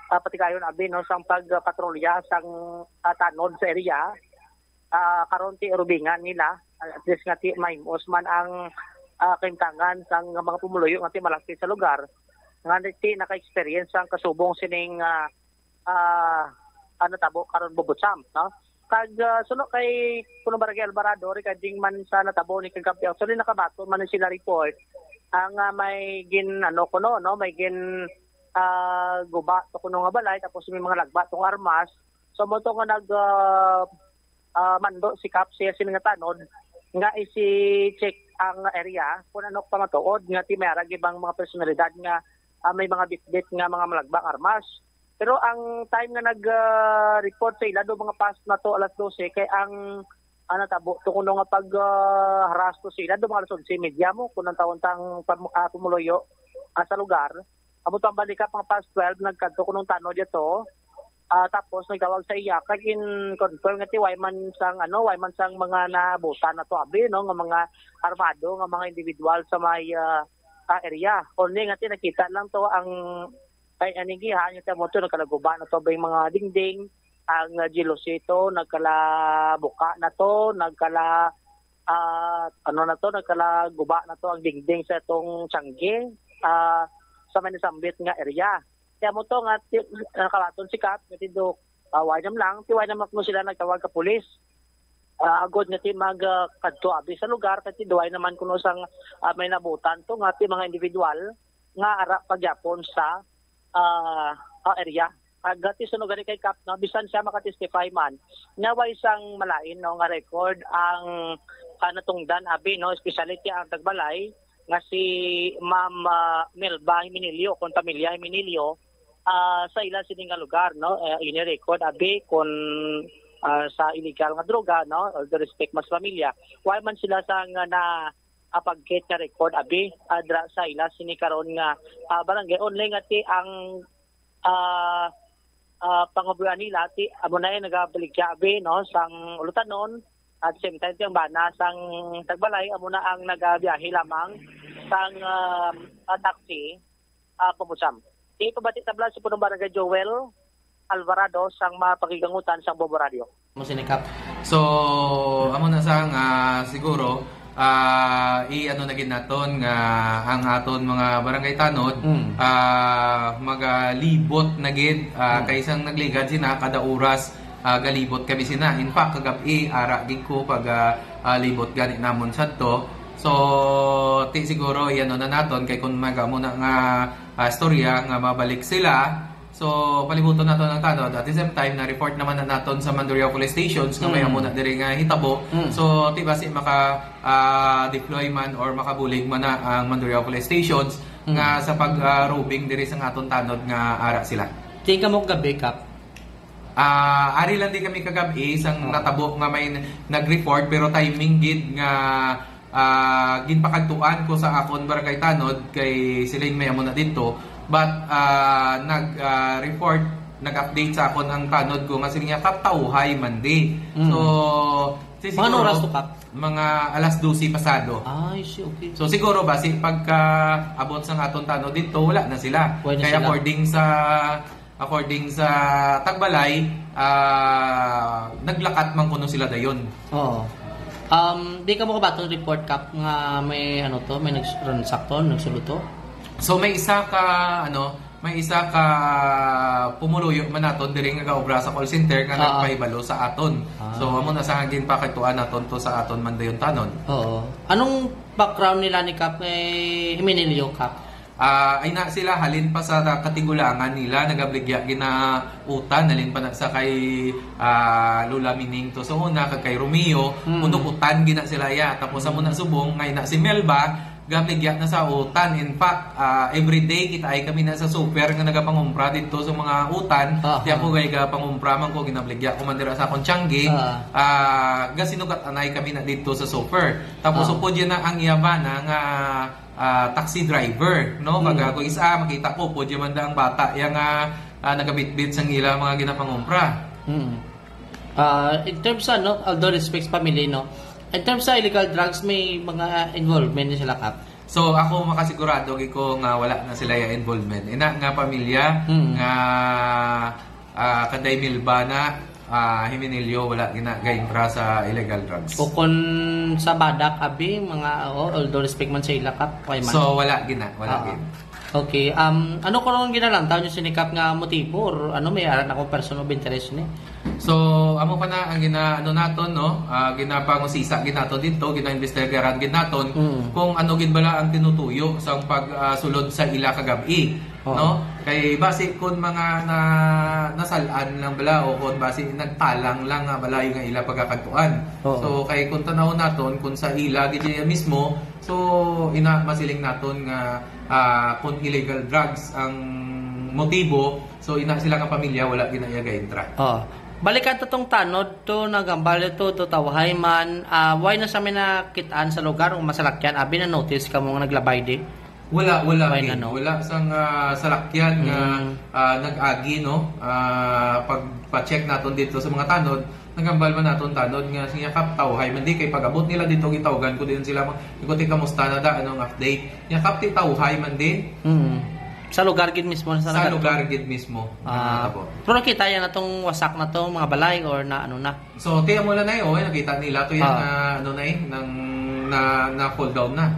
ah, patigayon abi, no, sang pagpatrolya sang ah, tanod sa area. Ah, karon ti rubingan nila, at least nga ti mahimos man ang ah, kahimtangan sang mga pumuluyo nga ti malapit sa lugar nga ti naka-experience ang kasubong sining ah, ah, ah, natabo karon, Bobotsam, no? Kag ah, suno kay Punong Barangay Alvarado, regarding man sa natabo ni kagabi, actually nakabaton man ni sila report ang ah, may gin ano kuno, no, may gin ah, guba to kuno nga balay, tapos may mga lagba tong armas. So mo to nga nag ah, ah, mando si Kap siya sini nga tanod nga isi-check ang area kung ano pamatuod nga ti may ara gibang mga personalidad nga ah, may mga bitbit nga mga malagbang armas. Pero ang time nga nag ah, report sa ila do mga past na to alas dose, kay ang ah, natabo to kuno nga pag ah, harass to sa ila do mga alas onse y media mo kung ang taon tang pam- ah, pumuluyo ah, sa lugar. Amo to ang balik ka pang past twelve, nagkadto kunong tanod yato. Ah, tapos nagtawag sa iya kag in confirm nga ti way man sang ano, way man sang mga naabutan na to abi, no, nga mga armado nga mga individual sa may ah, ah, area. Only nga ti nakita lang to ang kay anigihan nga ti amo to nagkalaguba na to bay mga dingding, ang ah, jealousy to nagkalabuka na to, nagkala ah, ano na to, nagkalaguba na to ang dingding sa itong tiyangge ah, sa may nasambit nga area. Kaya mo to nga ti- nakabaton si Kap, nga tindo, ah, way nam lang, ti way naman kuno sila nagtawag ka pulis. Ah, agod nga ti mag ah, kadto abi sa lugar, kay ti duway naman kuno sang ah, may nabutan to nga ti mga individual nga ara pagyapon sa ah, ah, area. Agati suno gani kay Kap, no, bisan siya makatestify man, nga way sang malain, no, nga record ang ah, natungdan abi, no, especially ti ang tagbalay nga si Ma'am ah, Melba Himinilio, kon pamilya Himinilio, ah, sa ila sini nga lugar, no, eh, ini record abi kon ah, sa illegal nga droga, no, all the respect mas pamilya, why man sila sang ah, na apagkit nga record abi adra sa ila sini karon nga ah, barangay, only nga ti ang ah, ah, pangabuhian nila ti amo na yung nagabaligya abi, no, sang ulutanon, at same time ti ang bana sang tagbalay amo na ang nagabiyahe lamang sang ah, ah, taxi ah, Pabusam. Ti pabati tabla si Punong Barangay Joel Alvarado sang mga pakigangutan sang Bobo Radio. Mo sini Kap. So, amo na sa nga siguro ah i-ano na gid naton nga ang aton mga barangay tanod Mm. ah magalibot na gid ah, Mm. kay sang nagligad sina kada oras ah, galibot kami sina. In fact, kagab-i ara gid ko pag ah, ah, libot gani namon sadto. So, ti siguro i-ano na naton kay kung maga mo na nga ah, istorya nga mabalik sila. So, palibuton nato ng tanod. At the same time, na-report naman na naton sa Mandurriao Police Stations nga may Mm. amo na diri nga hitabo. Mm. So, ti basi maka ah, deploy man or makabulig man na ang Mandurriao Police Stations Mm. nga sa pag ah, roving diri sa aton tanod nga ara sila. Ti kamo gabi, Kap? Ah, ari lang di kami kagabi sang Mm. natabo nga may n- nag-report, pero timing gid nga ah, ginpakadtuan ko sa akon barangay tanod kay siling may amo na didto. But ah, nag ah, report, nag-update sa akon ang tanod ko nga siling niya katawhay man di. Mm. So, si Mga siguro, oras to, Kap? Mga alas dose pasado. Ay, si okay. So siguro ba si pagka abot sa aton tanod dito, wala na sila. Wala na Kaya sila. According sa according sa tagbalay, ah, naglakat man kuno sila dayon. Oo. Um, di ka mo kabaton report, Kap, nga may ano to, may nags- ransak to, nagsuluto? So may isa ka ano, may isa ka pumuluyo man naton diri nga gaobra sa call center nga Ah. nagpahibalo sa aton. Ah. So amo na sa hangin pakadtuan naton to sa aton man dayon tanon. Oo. Anong background nila ni Kap kay Himinilio, Kap? Ah, ay na sila, halin pa sa katigulangan nila, nagabaligya gina utan, halin pa na sa kay, ah, Lola Mining to sa una, kag kay Romeo, Mm. Pundok utan gina sila ya. Tapos amo na subong, ngay na si Melba, gabaligya na sa utan. In fact, ah, every day kita ay kami na sa super nga nagapangumpra dito sa mga utan. Aha. Di ako kay gapangumpra man ko, ginabaligya ko man dira sa akong tiyanggi. Ah. Ah, gasinugat anay kami na dito sa super. Tapos Ah. upod yan na ang iya bana nga ah, taxi driver, no? Mm. Pag ako isa, makita ko, pwede man da ang bata, yang, ah, ah, nagabitbit sang ila mga ginapangumpra. Mm. Ah, in terms, ano, although respects family, no? In terms sa illegal drugs, may mga involvement na sila, Kap? So, ako makasigurado gid ko nga wala na sila yung involvement. Ina nga pamilya Mm. nga, ah, kanday Milba na, ah, Himinilyo, wala gina gaintra sa illegal drugs. O kung sa badak, abi, mga, oh, although respect man sa ila, Kap, kay man. So, wala gina, wala Ah. gina. Okay, um, ano ko ron ginalantaw niyo sini, Kap, nga motibo or ano, may aran ako person of interest ni? So, amo pa na ang gina-, ano naton, no? Ah, ginapangusisa gid naton dito, gina-investigaran gid naton Mm. kung ano gid bala ang tinutuyo sa pag, ah, sulod sa ila kagab-i, Oo. no? Kay basi kun mga na-, nasalan lang bala o kun basi nagtalang lang nga bala yung ila pagkakadtuan. Oo. So, kay kung tanaw naton, kung sa ila gid iya mismo, so, ina masiling naton nga, ah, kung illegal drugs ang motibo, so, ina sila nga pamilya, wala gid na iya gaintra. Oo. Balikan to tong tanod to, nagambal to, to tawhay man. Ah, why na sa may nakitaan sa lugar o masalakyan? Abi na notice ka mo nga naglabay di? Wala, wala, Why King. na, no? Wala sang, ah, salakyan nga, Mm. ah, nag-agi, no? Ah, pagpa-check naton dito sa mga tanod, nagambal man naton tanod nga siya kap tawhay man di kay pag-abot nila dito, gitawgan ko din sila, mga, "Ikuti, kamusta na da? Anong update?" Niya kap ti tawhay man di. Mm. Sa lugar gid mismo, sa Sa nagkadto? lugar gid mismo, Ah. nagkatabo. Pero nakita yan na tong wasak na to, mga balay, or na ano na? So, ti amo lang na eh, oh, nakita nila to yan, Ah. nga, ano na eh, nang, na, na cool down na.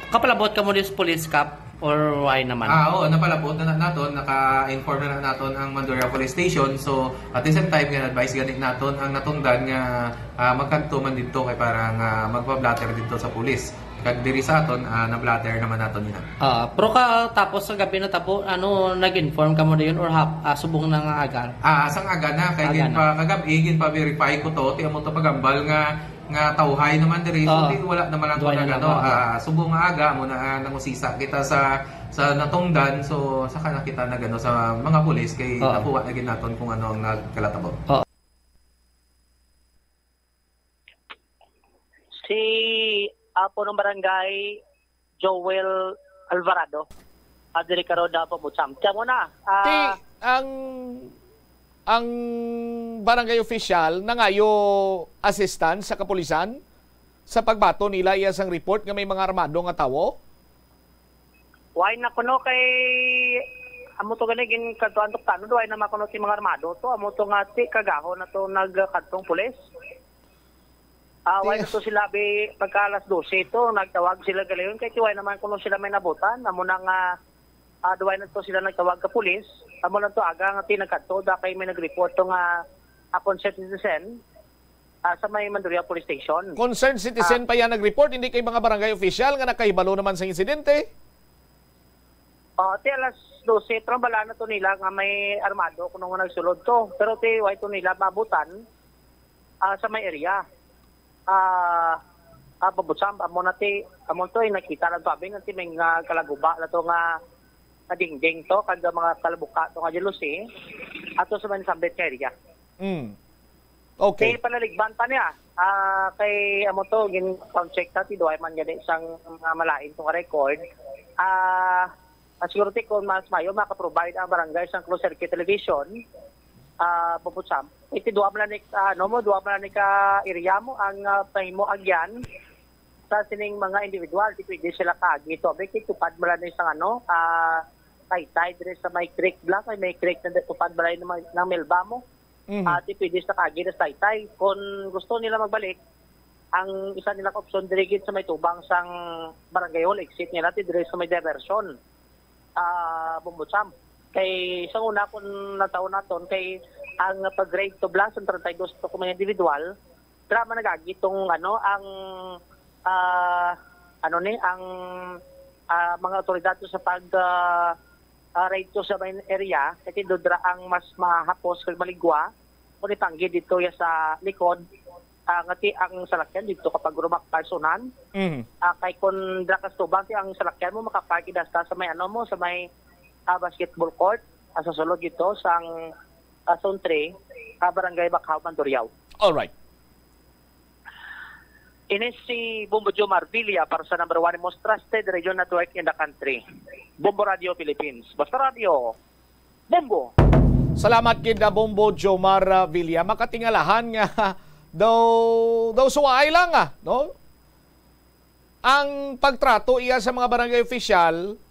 Kapalabot ka mo din sa police, Kap, or why naman? Ah, oo, napalabot na, na naton, naka-inform na, na naton ang Mandurriao Police Station. So, at the same time, nga advice gani naton ang natungdan nga, ah, magkadto man dito kay para nga magpa-blotter dito sa police. Kag diri sa aton, ah, na-blotter naman naton ina. Ah, pero ka, tapos sa gabi na tabo, ano, nag-inform ka mo dayon or hap-, ah, subong na nga aga? Ah, sang aga na, kay Aga gin na. pa, kagabi, gin pa-verify ko to, ti amo to pagambal nga, nga tawhay naman diri. So, Ah. ti wala naman lang Duhay ko na nag-ano, naman. ah, subong nga aga, amo na, ah, nangusisa kita sa, sa natungdan. So, saka na kita nag-ano sa mga pulis, kay Ah. nakuha na gid naton kung ano ang nagkalatabo. Ah. Si Apo ng Barangay, Joel Alvarado. Ah, diri karon na po, Butsam. Tiyan mo na. Ah, Ti, ang, ang barangay official nangayo assistance sa kapulisan sa pagbaton nila iya sang report nga may mga armado nga tawo? Why na kuno kay amo to gani gin kadtuan to tanod, why na makuno si mga armado to, amo to nga ti kagahon na to nagkadtong pulis. Ah, why Ti- na to sila bi pagka alas dose to, nagtawag sila galiyon kay ti why naman kuno sila may nabutan, amo na nga ah, duway na to sila nagtawag ka pulis, amo lang to aga nga ti nagkadto da kay may nag-report to nga a concerned citizen ah, sa may Mandurriao Police Station. Concerned citizen Ah. pa yan nag-report, hindi kay mga barangay official nga nakahibalo naman sa insidente. Oh, ti alas dose, pero bala na to nila nga may armado kuno nga nagsulod to. Pero ti why to nila mabutan ah, sa may area. Ah, ah, Babutsam, amo na ti, amo to, eh, nakita lang to, abi, nga ti may nga kalaguba na to nga, nga dingding to, kag mga kalabuka to nga jealousy, ato sa may nasambit nga area. Mm. Okay. Kay panaligban pa niya, ah, kay amo to, gin-, sound check ta, ti duway man gani sang mga malain to nga record. Ah, ah, siguro ti kung mas mayo, makaprovide ang barangay sang closed circuit television, ah, Babutsam. Iti duwa man lang ni, ah, ano mo, duwa man lang ni ka area mo ang, ah, pahimo agyan sa sining mga individual. Di pwede sila kaagi to. Abi, kay tupad man lang ni sang ano, ah, taytay diri sa may creek block, ay may creek na tupad man lang ng, ng Melba mo. Mhm. Ah, di pwede sila kaagi na sa taytay. Kung gusto nila magbalik, ang isa nila ka opsyon diri gid sa may tubang sang barangay hall exit nila, ti diri sa may diversion. Ah, Bumbutsam. Kay sa una, kung nataon naton, kay ang pag-grade to blast, ang treinta y dos to kung mga individual, drama nagagi tong, ano, ang, ah, ano ni, ang ah, mga otoridad sa pag, ah, ah, raid to sa main area, kay tindog dira ang mas mahapos kag maligwa, kung ipanggi dito ya sa likod, ah, ngati ang salakyan dito kapag rumak parsonan. Mhm. Ah, kay kung dira ka sa tubang, ti ang salakyan mo makapark ida sa, sa may ano mo, sa may, ah, basketball court, ah, sa sulod dito sang, ah, Zone three, ah, Barangay Bacao, Mandurriao. All right. Ini si Bombo Jomar Villa para sa number one most trusted radio network in the country, Bombo Radio Philippines. Basta Radio, Bombo! Salamat gid, ah, Bombo Jomar, ah, Villa. Makatingalahan nga daw, daw suwaay lang, ah, no? Ang pagtrato iya sa mga barangay official,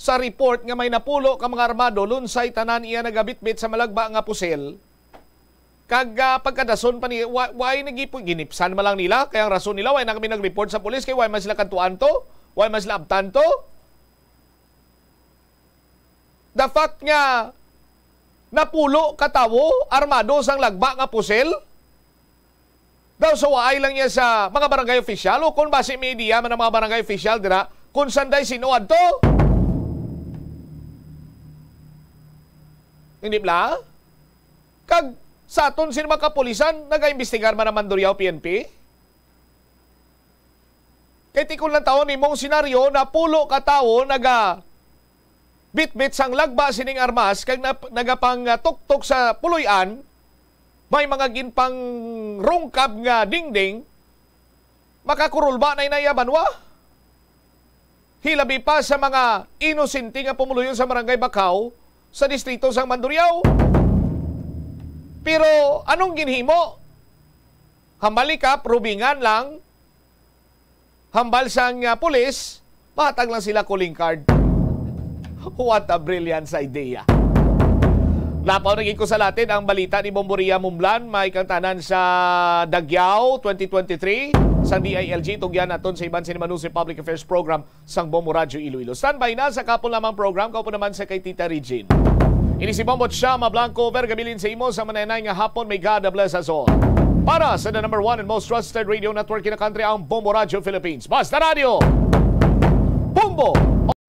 sa report nga may napulo ka mga armado, lunsay tanan iya nagabitbit sa malagba nga pusil. Kag, ah, pagkadason pa ni, wa-, why nagipu-, ginipsan man lang nila? Kay ang rason nila, why na kami nag-report sa pulis? Kay why man sila kadtuan to? Why man sila abtan to? The fact nga napulo ka tawo armado sang lagba nga pusil? Daw suwaay lang niya sa mga barangay official, o kung basi may idea man ang mga barangay official dira kung sanday sino adto? Hindi bla? Kag sa aton sino mga kapulisan, nagaimbestigar man ang Mandurriao P N P? Kay tikon lang taon nimong senaryo na pulo ka tawo naga bitbit sang lagba sining armas kag nap-, nagapangatuktok sa puloy-an, may mga ginpangrungkab nga dingding, makakurulba na inaya banwa. Hilabi pa sa mga inosente nga pumuluyo sa Barangay Bacao sa distrito sang Mandurriao. Pero anong ginhimo? Hambal ni Kap, rubingan lang. Hambal sang, ah, pulis, mahatag lang sila calling card. What a brilliant idea. Lapaw na gid ko sa latin ang balita ni Bomboria Mumlan, may kang tanan sa Daguiao twenty twenty-three, sang D I L G, tugyan naton sa iban sini Manusi Public Affairs Program sang Bombo Radyo Iloilo. Standby na sa kapon lamang program, kaupo naman sa kay Tita Regine. Ini si Bombo Chama Blanco, vergabilin sa imo sa mananay nga hapon. May God bless us all. Para sa the number one and most trusted radio network in the country, ang Bombo Radyo Philippines. Basta Radyo, Bombo!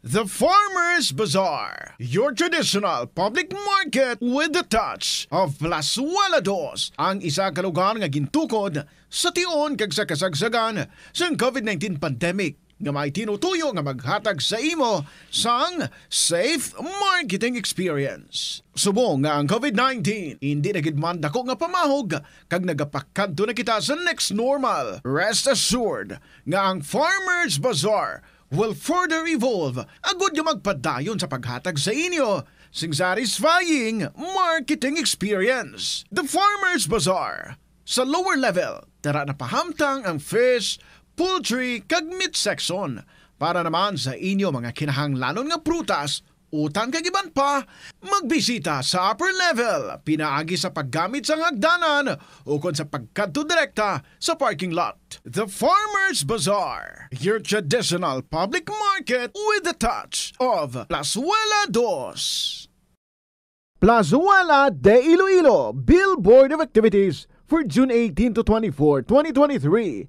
The Farmers Bazaar, your traditional public market with the touch of Plazuela Dos, ang isa ka lugar nga gintukod sa tion kag sa kasagsagan sang COVID nineteen pandemic, nga may tinutuyo nga maghatag sa imo sang safe marketing experience. Subong nga ang COVID nineteen indi na gid man dako nga pamahog kag nagapakadto na kita sa next normal, rest assured nga ang Farmers Bazaar will further evolve agud nga magpadayon sa paghatag sa inyo sing satisfying marketing experience. The Farmers Bazaar, sa lower level, dara na pahamtang ang fish, poultry, kag meat section. Para naman sa inyo mga kinahanglanon nga prutas, utan kag iban pa, magbisita sa upper level pinaagi sa paggamit sang hagdanan ukon sa pagkadto direkta sa parking lot. The Farmers Bazaar, your traditional public market with the touch of Plazuela Dos. Plazuela de Iloilo, Billboard of Activities for June eighteen to twenty-four, twenty twenty-three.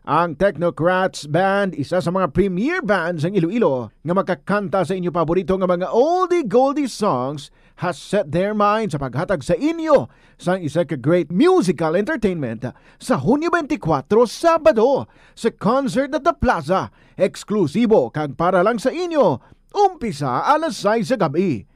Ang Technocrats Band, isa sa mga premier bands sang Iloilo nga makakanta sa inyo paborito nga mga oldie-goldie songs, has set their mind sa paghatag sa inyo sang isa ka great musical entertainment sa Hunyo twenty-four, Sabado, sa Concert at the Plaza, eksklusibo kag para lang sa inyo, umpisa alas sais sa gab-i.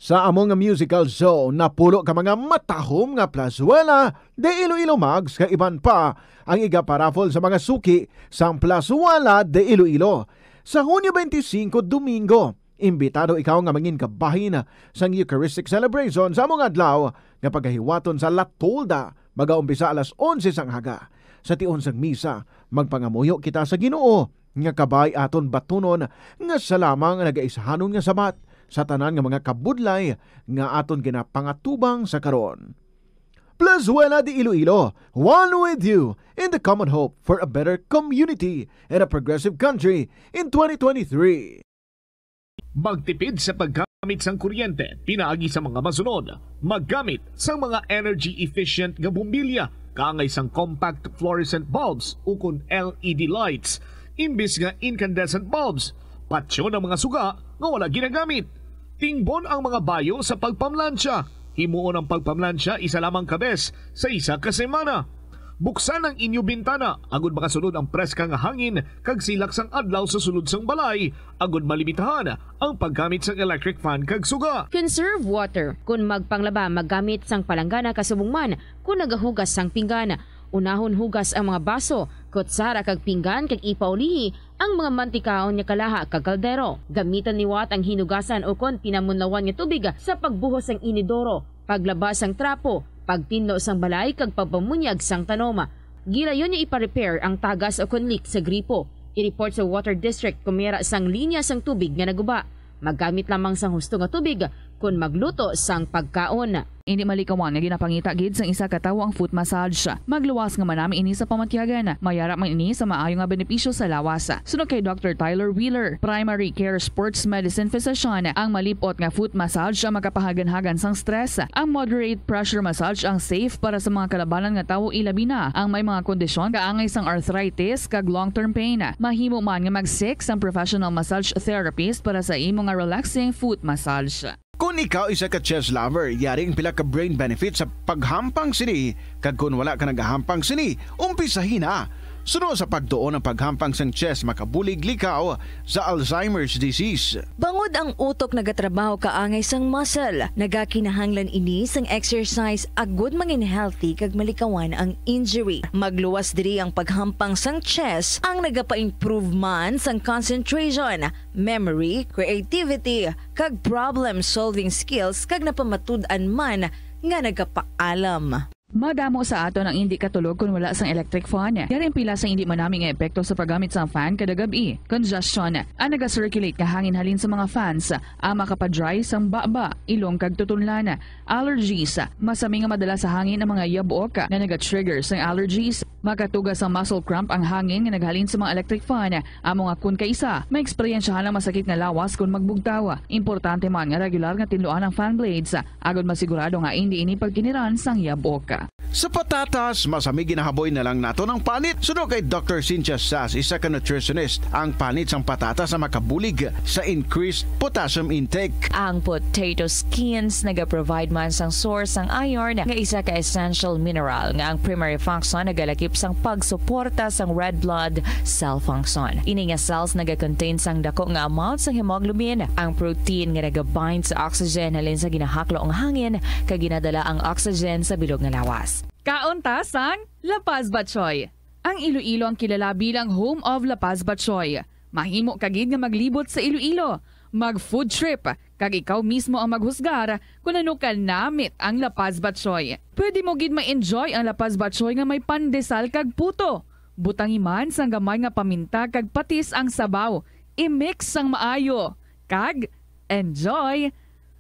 Sa amo nga musical show, napulo ka mga matahom nga Plazuela de Iloilo mugs kag iban pa ang igaparaffle sa mga suki sang Plazuela de Iloilo. Sa Hunyo twenty-five, Domingo, imbitado ikaw nga mangin kabahin sang Eucharistic celebration sa amo nga adlaw nga pagahiwaton sa La Tolda, magaumpisa alas onse sang aga. Sa tion sang misa, magpangamuyo kita sa Ginoo nga kabay aton batunon nga sa lamang nagaisahanon nga Sabat sa tanan nga mga kabudlay nga aton ginapangatubang sa karon. Plazuela de Iloilo, one with you in the common hope for a better community and a progressive country in twenty twenty-three. Magtipid sa paggamit sang kuryente pinaagi sa mga masunod. Maggamit sang mga energy efficient nga bombilya kaangay sang compact fluorescent bulbs ukon L E D lights imbis nga incandescent bulbs. Patyon ang mga suga nga wala ginagamit. Tingbon ang mga bayo sa pagpamlansya. Himuon ang pagpamlansya isa lamang ka bes sa isa ka semana. Buksan ang inyo bintana agud makasulod ang preska nga hangin kag silak sang adlaw sa sulod sang balay, agud malimitahan ang paggamit sang electric fan kag suga. Conserve water. Kon magpanglaba, maggamit sang palanggana kasubong man kon nagahugas sang pinggan. Unahon hugas ang mga baso, kutsara kag pinggan kag ipaulihi ang mga mantikaon nga kalaha kag kaldero. Gamitan liwat ang hinugasan ukon pinamunlawan nga tubig sa pagbuhos sang inidoro, paglaba sang trapo, pagtinlo sang balay kag pagpamunyag sang tanom. Gilayon nga ipa-repair ang tagas ukon leak sa gripo. I-report sa water district kon may ara sang linya sang tubig nga naguba. Maggamit lamang sang husto nga tubig kon magluto sang pagkaon. Indi malikawan nga ginapangita gid sang isa ka tawo ang foot massage. Magluwas nga manami ini sa pamatyagan. May ara man ini sa maayo nga benepisyo sa lawas. Suno kay Doctor Tyler Wheeler, primary care sports medicine physician, ang malip-ot nga foot massage ang makapahaganhagan sang stress. Ang moderate pressure massage ang safe para sa mga kalabanan nga tawo, ilabi na ang may mga kondisyon kaangay sang arthritis kag long-term pain. Mahimo man nga mag-seek sang professional massage therapist para sa imo nga relaxing foot massage. Kon ikaw isa ka chess lover, yari ang pila ka brain benefits sa paghampang sini, kag kon wala ka nagahampang sini, umpisahi na. Suno sa pagtuon, ang paghampang sang chess makabulig likaw sa Alzheimer's disease. Bangod ang utok nagatrabaho kaangay sang muscle, nagakinahanglan ini sang exercise agud mangin healthy kag malikawan ang injury. Magluwas diri ang paghampang sang chess, ang nagapa-improve man sang concentration, memory, creativity, kag problem-solving skills, kag napamatud-an man nga nagapaalam. Madamo sa aton ang indi katulog kon wala sang electric fan. Yari ang pila sang indi manami nga epekto sa paggamit sang fan kada gab-i. Congestion. Ang naga-circulate nga hangin halin sa mga fans ang makapa-dry sang baba, ilong, kag tutunlan. Allergies. Masami nga madala sa hangin ang mga yabok nga naga-trigger sang allergies. Makatuga sang muscle cramp ang hangin nga naghalin sa mga electric fan. Amo nga kon kaisa, maeksperiensyahan ang masakit nga lawas kon magbugtaw. Importante man nga regular nga tinluan ang fan blades, agod masigurado nga indi ini pagkiniran sang yabok. Sa patatas, masami ginahaboy na lang naton ang panit. Suno kay Doctor Cynthia Sass, isa ka nutritionist, ang panit sang patatas ang makabulig sa increased potassium intake. Ang potato skins nagaprovide man sang source sang iron, nga isa ka essential mineral nga ang primary function nagalakip sang pagsuporta sang red blood cell function. Ini nga cells nagakontain sang dako nga amount sang hemoglobin, ang protein nga nagabind sa oxygen halin sa ginahaklo nga hangin, kag ginadala ang oxygen sa bilog nga lawas. Kaon ta sang La Paz Batchoy. Ang Iloilo ang kilala bilang home of La Paz Batchoy. Mahimo ka gid nga maglibot sa Iloilo, mag-food trip, kag ikaw mismo ang maghusgar kon ano ka namit ang La Paz Batchoy. Pwede mo gid ma-enjoy ang La Paz Batchoy nga may pandesal kag puto. Butangi man sang gamay nga paminta kag patis ang sabaw. I-mix sang maayo, kag enjoy!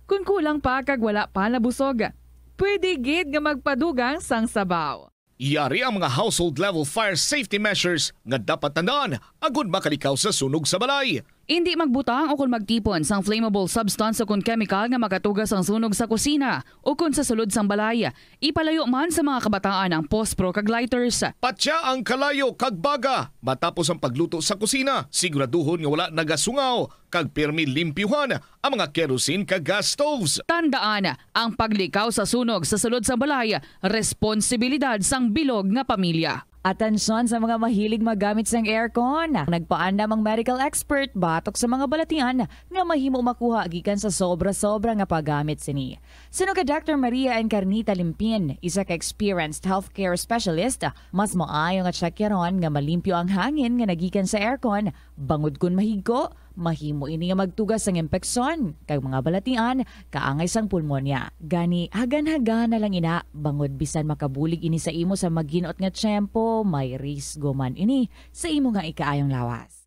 Kon kulang pa kag wala pa nabusog, pwede gid nga magpadugang sang sabaw. Yari ang mga household level fire safety measures nga dapat tandaan agud makalikaw sa sunog sa balay. Indi magbutang o kon magtipon sang flammable substance o kon chemical nga makatuga sang sunog sa kusina o kon sa sulod sang balay. Ipalayo man sa mga kabataan ang pospro kag lighters. Patya ang kalayo kag baga matapos ang pagluto sa kusina. Siguraduhon nga wala nagasungaw kag pirmi limpyuhan ang mga kerosene kag gas stoves. Tandaan, ang paglikaw sa sunog sa sulod sang balay, responsibilidad sang bilog nga pamilya. Atensyon sa mga mahilig maggamit sang aircon. Nagpaandam ang medical expert batok sa mga balatian nga mahimo makuha gikan sa sobra-sobra nga paggamit sini. Suno kay Doctor Maria Encarnita Limpin, isa ka experienced healthcare specialist, mas maayo nga tsakyaron nga malimpyo ang hangin nga nagikan sa aircon, bangod kon mahigko, mahimo ini nga magtuga sang impeksyon kag mga balatian kaangay sang pulmonya. Gani, hagan-hagan na lang ina, bangod bisan makabulig ini sa imo sa magin-ot nga tiyempo, may risgo man ini sa imo nga ikaayong lawas.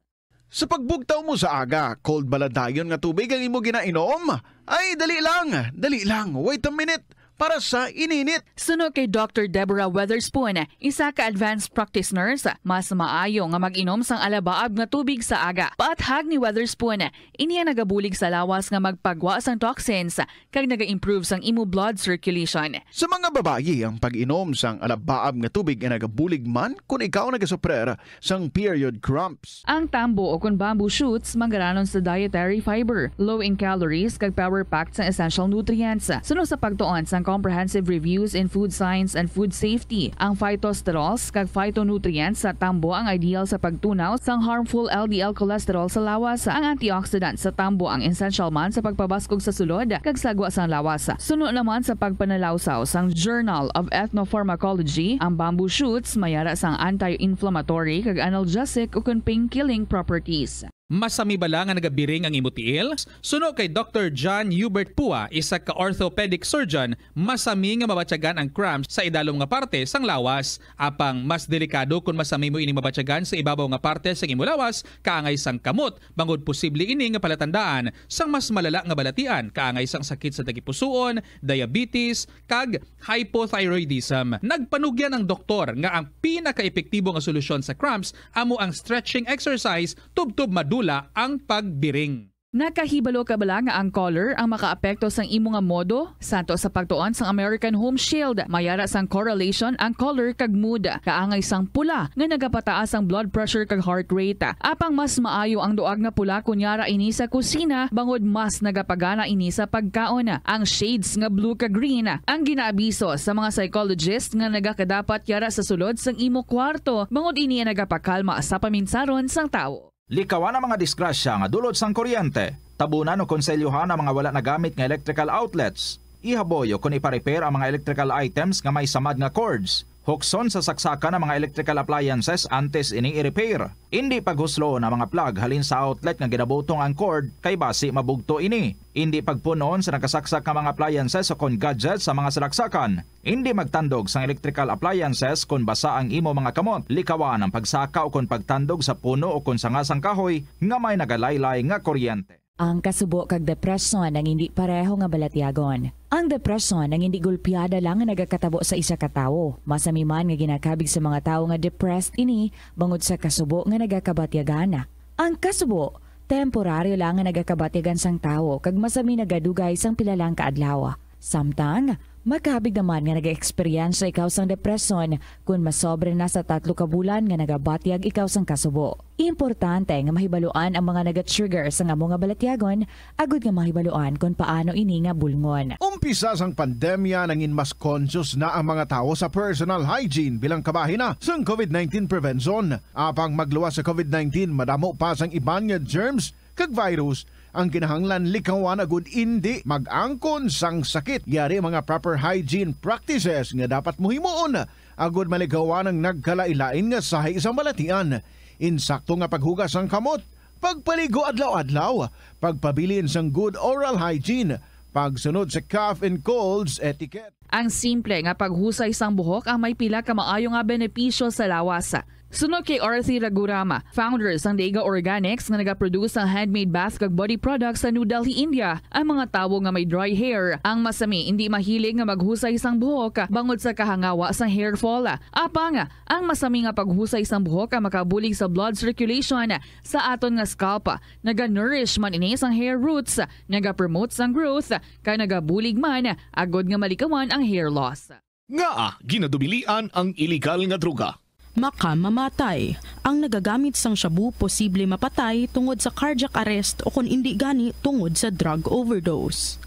Sa pagbugtaw mo sa aga, cold bala dayon nga tubig ang imo ginainom? Ay, dali lang, dali lang, wait a minute. para sa ininit. Suno kay Doctor Deborah Weatherspoon, isa ka advanced practice nurse, mas maayo nga mag-inom sang alabaab nga tubig sa aga. Paathag ni Weatherspoon, ini ang nagabulig sa lawas nga magpagwa sang toxins kag naga-improve sang imo blood circulation. Sa mga babayi, ang pag-inom sang alabaab nga tubig ay nagabulig man kon ikaw nagasuprer sang period cramps. Ang tambo o kon bamboo shoots manggaranon sa dietary fiber, low in calories, kag power-packed sang essential nutrients. Suno sa pagtuon sang Comprehensive Reviews in Food Science and Food Safety, ang phytosterols kag phytonutrients sa tambo ang ideal sa pagtunaw sang harmful L D L cholesterol sa lawas. Ang antioxidant sa tambo ang essential man sa pagpabaskog sa sulod kag sagwa sang lawas. Suno naman sa pagpanalawsaw sang Journal of Ethnopharmacology, ang bamboo shoots mayara sang anti-inflammatory kag analgesic ukon pain-killing properties. Masami bala nga nagabiring ang imo tiil? Suno kay Doctor John Hubert Pua, isa ka orthopedic surgeon, masami nga mabatyagan ang cramps sa idalom nga parte sang lawas. Apang mas delikado kon masami mo ini mabatyagan sa ibabaw nga parte sang imo lawas, kaangay sang kamot, bangod posible ini nga palatandaan sang mas malala nga balatian, kaangay sang sakit sa tagipusoon, diabetes, kag hypothyroidism. Nagpanugyan ang doktor nga ang pinakaepektibo nga solusyon sa cramps amo ang stretching exercise tubtob madula ang pagbiring. Nakahibalo ka bala nga ang color ang makaapekto sang imo nga modo? Santo sa pagtuon sang American Home Shield, mayara sang correlation ang color kag mood. Kaangay sang pula nga nagapataas ang blood pressure kag heart rate. Apang mas maayo ang duag nga pula kon yara ini sa kusina, bangod mas nagapagana ini sa pagkaon. Ang shades nga blue kag green ang ginaabiso sa mga psychologist nga nagakadapat yara sa sulod sang imo kwarto, bangod ini ang nagapakalma sa paminsaron sang tawo. Likawan ang mga disgrasya nga dulot sang kuryente. Tabunan o konselyuhan ang mga wala nagamit nga electrical outlets. Ihaboy o kon ipa-repair ang mga electrical items nga may samad nga cords. Hukson sa saksakan ang mga electrical appliances antes ini i-repair. Indi paghusloon ang mga plug halin sa outlet nga ginabutong ang cord, kay basi mabugto ini. Indi pagpun-on sa nakasaksak nga mga appliances o kon gadgets sa mga salaksakan. Indi magtandog sang electrical appliances kon basa ang imo mga kamot. Likawan ang pagsaka o kon pagtandog sa puno o kon sanga sang kahoy nga may nagalaylay nga kuryente. Ang kasubo kag depresyon ang indi pareho nga balatyagon. Ang depresyon ang indi gulpiada lang nga nagakatabo sa isa ka tawo. Masami man nga ginakabig sa mga tawo nga depressed ini bangod sa kasubo nga nagakabatyagan. Ang kasubo, temporaryo lang nga nagakabatyagan sang tawo kag masami nagadugay sang pila lang ka adlaw. Samtang, makabig naman nga nag-eksperyensya ikaw sang depresyon kon masobra na sa tatlo ka bulan nga nagabatyag ikaw sang kasubo. Importante nga mahibaluan ang mga naga-trigger sang amo nga balatyagon agud nga mahibaluan kon paano ini nga bulngon. Umpisa sang pandemya, nangin mas conscious na ang mga tawo sa personal hygiene bilang kabahin na sang covid nineteen prevention. Apang magluwas sa covid nineteen, madamo pa sang iban nga germs kag virus ang kinahanglan likawan agud indi mag-angkon sang sakit. Yari mga proper hygiene practices nga dapat mo himuon agud malikawan ang nagkalain-lain nga sahi sang balatian. Insakto nga paghugas sang kamot, pagpaligo adlaw-adlaw, pagpabilin sang good oral hygiene, pagsunod sa cough and colds etiquette. Ang simple nga paghusay sang buhok ang may pila ka maayo nga benepisyo sa lawas. Suno kay Arthi Ragurama, founder sang Deiga Organics nga nagaproduce sang handmade bath kag body products sa New Delhi, India, ang mga tawo nga may dry hair ang masami indi mahilig nga maghusay sang buhok bangod sa kahangawa sang hair fall. Apang, ang masami nga paghusay sang buhok ang makabulig sa blood circulation sa aton nga scalp. Naga-nourish man ini sang hair roots, nagapromote sang growth, kag nagabulig man agud nga malikawan ang hair loss. Ngaa ginadubilian ang iligal nga droga? Makamamatay. Ang nagagamit sang shabu posible mapatay tungod sa cardiac arrest o kon indi gani tungod sa drug overdose.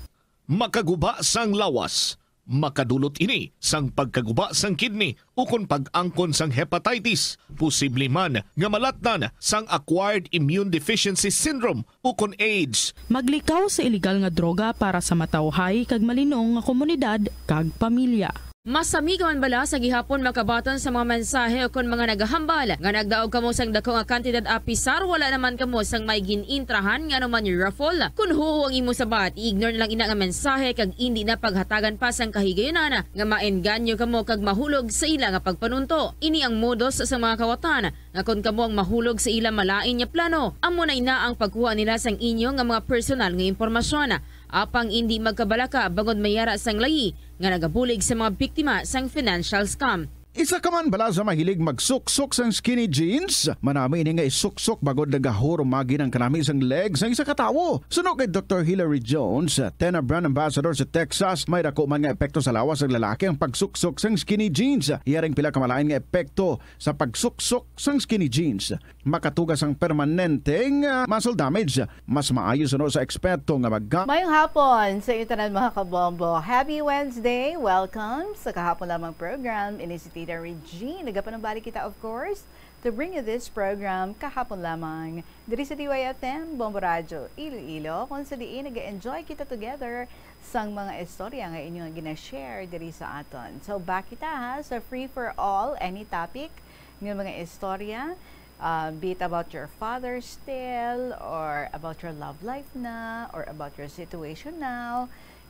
Makaguba sang lawas. Makadulot ini sang pagkaguba sang kidney ukon pag-angkon sang hepatitis. Posible man nga malatnan sang acquired immune deficiency syndrome ukon AIDS. Maglikaw sa iligal nga droga para sa matawhay kag malinong nga komunidad kag pamilya. Masami ka man bala sa gihapon makabaton sa mga mensahe ukon mga nagahambal nga nagdaog kamo sang dako nga kantidad apisar wala naman kamo sang may gin-intrahan nga anuman raffle? Kon huo ang imo sabat, i-ignore na lang ina nga mensahe kag indi na paghatagan pa sang kahigayunan nga maengganyo kamo kag mahulog sa ila nga pagpanunto. Ini ang modus sa mga kawatan nga kon kamo ang mahulog sa ila malain nga plano, amo na ina ang pagkuha nila sang inyo nga mga personal nga impormasyon. Apang indi magkabalaka bangod may ara sang layi nga nagabulig sa mga biktima sang financial scam. Isa ka man bala sa mahilig magsuksok sang skinny jeans? Manami ini nga isuksok bangod nagahurumagi ang kanami sang leg sang isa ka tawo. Suno kay Doktor Hilary Jones, Tena brand ambassador sa Texas, may dako man nga epekto sa lawas sang lalaki ang pagsuksok sang skinny jeans. Iya ring pila ka malain nga epekto sa pagsuksok sang skinny jeans. Makatuga sang permanenteng, ah, muscle damage. Mas maayo suno sa eksperto nga magga- Mayong hapon sa inyo tanan, mga kabombo. Happy Wednesday! Welcome sa Kahapon Lamang program. Ini si Tita Regine. Nagapanumbalik kita, of course, to bring you this program kahapon lamang. Diri sa D Y F M, Bombo Radyo, Iloilo, kung sa diin nag-enjoy kita together sang mga istorya nga inyo nga gina-share diri sa aton. So, back kita, ha, sa free for all, any topic nga mga istorya, uh, be it about your father's tale, or about your love life na, or about your situation now,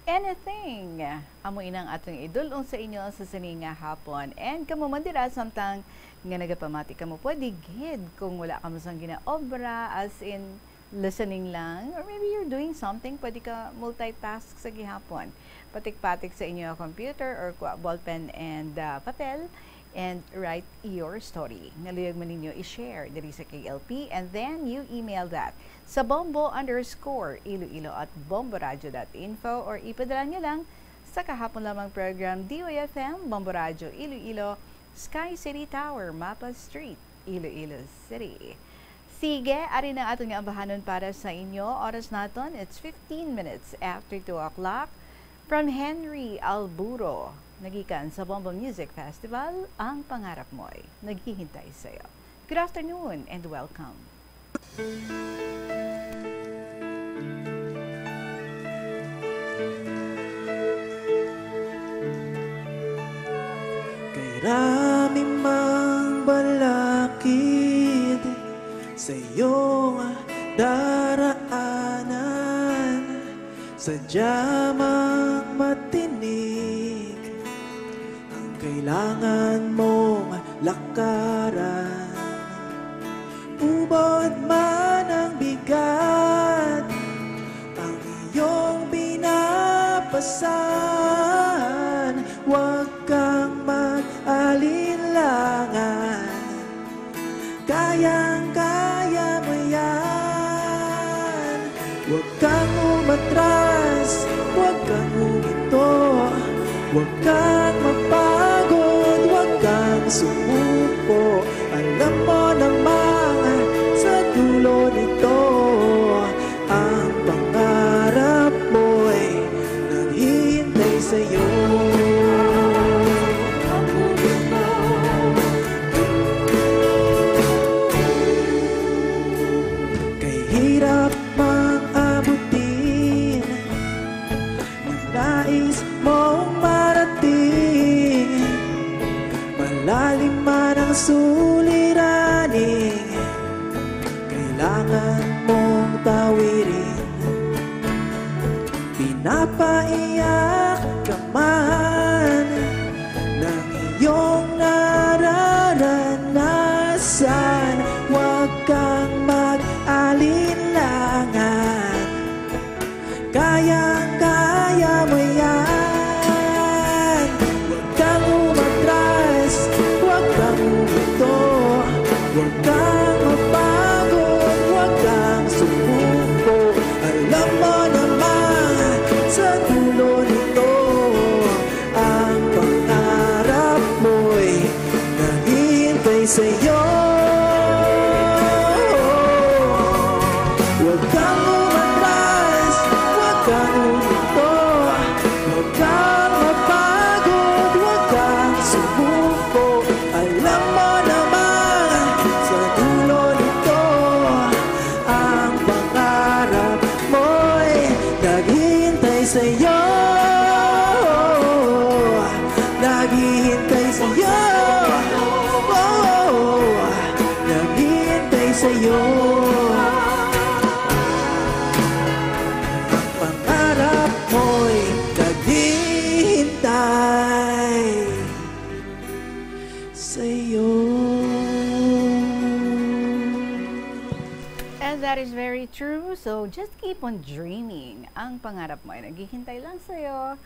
anything. Amo ina ang atong idul-ong sa inyo sa sini nga hapon. And kamo man dira, samtang nga nagapamati kamo, pwede gid kung wala kamo sang ginaobra, as in, listening lang, or maybe you're doing something, pwede ka multitask sa gihapon. Patik-patik sa inyo computer or kuha ballpen and, ah, papel and write your story. Nga luyag man ninyo i-share diri sa K L P, and then you email that sa bombo underscore iloilo at bomboradio dot info, or ipadala nyo lang sa kahapon lamang program, D Y F M, Bombo Radyo Iloilo, Sky City Tower, Mapa Street, Iloilo City. Sige, ari na aton nga ambahanon para sa inyo. Oras naton, it's fifteen minutes after two o'clock. From Henry Alburo, nagikan sa Bombo Music Festival, ang pangarap mo'y naghihintay sa'yo. Good afternoon and welcome. Kay rami mang balakid sa iyong daraanan, sadya mang matinik ang kailangan mong lakaran. Ubod man ang bigat ang iyong pinapasan, huwag kang mag-alinlangan. Kayang-kaya mo yan. Huwag kang umatras, huwag kang huminto, huwag kang mapagod, huwag kang sumuko. Alam mo namang sa dulo nito, ang pangarap mo'y naghihintay sa'yo. Kay hirap mang abutin ang nais mong marating. Malalim man ang suliraning kailangan mong tawirin. Pinapaiyak ka man ng iyong nararanasan, huwag kang mag-alinlangan. Kayang-kaya mo yan. Huwag kang umatras, huwag kang huminto, huwag kang mapagod, huwag kang sumuko. Alam mo naman sa dulo nito, ang pangarap mo'y naghihintay sa'yo. Huwag kang umatras, huwag kang huminto, huwag kang mapagod, huwag kang sumuko. Alam mo naman sa dulo nito, ang pangarap mo'y naghihintay sa'yo. Naghihintay sa'yo. Naghihintay sa'yo. Ang pangarap mo'y naghihintay sa'yo. And that is very true. So, just keep on dreaming. Ang pangarap mo ay naghihintay lang sa'yo.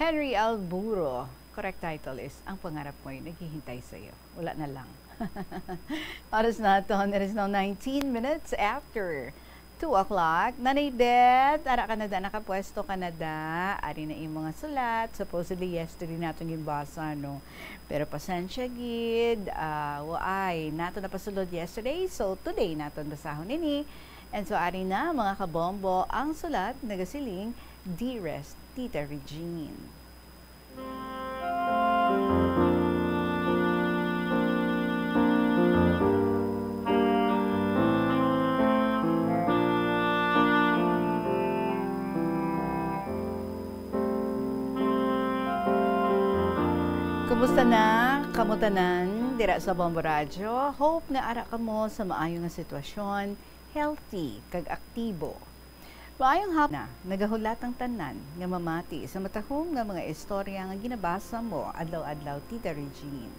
Henry Alburo. Correct title is Ang Pangarap Mo'y Naghihintay Sa'yo. Wala na lang. Oras naton, it is now nineteen minutes after two o'clock. Nanay Beth, ara ka na da, nakapwesto ka na da. Ari na imo nga sulat. Supposedly yesterday naton ginbasa, no? Pero pasensya gid, ah, waay naton napasulod yesterday. So today naton basahon ini. And so ari na, mga kabombo, ang sulat nagasiling, Dearest Tita Regine. Kumusta na kamo tanan dira sa Bombo Radyo? Hope nga ara kamo sa maayo nga sitwasyon, healthy, kag aktibo. Maayong hapon na, nagahulat ang tanan nga mamati sa matahom nga mga istorya nga ginabasa mo adlaw-adlaw, Tita Regine.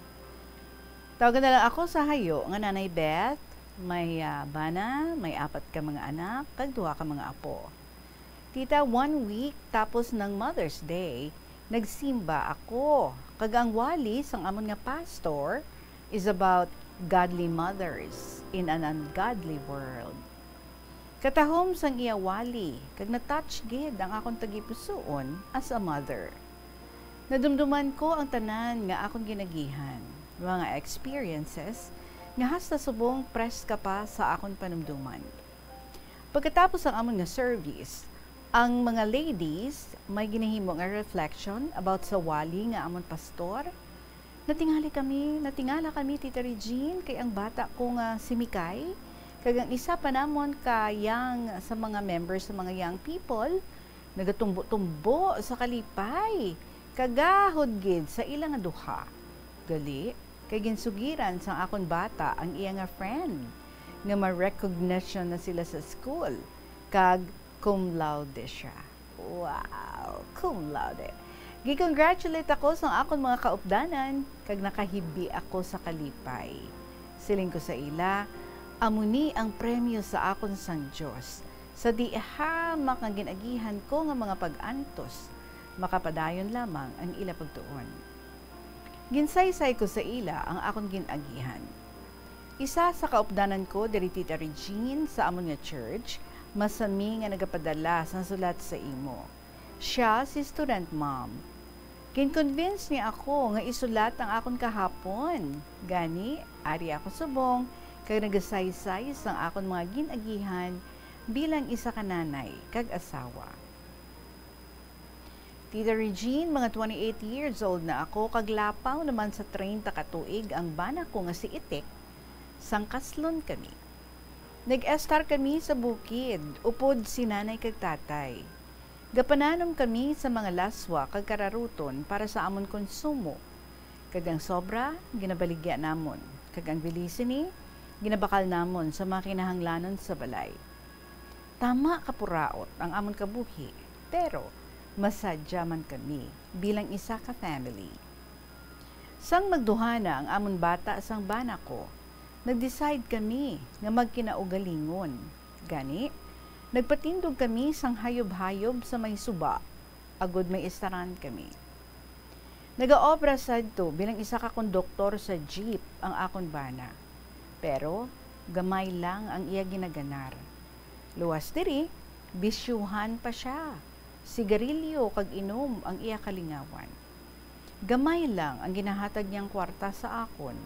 Tawagan na lang ako sa hayo nga Nanay Beth, may, ah, bana, may apat ka mga anak, kag duha ka mga apo. Tita, one week tapos ng Mother's Day, nagsimba ako, kag ang wali sang amon nga pastor is about godly mothers in an ungodly world. Katahom sang iya wali, kag na-touch gid ang akon tagipusoon as a mother. Nadumduman ko ang tanan nga akon ginagihan, mga experiences nga hasta subong press ka pa sa akon panumduman. Pagkatapos ang amon nga service, ang mga ladies may ginahimo nga reflection about sa wali nga amon pastor. Natingali kami, natingala kami, Tita Regine, kay ang bata ko nga si Mikay, kag ang isa pa namon ka young sa mga members sa mga young people, nagatumbo-tumbo sa kalipay, kagahod gid sa ila nga duha. Gali, kay ginsugiran sang akon bata ang iya nga friend nga ma-recognition na sila sa school, kag cum laude siya. Wow, cum laude. Gi-congratulate ako sang akon mga kaupdanan, kag nakahibi ako sa kalipay. Siling ko sa ila, "Amo ni ang premyo sa akon sang Dios, sa di hamak nga gin-agihan ko nga mga pag-antos, makapadayon lamang ang ila pagtuon." Ginsaysay ko sa ila ang akon gin-agihan. Isa sa kaupdanan ko diri, Tita Regine, sa amon nga church, masami nga nagapadala sang sulat sa imo. Sia si student mom. Gin-convince niya ako nga isulat ang akon kahapon. Gani, ari ako subong kag nagasaysay sang akon mga gin-agihan bilang isa ka nanay kag asawa. Tita Regine, mga twenty-eight years old na ako, kag lapaw naman sa treinta ka tuig ang bana ko nga si Itik, sang kaslon kami. Nag-estar kami sa bukid, upod si nanay kag tatay. Gapananom kami sa mga laswa kag kararuton para sa amon konsumo, kag ang sobra ginabaligya namon, kag ang bili sini ginabakal namon sa mga kinahanglanon sa balay. Tama ka puraot ang amon kabuhi, pero masadya man kami bilang isa ka family. Sang magduha na ang amon bata sang bana ko, nag-decide kami nga magkinaugalingon. Gani, nagpatindog kami sang hayob-hayob sa may suba, agod may estaran kami. Nagaobra sadto bilang isa ka konduktor sa jeep ang akon bana, pero gamay lang ang iya ginaganar. Luwas diri, bisyuhan pa sia. Sigarilyo kag inom ang iya kalingawan. Gamay lang ang ginahatag niyang kwarta sa akon,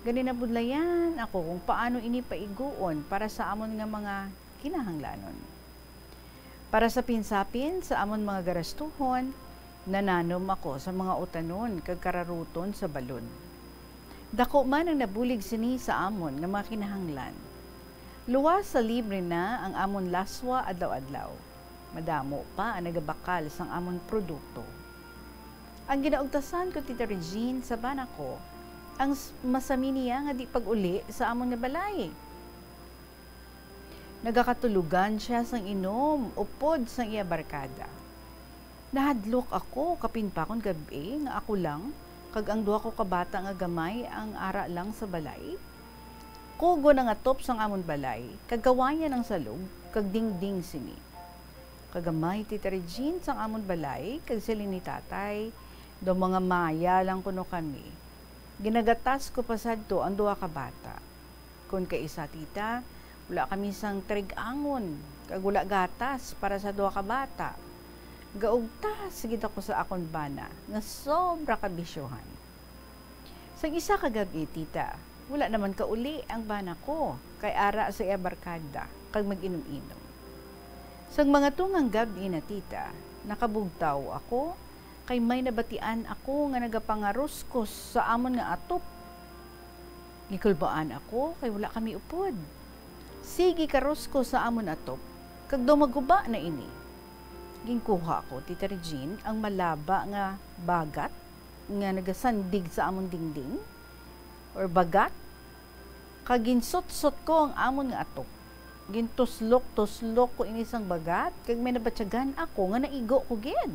gani nabudlayan ako kung paano ini paiguon para sa amon nga mga kinahanglanon. Para sa pinsapin sa amon mga garastuhon, nananom ako sa mga utanon kag kararuton sa balod. Daku man ang nabulig sini sa amon nga mga kinahanglan. Luwas sa libre na ang amon laswa adlaw-adlaw, madamo pa ang nagabakal sang amon produkto. Ang ginaugtasan ko, Tita Regine, sa bana ko, ang s-, masami niya nga di pag-uli sa amon nga balay. Nagakatulogan sia sang inom upod sang iya barkada. Nahadlok ako kapin pa kon gab-i nga ako lang kag ang duha ko ka bata nga gamay ang ara lang sa balay. Kugon ang atop sang amon balay, kag kawayan ang salog kag dingding sini. Kagamay, Tita Regine, sang amon balay, kag siling ni Tatay, "Daw mga maya lang kuno kami. Ginagatas ko pa sadto ang duha ka bata. Kon kaisa, Tita, wala kami sang trig-angon, kag wala gatas para sa duha ka bata. Gaugtas gid ako sa akon bana, nga sobra ka bisyohan." Sang isa ka gab-i, Tita, wala naman kauli ang bana ko, kay ara sa iya barkada, kag mag-inom-inom. Sang mga tungang gab-i na, Tita, nakabugtaw ako, kay may nabatian ako nga nagapangaruskos sa amon nga atop. Gikulbaan ako, kay wala kami upod. Sige karuskos sa amon atop, kag daw maguba na ini. Ginkuha ko, Tita Regine, ang malaba nga bagat nga nagasandig sa amon dingding, or bagat, kag ginsutsot ko ang amon nga atop. Gintuslok-tuslok ko ini sang bagat, kag may nabatyagan ako nga naigo ko gid.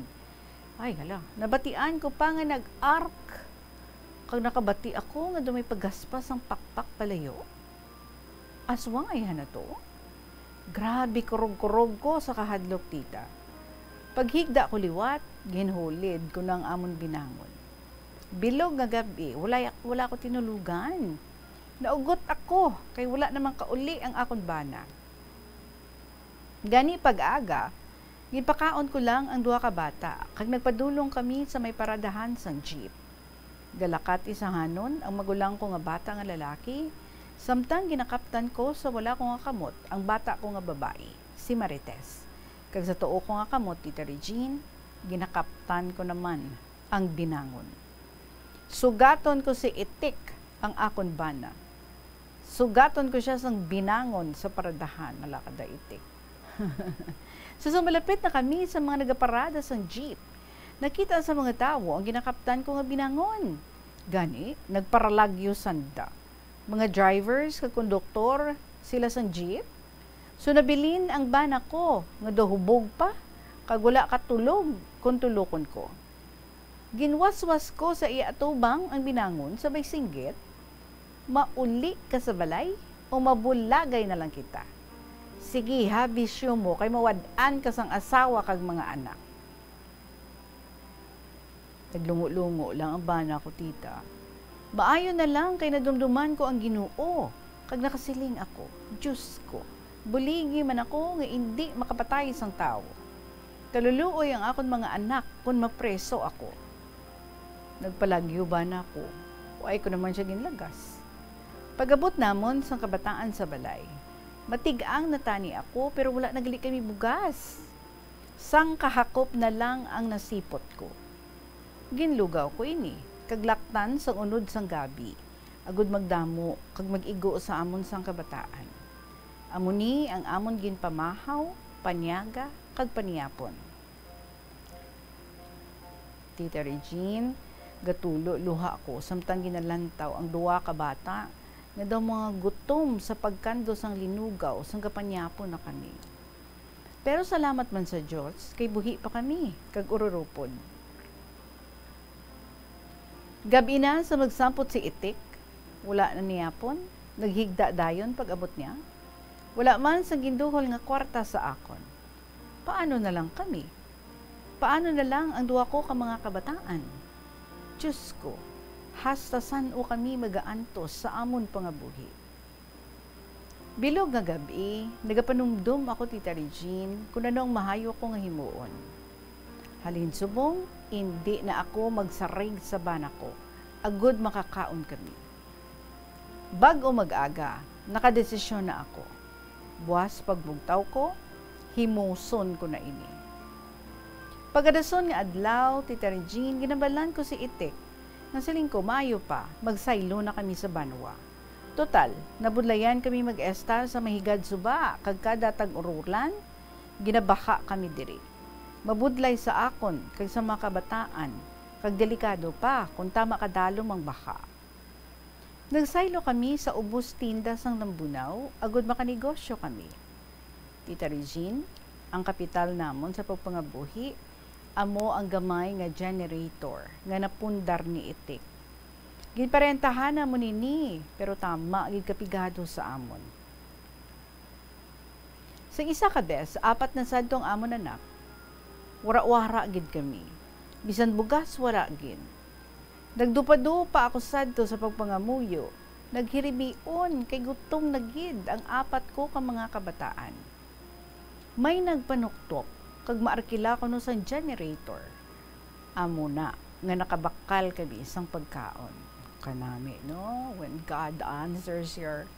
Ay, hala, nabatian ko pa nga nag-arc, kag nakabati ako nga daw may pagaspas sang pakpak palayo. Aswang ayhan na to. Grabe kurog-kurog ko sa kahadlok, Tita. Paghigda ko liwat, ginhulid ko na ang amon binangon. Bilog nga gab-i, wala, wala ko tinulogan. Naugot ako, kay wala naman kauli ang akon bana. Gani pag-aga, gipakaon ko lang ang duha ka bata, kag nagpadulong kami sa may paradahan sang jeep. Galakat isahanon ang magulang ko nga bata nga lalaki, samtang ginakaptan ko sa wala ko nga kamot ang bata ko nga babayi, si Marites. Kag sa tuo ko nga kamot, Tita Regine, ginakaptan ko naman ang binangon. Sugaton ko si Itik, ang akon bana. Sugaton ko sia sang binangon sa paradahan, hala ka da, Itik. So, sumalapit na kami sa mga nagaparada sang jeep. Nakita sa mga tawo ang ginakaptan ko nga binangon. Gani, nagparalagyo sanda. Mga drivers kag konduktor, sila sang jeep. So, nabilin ang bana ko nga daw hubog pa, kag wala katulog kon tulokon ko. Ginwaswas ko sa iya atubang ang binangon, sabay singgit, "Mauli ka sa balay o mabulagay na lang kita? Sige ha, bisyo mo, kay mawad-an ka sang asawa kag mga anak." Naglungo-lungo lang ang bana ko, Tita. Maayo na lang kay nadumduman ko ang Ginoo, kag nakasiling ako, "Dios ko, buligi man ako nga indi makapatay sang tawo. Kaluluoy ang akon mga anak kon mapreso ako." Nagpalagyo bana ko. Wala ko naman sia ginlagas. Pag-abot namon sang kabataan sa balay, matig-ang na tani ako, pero wala na gali kami bugas. Sang kahakop na lang ang nasipot ko. Ginlugaw ko ini, kag laktan sang unod sang gabi, agud magdamo kag mag-igo sa amon sang kabataan. Amo ni ang amon ginpamahaw, panyaga, kag paniyapon. Tita Regine, gatulo luha ko samtang ginalantaw ang duha ka bata nga daw mga gutom sa pagkando sang linugaw sang gapaniyapon na kami. Pero salamat man sa Dios, kay buhi pa kami, kag ururupod. Gab-i na sa magsampot si Itik, wala na niyapon, naghigda dayon pag-abot niya. Wala man sang ginduhol nga kwarta sa akon. Paano na lang kami? Paano na lang ang duha ko ka mga kabataan? Dios ko, hasta san-o kami magaantos sa amon pangabuhi? Bilog nga gab-i, nagapanumdom ako, Tita Regine, kung ano ang mahayo ko nga himuon. Halin subong, indi na ako magsarig sa bana ko, agud makakaon kami. Bag-o mag-aga, nakadesisyon na ako. Buas pagbugtaw ko, himuson ko na ini. Pagkadason nga adlaw, Tita Regine, ginabalan ko si Itik. Nga siling ko, "Maayo pa, magsaylo na kami sa banwa. Total, nabudlayan kami mag-estar sa may higad suba, kag kada tag-urulan, ginabaha kami diri. Mabudlay sa akon kag sa mga kabataan, kag delikado pa kon tama kadalom ang baha." Nagsaylo kami sa ubos tinda sang Nambunaw agud makanegosyo kami. Tita Regine, ang kapital namon sa pagpangabuhi amo ang gamay nga generator nga napundar ni Itik. Ginparentahan namon ini, pero tama gid ka pigado sa amon. Sa isa ka bes, apat na sadto ang amon anak. Wara-wara gid kami. Bisan bugas, wara gid. Nagdupadupa ako sadto sa pagpangamuyo. Naghiribion kay gutom na gid ang apat ko ka mga kabataan. May nagpanuktok kag maarkila kuno sang generator. Amo na nga nakabakal kami sang pagkaon. Kanami, no? When God answers your,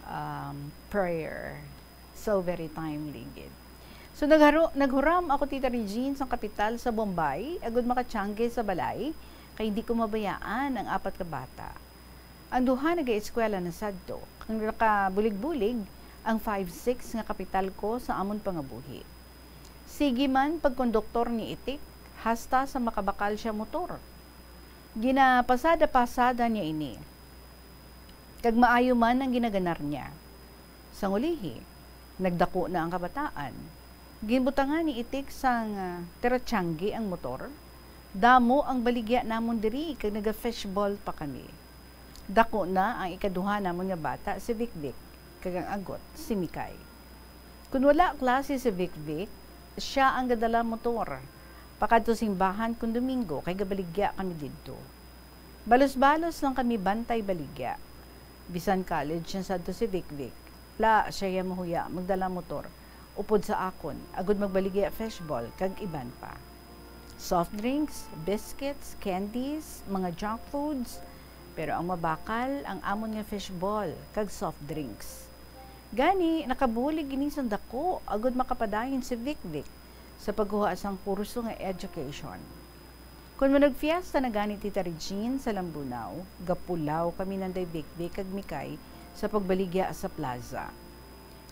um, prayer, so very timely gid. So, nagharo-, naghuram ako, Tita Regine, sang kapital sa Bombay, agud makatiyangge sa balay, kay hindi ko mabayaan ang apat ka bata. Ang duha nagaeskwela na sadto, kag nakabulig-bulig ang five six nga kapital ko sa amon pangabuhi. Sige man pagkonduktor ni Itik, hasta sa makabakal sia motor. Ginapasada-pasada niya ini, kag maayo man ang ginaganar niya. Sang ulihi, nagdako na ang kabataan. Ginbutangan ni Itik sang, ah, tiratiyangge ang motor. Damo ang baligya namon diri, kag naga-fishball pa kami. Dako na ang ikaduha namon nga bata, si Vikvik, kag ang agot, si Mikay. Kon wala klase si Vikvik, sia ang gadala motor pakadto simbahan kon Domingo, kay gabaligya kami didto. Balos-balos lang kami bantay baligya. Bisan college na sadto si Vikvik, wala sia mahuya magdala motor upod sa akon, agud magbaligya fishball kag iban pa. Soft drinks, biscuits, candies, mga junk foods, pero ang mabakal ang amon nga fishball kag soft drinks. Gani, nakabulig ini sang dako agud makapadayon si Vikvik sa pagkuha sang kurso nga education. Kon managfiesta na gani, Tita Regine, sa Lambunao, gapulaw kami nanday Vikvik kag Mikay sa pagbaligya sa plaza.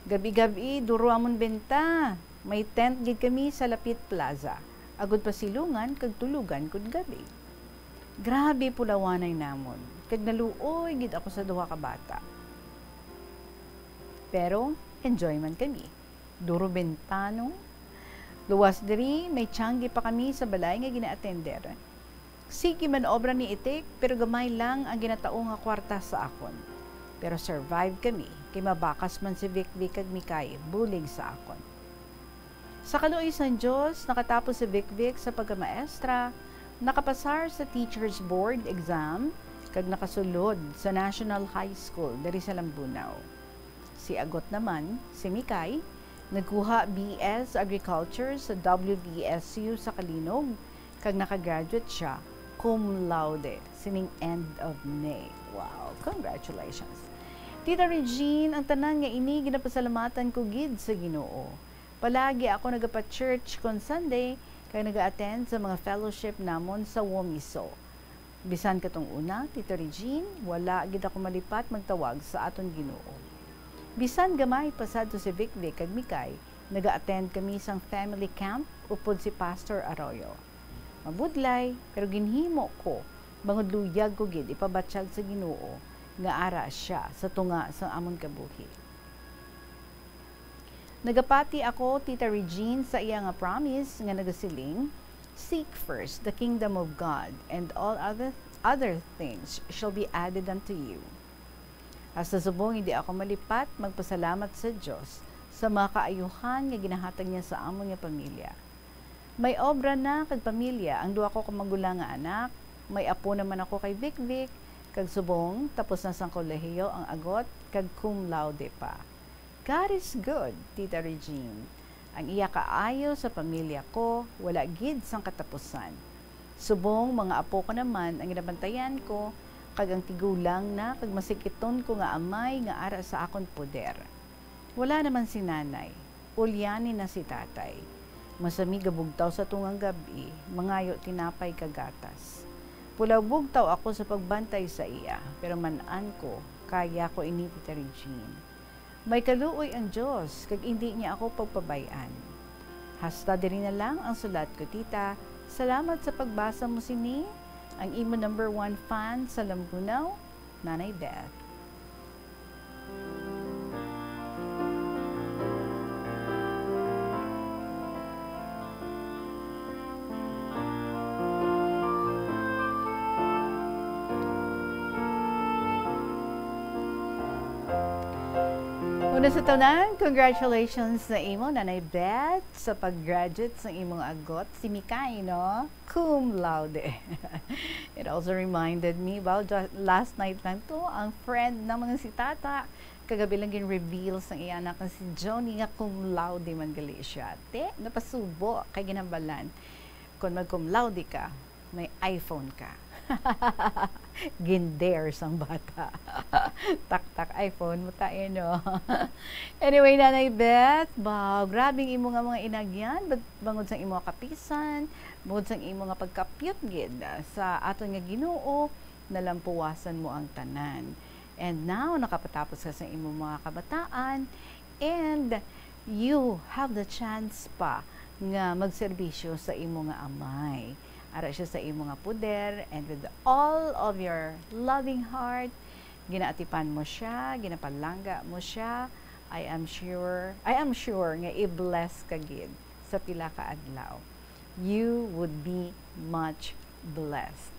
Gab-i-gab-i, duro amon benta. May tent gid kami sa lapit plaza, agud pasilungan kag tulugan kon gab-i. Grabe pulawanay namon, kag naluoy gid ako sa duha ka bata. Pero enjoy man kami. Duro benta, no? Luwas diri, may tiyangge pa kami sa balay nga gina-attender. Sige man obra ni Itik, pero gamay lang ang ginatao nga kwarta sa akon. Pero survive kami, kay mabakas man si Vikvik kag Mikay bulig sa akon. Sa kaluoy sang Dios, nakatapos si Vikvik sa pagkamaestra, nakapasar sa Teachers Board exam, kag nakasulod sa National High School diri sa Lambunao. Si Agot naman, si Mikay, nagkuha B S Agriculture sa W V S U sa Calinog, kag nakagraduate sia cum laude sining end of May. Wow, congratulations. Tita Regine, ang tanan nga ini ginapasalamatan ko gid sa Ginoo. Palagi ako nagapa-church kon Sunday, kag naga-attend sa mga fellowship namon sa Womiso. Bisan katong una, Tita Regine, wala gid ako malipat magtawag sa aton Ginoo. Bisan gamay pa sadto si Vikvik kag Mikay, naga-attend kami sang family camp upod si Pastor Arroyo. Mabudlay, pero ginhimo ko, bangod luyag ko gid ipabatyag sa Ginoo nga ara sia sa tunga sang amon kabuhi. Nagapati ako, Tita Regine, sa iya nga promise nga nagasiling, "Seek first the kingdom of God, and all other, other things shall be added unto you." Hasta subong hindi ako malipat magpasalamat sa Dios sa mga kaayuhan nga ginahatag niya sa amon nga pamilya. May obra na kag pamilya ang duha ko ka magulang nga anak, may apo naman ako kay Vikvik, kag subong tapos na sang kolehiyo ang Agot kag cum laude pa. God is good, Tita Regine. Ang iya kaayo sa pamilya ko wala gid sang katapusan. Subong mga apo ko naman ang ginabantayan ko, kag ang tigulang na kag masikiton ko nga amay nga ara sa akon poder. Wala naman si nanay, ulyani na si tatay. Masami gabugtaw sa tungang gab-i, mangayo tinapay kag gatas. Pulaw bugtaw ako sa pagbantay sa iya, pero man-an ko, kaya ko ini, Tita Regine. May kaluoy ang Dios, kag indi niya ako pagpabay-an. Hasta diri na lang ang sulat ko, Tita. Salamat sa pagbasa mo sini. Ang imo number one fan sa Lambunao, Nanay Beth. Una sa tanan, congratulations sa imo, Nanay Beth, sa pag-graduate sa imong agot, si Mikay, no? Cum laude. It also reminded me, wow, ju-, last night lang to, ang friend naman nga si Tata, kagabi lang gin-reveal sang iya anak nga si Johnny nga cum laude man gali siya. Te, napasubo kay ginhambalan. Kung mag-cum laude ka, may iPhone ka. Gin-dare sang bata. Taktak iPhone mo tayo, no? Anyway, Nanay Beth, ba, grabing imo nga mga inagyan, bag-, bangod sang imo kapisan, bangod sang imo nga pagkapyot gid sa aton nga Ginoo, nalampuwasan mo ang tanan. And now, nakapatapos ka sa imo mga kabataan, and you have the chance pa nga magserbisyo sa imo nga amay. Ara siya sa imo nga poder, and with all of your loving heart, ginaatipan mo siya, ginapalangga mo siya. I am sure, I am sure nga i-bless ka gid sa pila ka adlaw. You would be much blessed.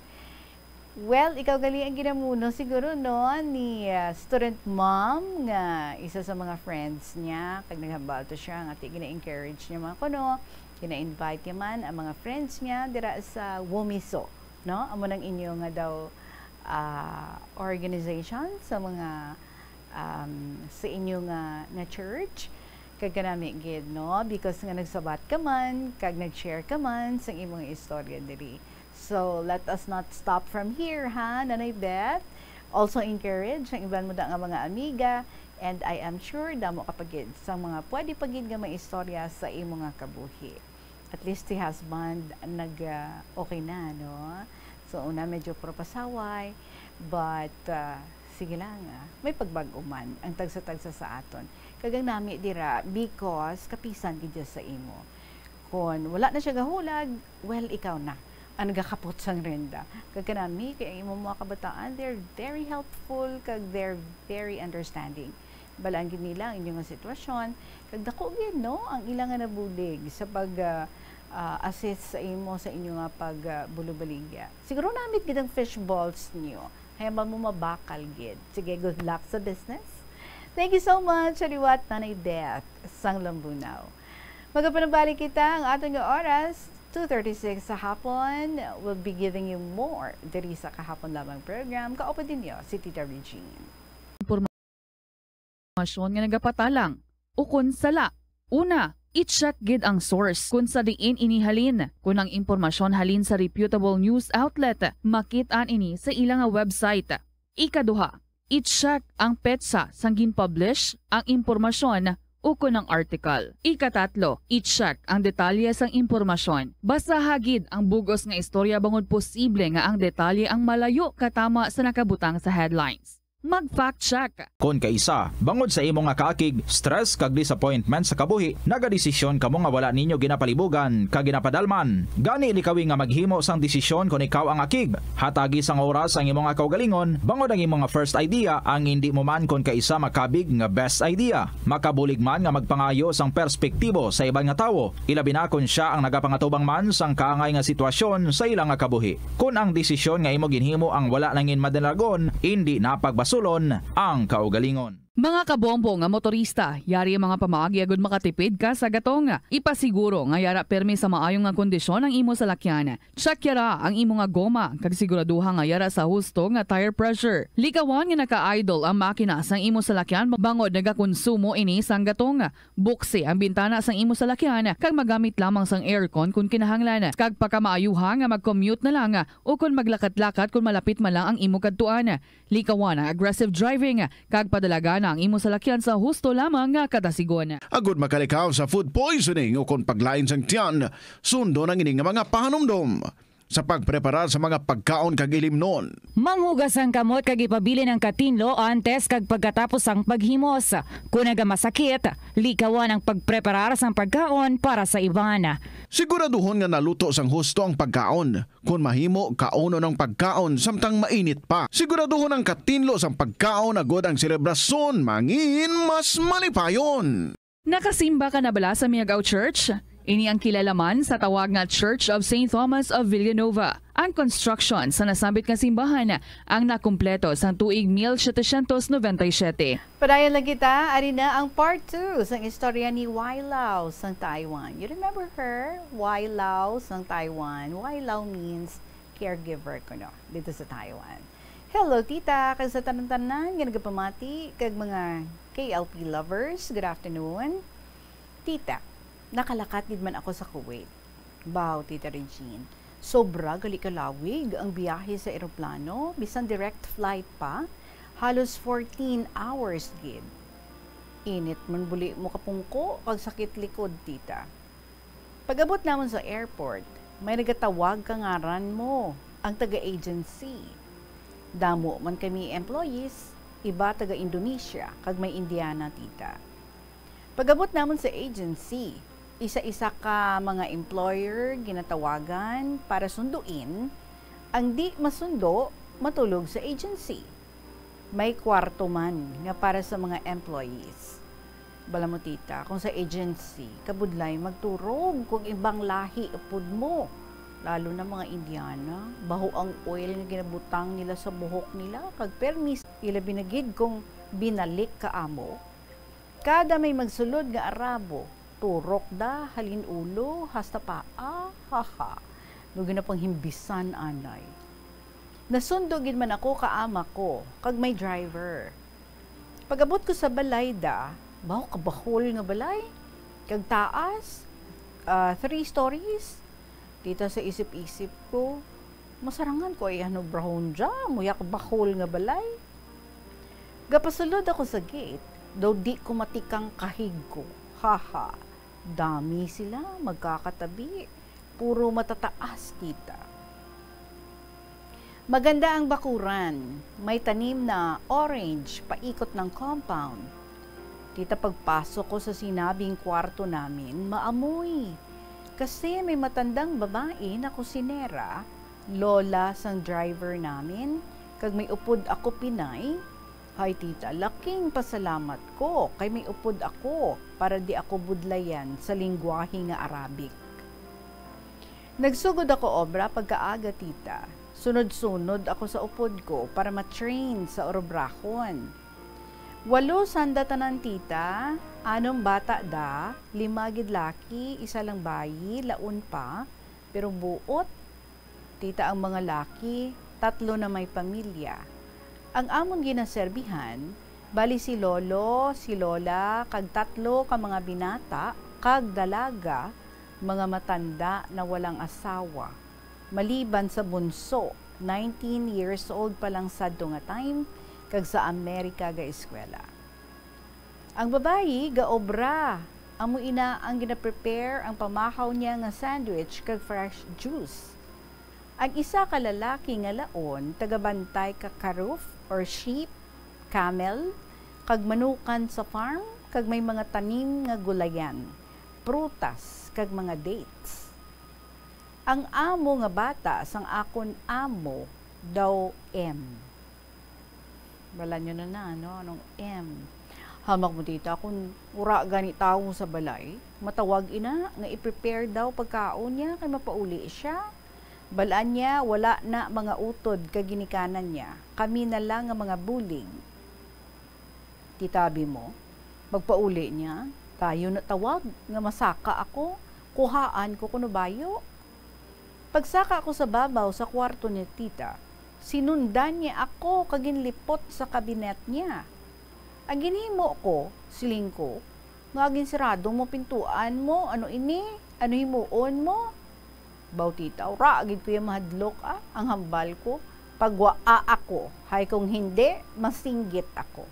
Well, ikaw gali ang ginamuno siguro, no, ni, ah, student mom nga isa sa mga friends niya, kag naghambal to siya nga ti gina-encourage niya man kuno, gina-invite niya man ang mga friends niya dira sa Womiso, no? Amo nang inyo nga daw, ah, organization sa mga, um, sa inyo nga, nga church. Kag kanami gid, no? Because nga nagsabat ka man, kag nag-share ka man sa imong istorya diri. So, let us not stop from here, ha, Nanay Beth? Also encourage ang iban mo da nga mga amiga, and I am sure damo ka pa gid sa mga pwede pa gid nga maistorya sa imo nga kabuhi. At least si husband nag, ah, okay na, no? So, una medyo propasaway, but, ah, sige lang, ah, may pagbag-o man ang tagsa-tagsa sa aton. Kag ang nami dira, because kapisan gid siya sa imo. Kon wala na siya gahulag, well, ikaw na ang nagakapot sang renda. Kag kanami, kay ang imong mga kabataan, they're very helpful, kag they're very understanding. Balaan gid nila ang inyo nga sitwasyon, kag dako gid, no, ang ila nga nabulig sa pag, ah, ah, assist sa imo sa inyo nga pag, ah, bulubaligya. Siguro namit gid ang fish balls niyo. Kaya ba mo mabakal gid? Sige, good luck sa business. Thank you so much, sa liwat, Nanay Beth sang Lambunao. Magapanabalik kita ang aton nga oras, two thirty-six sa hapon. We'll be giving you more diri sa Kahapon Lamang program. Kaupod ninyo si Tita Regine. Impormasyon nga nagapatalang ukon sala. Una, i-check gid ang source kon sa diin ini halin. Kon ang impormasyon halin sa reputable news outlet, makit-an ini sa ila nga website. Ikaduha, i-check ang petsa sang gin-publish ang impormasyon ukon ang article. Ikatatlo, i-check ang detalye sang impormasyon. Basaha gid ang bug-os nga istorya bangod posible nga ang detalye ang malayo katama sa nakabutang sa headlines. Mag-fact check. Kon kaisa, bangod sa imo nga kaakig, stress kag disappointment sa kabuhi, nagadesisyon kamo nga wala ninyo ginapalibugan kag ginapadalman. Gani, likawi nga maghimo sang desisyon kon ikaw ang akig. Hatagi sang oras ang imo nga kaugalingon, bangod ang imo nga first idea ang indi mo man kon kaisa makabig nga best idea. Makabulig man nga magpangayo sang perspektibo sa iban nga tawo, ilabi na kon sia ang nagapangatubang man sang kaangay nga sitwasyon sa ila nga kabuhi. Kon ang desisyon nga imo ginhimo ang wala nangin madalagon, indi na pagbasulon ang kaugalingon. Mga kabombo nga motorista, yari ang mga pamaagi agud makatipid ka sa gatong. Ipasiguro nga yara pirmi sa maayo nga kondisyon ang imo salakyan. Check yara ang imo nga goma, kag siguraduha nga yara sa husto nga tire pressure. Likawan nga naka-idle ang makina sang imo salakyan bangod nagakonsumo ini sang gatong. Buksi ang bintana sang imo salakyan kag magamit lamang sang aircon kon kinahanglan, kag pakamaayuha nga mag-commute na lang o kon maglakat-lakat kon malapit man lang ang imo kadtuan. Likawan ang aggressive driving kag padalagana ang imo salakyan sa husto lamang nga kadasigon. Agud makalikaw sa food poisoning o kon paglain sang tiyan, sundon ang ini nga mga pahanumdom sa pagpreparar sa mga pagkaon kag ilimnon. Manghugas ang kamot kag ipabilin ang katinlo antes kag pagkatapos sang paghimos. Kon nagamasakit, likawan ang pagpreparar sang pagkaon para sa iban. Siguraduhon nga naluto sang husto ang pagkaon. Kon mahimo, kaunon ang pagkaon samtang mainit pa. Siguraduhon ang katinlo sang pagkaon agud ang selebrasyon mangin mas malipayon. Nakasimba ka na bala sa Miagao Church? Ini ang kilala man sa tawag nga Church of Saint Thomas of Villanova. Ang construction sa nasambit nga simbahan ang nakumpleto sang tuig mil setecientos noventa y siete. Padayon lang kita, ari na ang part two sang istorya ni Wailaw sang Taiwan. You remember her? Wailaw sang Taiwan. Wailaw means caregiver kuno dito sa Taiwan. Hello, tita, kag sa tanan-tanan nga nagapamati, kag mga K L P lovers, good afternoon. Tita, nakalakat gid man ako sa Kuwait. Baw, Tita Regine, sobra gali kalawig ang biyahe sa eroplano, bisan direct flight pa, halos fourteen hours gid. Init man buli mo kapungko kag sakit likod, tita. Pag-abot namon sa airport, may nagatawag ka ngaran mo, ang taga-agency. Damo man kami employees, iba taga-Indonesia, kag may Indiana, tita. Pag-abot namon sa agency, isa-isa ka mga employer ginatawagan para sunduin, ang di masundo, matulog sa agency. May kwarto man nga para sa mga employees. Bala mo, tita, kung sa agency, kabudlay magturog kung ibang lahi upod mo. Lalo na mga Indiana, baho ang oil nga ginabutang nila sa buhok nila, kag permis, ilabi na gid kung binalik ka amo. Kada may magsulod nga Arabo, turok da halin ulo hasta paa, haha. Nugi na panghimbisan anay. Nasundo gid man ako ka ama ko, kag may driver. Pag-abot ko sa balay da, baho kabahol nga balay, kag taas, ah, three stories. Tita, sa isip-isip ko, masarangan ko ay ano brahon dya, muya kabahol nga balay. Gapasulod ako sa gate, daw di ko matikang kahig ko. Haha, dami sila, magkakatabi. Puro matataas, tita. Maganda ang bakuran. May tanim na orange paikot ng compound. Tita, pagpasok ko sa sinabing kwarto namin, maamoy. Kasi may matandang babae na kusinera, lola sang driver namin, kag may upod ako Pinay. Hay, tita, laking pasalamat ko kay may upod ako para di ako budlayan sa linggwahe nga Arabic. Nagsugod ako obra pagkaaga, tita. Sunod-sunod ako sa upod ko para ma-train sa urobrahon. Walo sanda tanan, tita. Anom bata da, lima gid laki, isa lang bayi, laon pa. Pero buot, tita, ang mga laki, tatlo na may pamilya. Ang amon ginaserbihan, bali si lolo, si lola, kag tatlo ka mga binata, kag dalaga, mga matanda na walang asawa. Maliban sa bunso, nineteen years old pa lang sadto nga time, kag sa Amerika ga-eskwela. Ang babayi gaobra, amo ina ang gina-prepare ang pamahaw niya nga sandwich kag fresh juice. Ang isa ka lalaki nga laon tagabantay ka karuf or sheep, camel, kag manukan sa farm, kag may mga tanim nga gulayan, prutas, kag mga dates. Ang amo nga bata sang akon amo daw M. Bala nyo na na, no? Anong M? Hamak mo, tita, kung wara gani tawo sa balay, matawag ina nga i-prepare daw pagkaon niya kay mapauli siya. Balaan niya, wala na mga utod kag ginikanan niya. Kami na lang nga mga bulig. Titabi mo, magpauli niya, tayo na tawag nga masaka ako, kuhaan ko kuno bayo. Pagsaka ko sa babaw sa kwarto ni tita, sinundan niya ako kag ginlipot sa kabinet niya. Ang ginhimo ko, siling ko, nga ginsirado mo pintuan mo, ano ini? Ano himuon mo? Baw, tita, wara gid ko iya mahadlok, ah, ang hambal ko. Pagwaa ako, hay kung hindi, masinggit ako.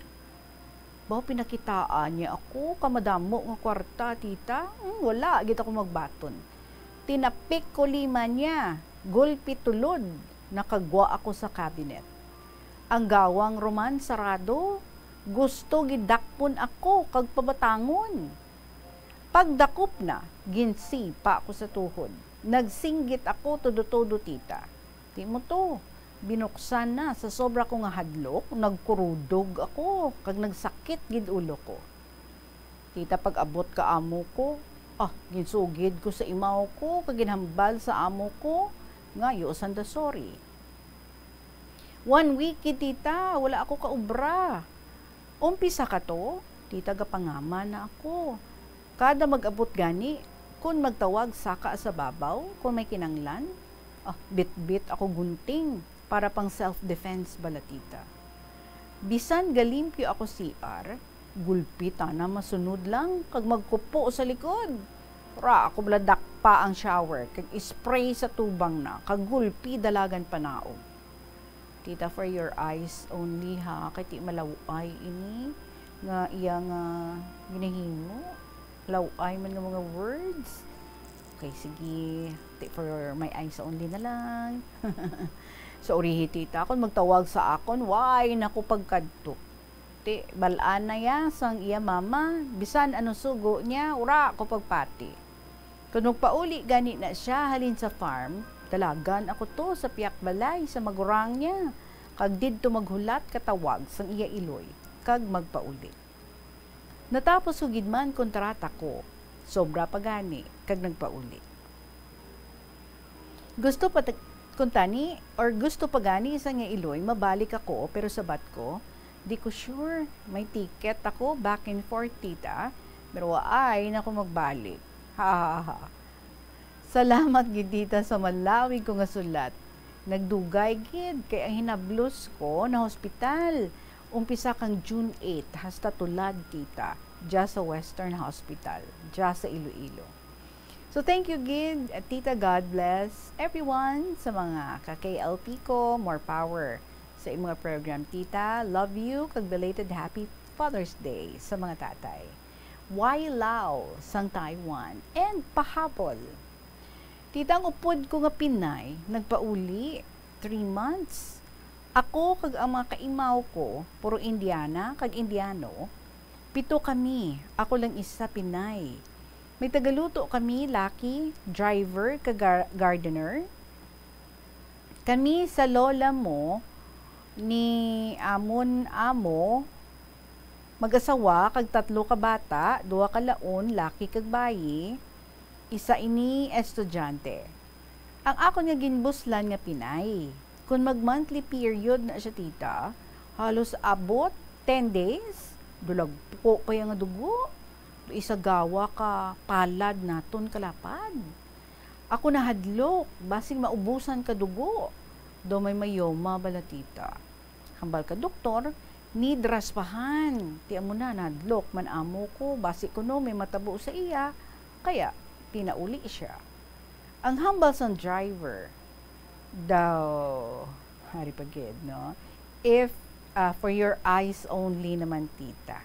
Baw, pinakitaan niya ako ka madamo nga kwarta, tita. Hmm, wala gid ako magbaton. Tinapik ko lima niya, gulpi tulod, nakagwa ako sa cabinet. Ang gawang Roman sarado, gusto gidakpon ako kag pabatangon. Pagdakop na, ginsipa ako sa tuhod. Nagsinggit ako todo-todo, tita. Di mo to. Binuksan na, sa sobra ko nga hadlok, nagkurudog ako, kag nagsakit gid ulo ko. Tita, pag-abot ka amo ko, ah, ginsugid ko sa imaw ko, kag ginhambal sa amo ko, Nga, you send the sorry. One week gid, tita, wala ako kaubra. Umpisa ka to, tita, gapangama na ako. Kada mag-abot gani, kun magtawag saka sa babaw, kun may kinanglan, ah, bitbit ako gunting para pang self-defense bala, tita. Bisan galimpyo ako C R, gulpi tana masunod lang kag magkupo sa likod. Ra ako bala dakpa ang shower kag spray sa tubang na kag gulpi dalagan panaog. Tita, for your eyes only, ha, kay ti malaw-ay ini nga iya nga ginahimo. Law-ay man nga mga words. Okay, sige. Ti for my eyes only na lang. So, urihi, tita, kung magtawag sa akon, why nako pagkadto? Ti, bal-an na ya sang iya mama, bisan ano sugo niya, ura ko pagpati. Kon magpauli gani na siya halin sa farm, dalagan ako to sa piyak balay sa magurang niya, kag didto maghulat ka tawag sang iya iloy, kag magpauli. Natapos ko gid man kontrata ko, sobra pa gani, kag nagpauli. Gusto pa ta-, kuntani, or gusto pa gani sa nga iloy, mabalik ako, pero sabat ko, di ko sure. May ticket ako, back and forth, tita, pero waay na ko magbalik. Ha, ha, ha. Salamat gid, tita, sa malawig ko nga sulat. Nagdugay gid, kay ang hinablos ko na hospital. Umpisa kang June eight, hasta tulad, tita, dya sa Western Hospital, dya sa Iloilo. So, thank you gid, Tita. God bless everyone. Sa mga ka-K L P ko, more power sa imong program, Tita. Love you, kag belated Happy Father's Day sa mga tatay. Wai Lau sang Taiwan, and pahabol. Tita, ang upod ko nga Pinay nagpauli, three months. Ako kag ang mga kaimaw ko, puro Indiana kag Indiano, pito kami, ako lang isa Pinay. May tagaluto kami, laki, driver, kag gar-, gardener. Kami sa lola mo ni amon amo, mag-asawa kag tatlo ka bata, duha ka laon, laki kag bayi, isa ini estudyante. Ang akon nga ginbuslan nga Pinay, kon mag-monthly period na siya, tita, halos abot ten days, dulagpo kaya nga dugo, isagawa ka palad naton kalapad. Ako nahadlok, basig maubusan ka dugo. Daw may myoma bala, tita. Hambal ka doktor, need raspahan. Ti amo na, nahadlok man amo ko, basi kuno may matabo sa iya, kaya pinauli siya. Ang hambal sang driver, daw, hari pa gid, no? If, ah, for your eyes only naman, tita.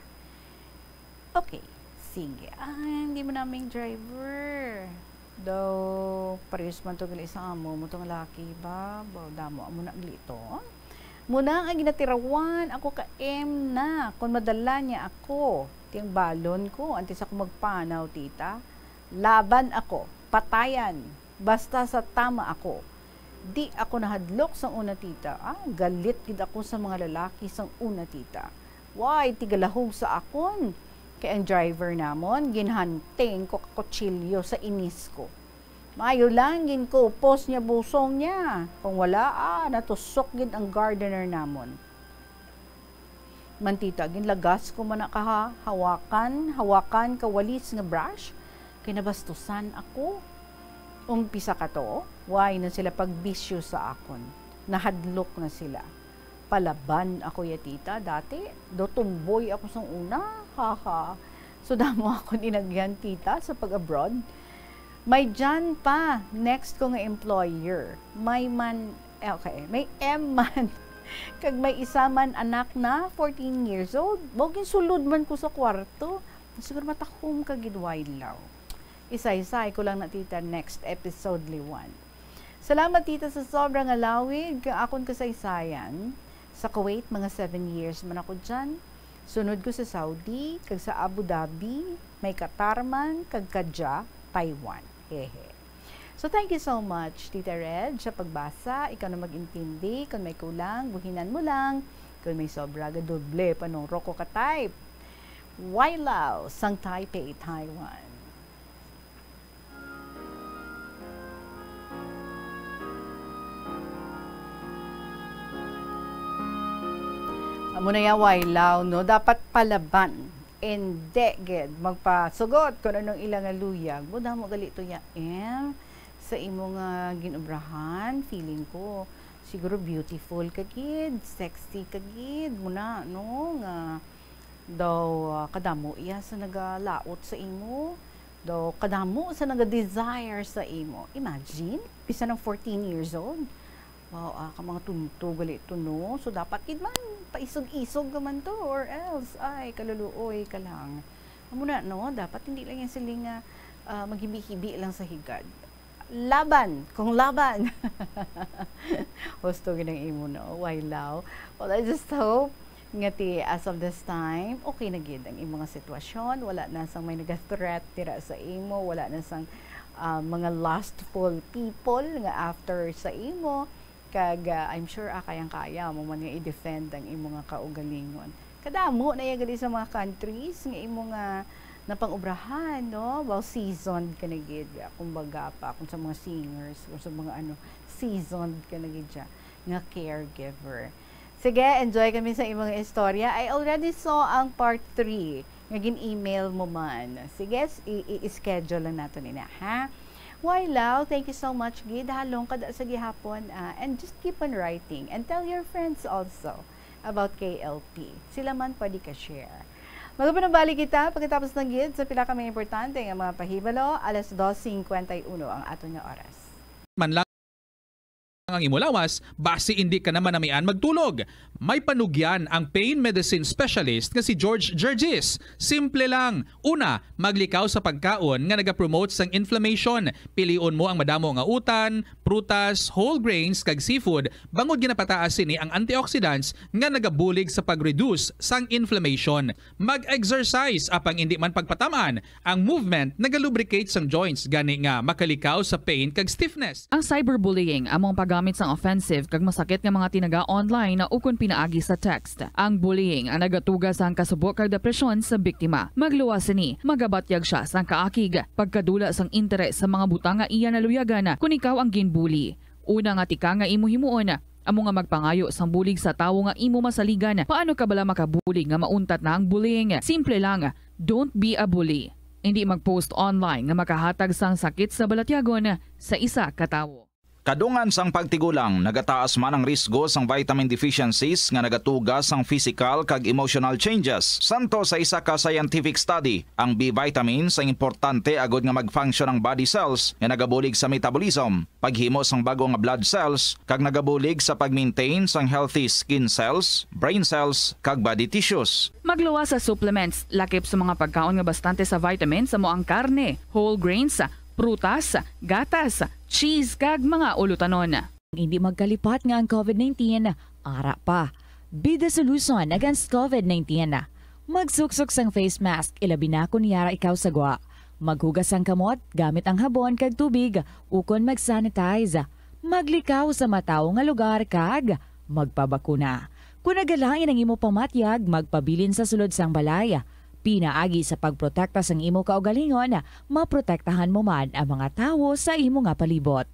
Okay, sige. Ah, hindi mo naming driver. Daw, parehas man to gali sa amo mo tong laki ba? Ba, damo amo na gali to. Muna nga ginatirawan ako ka M na, kung madala niya ako, ting balon ko, antes ako magpanaw, tita. Laban ako, patayan. Basta sa tama ako. Di ako nahadlok sang una, tita. Ah, galit gid ako sa mga lalaki sang una, tita. Way tigalahog sa akon. Kay ang driver namon, ginhanting ko ka kutsilyo sa inis ko. Maayo lang, ginkupos niya busong niya. Kung wala, ah, natusok gid ang gardener namon. Man, tita, ginlagas ko man na kaha-, hawakan, hawakan ka walis nga brush, kay nabastusan ako. Umpisa ka to, way na sila pagbisyo sa akon. Nahadlok na sila. Palaban ako ya, tita, dati, do tumboy ako sang una, haha. So, damo akon inagyan, tita, sa pag-abroad. May John pa, next ko nga employer. May man, eh, okay, may M man. Kag may isa man anak na fourteen years old. Mao ginsulod man ko sa kwarto. Siguro matahom ka gid, Wai Lau. Isaysay ko lang na, tita, next episode liwan. Salamat, tita, sa sobra nga lawig kang akon kasaysayan. Sa Kuwait, mga seven years man ako dyan. Sunod ko sa Saudi, kag sa Abu Dhabi, may Qatar man, kag kadya, Taiwan. Hehe. So, thank you so much, Tita Reg, sa pagbasa. Ikaw na mag-intindi. Kung may kulang, buhinan mo lang. Kung may sobra, gadoble pa nung roko ka type. Wai Lau, sang Taipei, Taiwan. Amo na ya, Waylaw, no? Dapat palaban. Hindi, gid. Magpasugot kung anong ila nga luyag. Mo damo gali to ya, em, sa imo nga gin-obrahan, feeling ko, siguro beautiful ka gid, sexy ka gid, mo na, no? Nga daw, ah, kadamo iya sa nagalaot sa imo, daw kadamo sa naga-desire sa imo. Imagine, bisan ang fourteen years old. Wow, ah, ka mga tunto gali to, no? So, dapat gid man paisog-isog ka man to, or else, ay, kaluluoy ka lang. Amo na, no? Dapat hindi lang yan sila nga, ah, maghibi-hibi lang sa higad. Laban, kung laban. Husto gid ang imo, no? Waylaw. Well, I just hope nga ti, as of this time, okay na gid ang imo nga sitwasyon. Wala na sang may naga-threat dira sa imo. Wala na sang, ah, mga lustful people nga after sa imo. Kag, ah, I'm sure, ah, kayang-kaya mo man nga i-defend ang imo nga kaugalingon. Kadamo na ya gali sa mga countries nga imo nga napang-obrahan, no? Well, seasoned ka na gid, ah, kumbaga pa, kung sa mga singers, kung sa mga ano, seasoned ka na gid siya nga caregiver. Sige, enjoy kami sa imong istorya. I already saw ang part three nga gin-email mo man. Sige, s-, i-, i-, i-schedule lang nato nina, ha? Waylaw, thank you so much, gid. Halong kada sa gihapon, ah, and just keep on writing. And tell your friends also about K L P. Sila man pwede ka-share. Magapanubali kita pagkatapos ng gid sa pila ka mga importante nga mga pahibalo. Alas dos cincuenta y uno ang aton nga oras. Man lang ang imo lawas, basi indi ka na manamian magtulog. May panugyan ang pain medicine specialist nga si George Gergis. Simple lang. Una, maglikaw sa pagkaon nga nagapromote sang inflammation. Pilion mo ang madamo nga utan, prutas, whole grains, kag seafood, bangod ginapataas sini ang antioxidants nga nagabulig sa pag-reduce sang inflammation. Mag-exercise, apang indi man pagpataman, ang movement nagalubricate sang joints, gani nga makalikaw sa pain kag stiffness. Ang cyberbullying amo ang paggamit sang offensive kag masakit nga mga tinaga online ukon pinaagi sa text. Ang bullying ang nagatuga sang kasubo kag depresyon sa biktima. Magluwas sini, magabatyag sia sang kaakig, pagkadula sang interes sa mga butang nga iya naluyagan kon ikaw ang ginbully. Una nga tika nga imo himuon, amo nga magpangayo sang bulig sa tawo nga imo masaligan. Paano ka bala makabulig nga mauntat na ang bullying? Simple lang, don't be a bully. Indi mag-post online nga makahatag sang sakit sa balatyagon sa isa ka tawo. Kadungan sang pagtigulang, nagataas man ang risgo sang vitamin deficiencies nga nagatuga sang physical kag emotional changes. Santo sa isa ka scientific study, ang B vitamins ang importante agud nga mag-function ang body cells nga nagabulig sa metabolism, paghimo sang bag-o nga blood cells, kag nagabulig sa pag-maintain sang healthy skin cells, brain cells, kag body tissues. Magluwas sa supplements, lakip sa mga pagkaon nga bastante sa vitamins, amo ang karne, whole grains, prutas, gatas, cheese, kag mga ulutanon. Hindi magkalipat nga ang covid nineteen ara pa. Be the solution against covid nineteen. Magsuksok sang face mask, ilabi na kon yara ikaw sa gwa. Maghugas sang kamot gamit ang habon kag tubig, ukon mag-sanitize. Maglikaw sa matawo nga lugar kag magpabakuna. Kon nagalain ang imo pamatyag, magpabilin sa sulod sang balay. Pinaagi sa pagprotekta sang imo kaugalingon, maprotektahan mo man ang mga tawo sa imo nga palibot.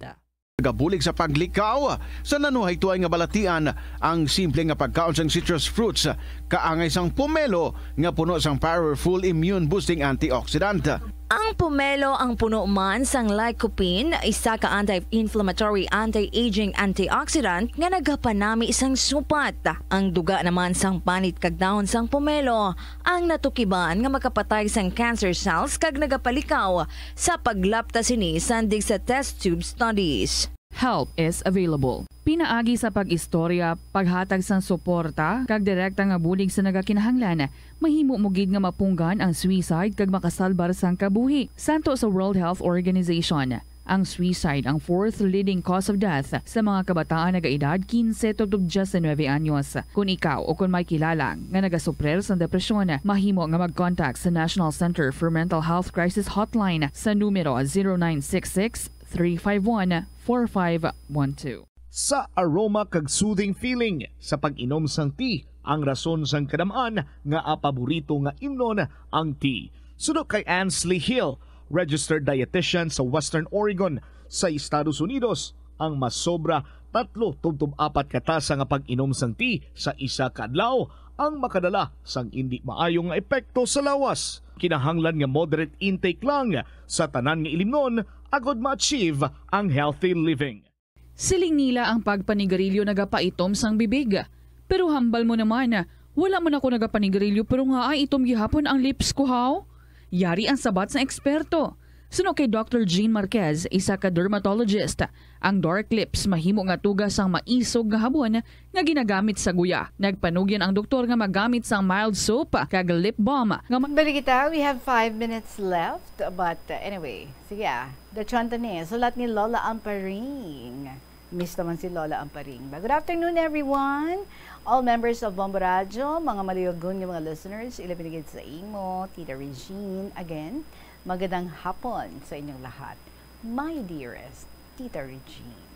Nagabulig sa paglikaw sa nanuhaytoy nga balatian ang simple nga pagkaon sang citrus fruits, kaangay sang pomelo nga puno sang powerful immune boosting antioxidant. Ang pomelo ang puno man sang lycopene, isa ka anti-inflammatory, anti-aging antioxidant nga nagapanami sang supat. Ang duga naman sang panit kag dahon sang pomelo ang natukiban nga makapatay sang cancer cells kag nagapalikaw sa paglapta sini sandig sa test tube studies. Help is available. Pinaagi sa pag-istorya, paghatag sang suporta, kag direkta nga bulig sa nagakinahanglan, mahimo mo gid nga mapunggan ang suicide kag makasalbar sang kabuhi. Santo sa World Health Organization, ang suicide ang fourth leading cause of death sa mga kabataan nagaedad quince tubtob diecinuebe anyos. Kon ikaw o kon may kilala nga nagasuprir sang depresyon, mahimo nga mag-contact sa National Center for Mental Health Crisis Hotline sa numero zero nine six six, three five one, four five one two. Sa aroma kag soothing feeling sa pag-inom sang tea ang rason sang kadam-an nga paborito nga imnon ang tea. Suno kay Ansley Hill, registered dietitian sa Western Oregon sa Estados Unidos, ang masobra Tatlo tubtob apat ka tasa nga pag-inom sang tea sa isa ka adlaw ang makadala sang indi maayo nga epekto sa lawas. Kinahanglan nga moderate intake lang sa tanan nga ilimnon agod ma-achieve ang healthy living. Siling nila ang pagpanigarilyo nagapaitom sang bibig. Pero hambal mo naman, wala man ako nagapanigarilyo pero nga ay itom gihapon ang lips ko, haw? Yari ang sabat sang eksperto. Suno kay Doctor Jean Marquez, isa ka dermatologist, ang dark lips mahimo nga tuga sang maisog nga habon nga ginagamit sa guya. Nagpanugyan ang doktor nga magamit sang mild soap kag lip balm nga ma- Balik kita, we have five minutes left, but, uh, anyway, sige ah. Datsuan ta ni, sulat ni Lola Amparing. Miss naman si Lola Amparing. Good afternoon, everyone. All members of Bombo Radyo, mga maluyagon nga mga listeners, ilabi na gid sa imo, Tita Regine. Again, magandang hapon sa inyong lahat. My dearest Tita Regine.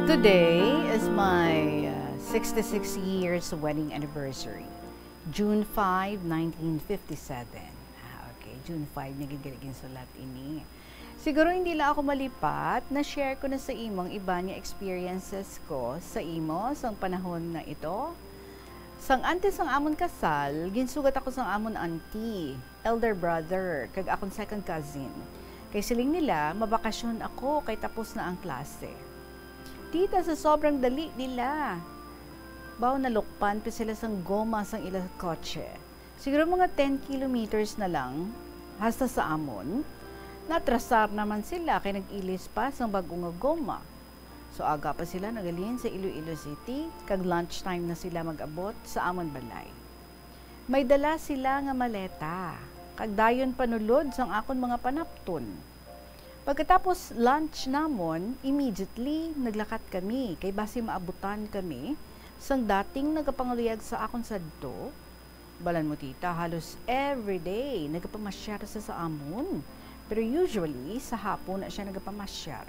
Today is my, uh, sixty-six years wedding anniversary. June five, nineteen fifty-seven. Ah, okay. June five, nagigil-igil sulat ini. Siguro hindi lang ako malipat, na-share ko na sa imo ang iban nga experiences ko sa imo sang panahon nga ito. Sang antes sang amon kasal, ginsugat ako sang amon auntie, elder brother, kag akon second cousin. Kay siling nila, mabakasyon ako kay tapos na ang klase. Tita, sa sobrang dali nila. Baw nalukpan pa sila sang goma sang ila kotse. Siguro mga ten kilometers na lang hasta sa amon. Natrasar naman sila kay nag-ilis pa sang bag-o nga goma. So aga pa sila naghalin sa Iloilo City, kag lunchtime na sila mag-abot sa amon balay. May dala sila nga maleta, kag dayon panulod sang akon mga panapton. Pagkatapos lunch namon, immediately naglakat kami kay basi maabutan kami sang dating nagapangaluyag sa akon sadto. Balan mo, tita, halos everyday nagapamasyar sa sa amon. Pero usually, sa hapon na siya nagapamasyar.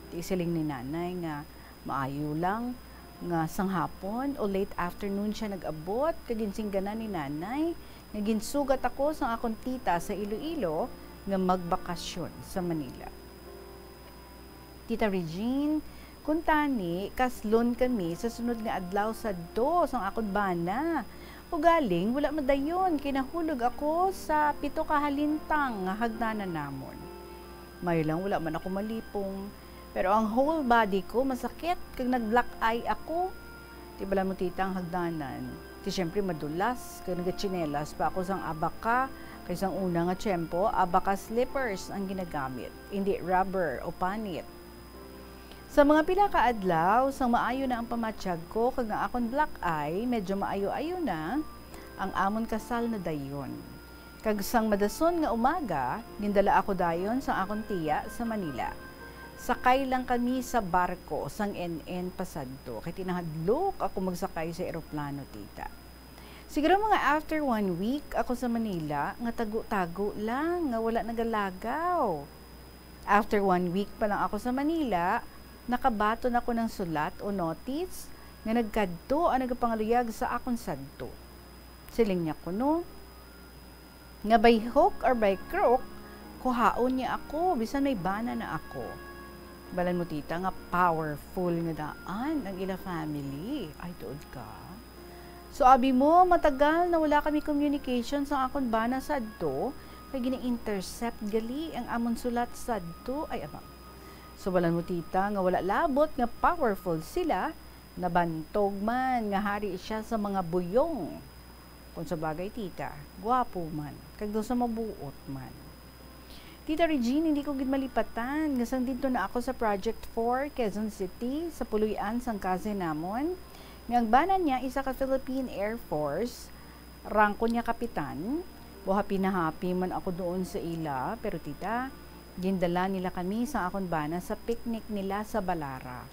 Ti siling ni nanay nga maayo lang nga sang hapon o late afternoon siya nag-abot, kag ginsingganan ni nanay nga ginsugat ako sang akon tita sa Iloilo nga magbakasyon sa Manila. Tita Regine, kuntani, kaslon kami sa sunod nga adlaw sadto sang akon bana. Ugaling, wala madayon, kay nahulog ako sa pito ka halintang nga hagdanan namon. Mayo lang, wala man ako malipong. Pero ang whole body ko masakit, kag nag-black eye ako. Ti balan mo, tita, ang hagdanan. Ti siyempre madulas, kag nagatsinelas pa ako sang abaka, kay sang una nga tiyempo, abaka slippers ang ginagamit, indi rubber o panit. Sa mga pila ka adlaw, sang maayo na ang pamatyag ko, kag ang akon black eye, medyo maayo-ayo na, ang amon kasal na dayon. Kag sang madason nga umaga, gindala ako dayon sang akon tiya sa Manila. Sakay lang kami sa barko sang N N pasadto, kay tinahadlok ako magsakay sa eroplano, tita. Siguro mga after one week ako sa Manila, nga tago-tago lang, nga wala nagalagaw. After one week pa lang ako sa Manila, nakabaton ako ng sulat o notice nga nagkadto ang nagapangaluyag sa akon sadto. Siling niya kuno, nga by hook or by crook, kuhaon niya ako, bisan may bana na ako. Balan mo, tita, nga powerful nga daan ang ila family. Ay, tuod ka? So, abi mo, matagal na wala kami communication sa akon bana sadto, kay gina-intercept gali ang amon sulat sadto. Ay, abang. So, balan mo, tita, nga wala labot nga powerful sila, nabantog man nga hari siya sa mga buyong. Kung sa bagay, tita, gwapo man, kag daw sa mabuot man. Tita Regine, hindi ko gid malipatan nga sang didto na ako sa Project four, Quezon City, sa puloy-an sang cousin namon, nga ang bana niya isa ka Philippine Air Force, rangko niya kapitan. Buhapi na happy man ako doon sa ila, pero tita, gindala nila kami sa akon bana sa picnic nila sa Balara.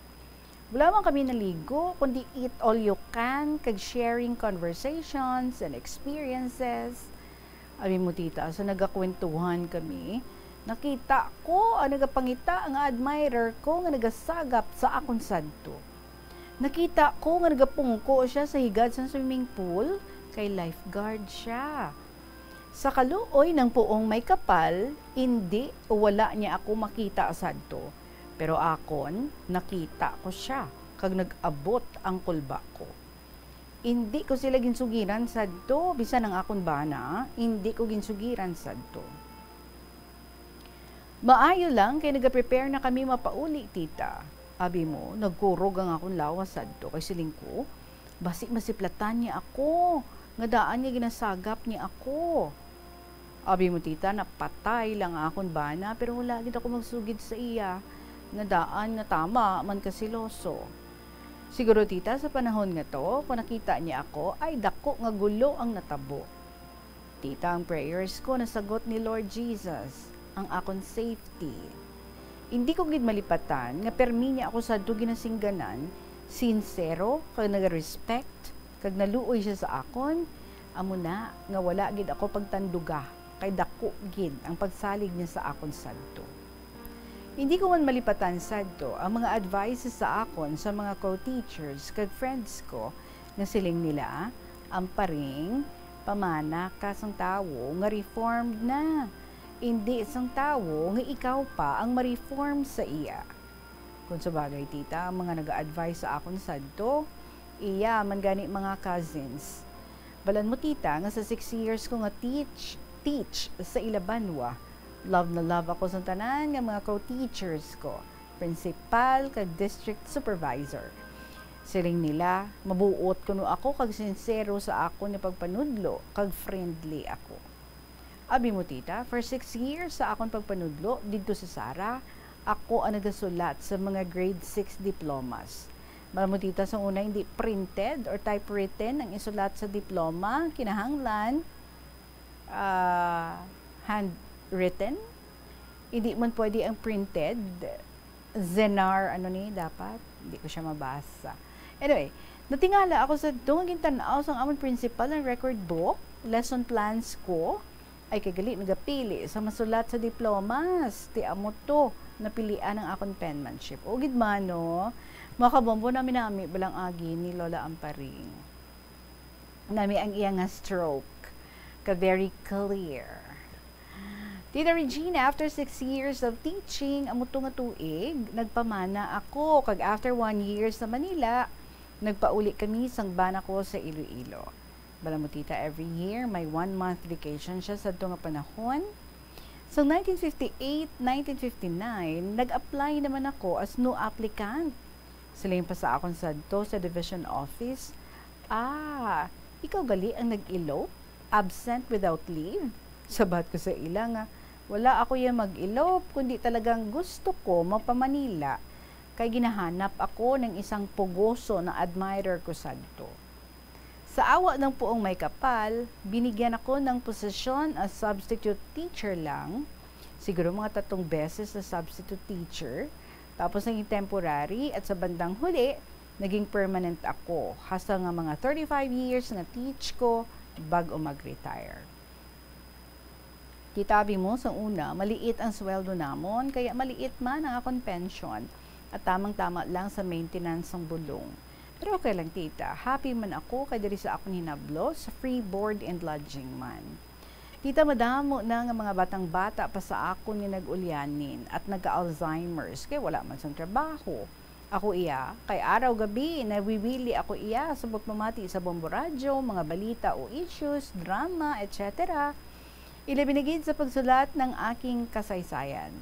Wala man kami naligo, kundi eat all you can, kag sharing conversations and experiences. Abi mo, tita, so nagakwentuhan kami, Nakita ko ang nagapangita nga admirer ko nga nagasagap sa akon sadto. Nakita ko nga nagapungko sia sa higad sang swimming pool, kay lifeguard sia. Sa kaluoy ng puong may kapal, indi, wala niya ako makita sadto. Pero akon, nakita ko sia, kag nag-abot ang kulba ko. Indi ko sila ginsugiran sadto, bisan ang akon bana, indi ko ginsugiran sadto. "Maayo lang, kay nagaprepare na kami mapauli, tita." Abi mo, nagkurog ang akon lawas sadto, kay siling ko, "Basi masiplatan niya ako, nga daan nga ginasagap niya ako." Abi mo, tita, napatay lang ang akon bana, pero wala gid ako magsugid sa iya, nga daan nga tama man kasiloso. Siguro, tita, sa panahon nga to, kung nakita niya ako, ay dako nga gulo ang natabo. Tita, ang prayers ko nasagot ni Lord Jesus, ang akon safety. Hindi ko gid malipatan nga permi niya ako sadto ginasingganan, sinsero kag naga-respect, kag naluoy siya sa akon, amo na nga wala gid ako pagtanduga, kay dako gid ang pagsalig niya sa akon sadto. Hindi ko man malipatan sadto ang mga advices sa akon sa mga co-teachers kag friends ko, nga siling nila, "Amparing, pamana ka sang tawo nga reformed na, indi sang tawo nga ikaw pa ang ma-reform sa iya." Kung sa bagay, tita, ang mga nag-a-advise sa akon sadto, iya man gani mga cousins. Balan mo, tita, nga sa six years ko nga teach, teach sa ila banwa, love na love ako sa tanan nga mga co-teachers ko, principal, kag district supervisor. Siling nila, mabuot kuno ako kag sinsero sa akon nga pagpanudlo, kag friendly ako. Abi mo, tita, for six years sa akon pagpanudlo didto sa Sara, ako ang nagasulat sa mga grade six diplomas. Balan mo, tita, sa una hindi printed or typewritten ang isulat sa diploma, kinahanglan, ah, handwritten. Hindi man pwede ang printed. Zenar, ano ni, dapat? Hindi ko siya mabasa. Anyway, natingala ako sadto nga gintan-aw sang amon principal ang record book, lesson plans ko, ay kay gali nagapili sa masulat sa diplomas. Ti amo to, napilian ang akon penmanship. O gid man, no? Makabombo nami-nami balang agi ni Lola Amparing. Nami ang iya nga stroke. Ka very clear. Tita Regina, after six years of teaching, amo to nga tuig, nagpamana ako. Kag after one year sa Manila, nagpauli kami sang bana ko sa Iloilo. Balan mo, tita, every year, may one month vacation siya sadto nga panahon. Sang nineteen fifty-eight, nineteen fifty-nine, nag-apply naman ako as new applicant. Siling pa sa akon sadto sa division office, "Ah, ikaw gali ang nag-elope? Absent without leave?" Sabat ko sa ila nga, "Wala ako iya mag-elope, kundi talagang gusto ko magpa-Manila, kay ginahanap ako ng isang pugoso na admirer ko sadto." Sa awa ng puong may kapal, binigyan ako ng posisyon as substitute teacher lang, siguro mga tatlong beses na substitute teacher, tapos naging temporary, at sa bandang huli, naging permanent ako, hasta nga mga thirty-five years nga teach ko bag-o mag-retire. Kita, abi mo, sa una, maliit ang sweldo namon, kaya maliit man ang akon pension, at tamang-tama lang sa maintenance sang bulong. Pero okay lang, tita, happy man ako kay diri sa akon hinablo, sa free board and lodging man. Tita, madamo na nga mga batang-bata pa sa akon nga nag-ulyanin at nagka-Alzheimer's, kay wala man sang trabaho. Ako iya, kay araw gabi nawiwili ako iya sa pagpamati sa Bombo Radyo, mga balita o issues, drama, et cetera. Ilabi na gid sa pagsulat ng aking kasaysayan.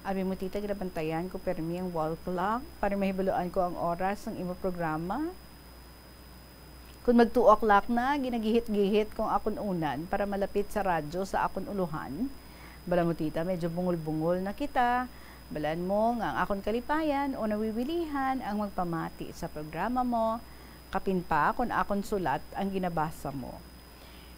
Abi mo, tita, ginabantayan ko permi ang wall clock para mahibaluan ko ang oras ng imo programa. Kung mag two o'clock na, ginagihit-gihit kong akon unan para malapit sa radyo sa akon ulohan. Bala mo, tita, medyo bungol-bungol na kita. Balan mo nga ang akon kalipayan o nawiwilihan ang magpamati sa programa mo, kapin pa kon akon sulat ang ginabasa mo.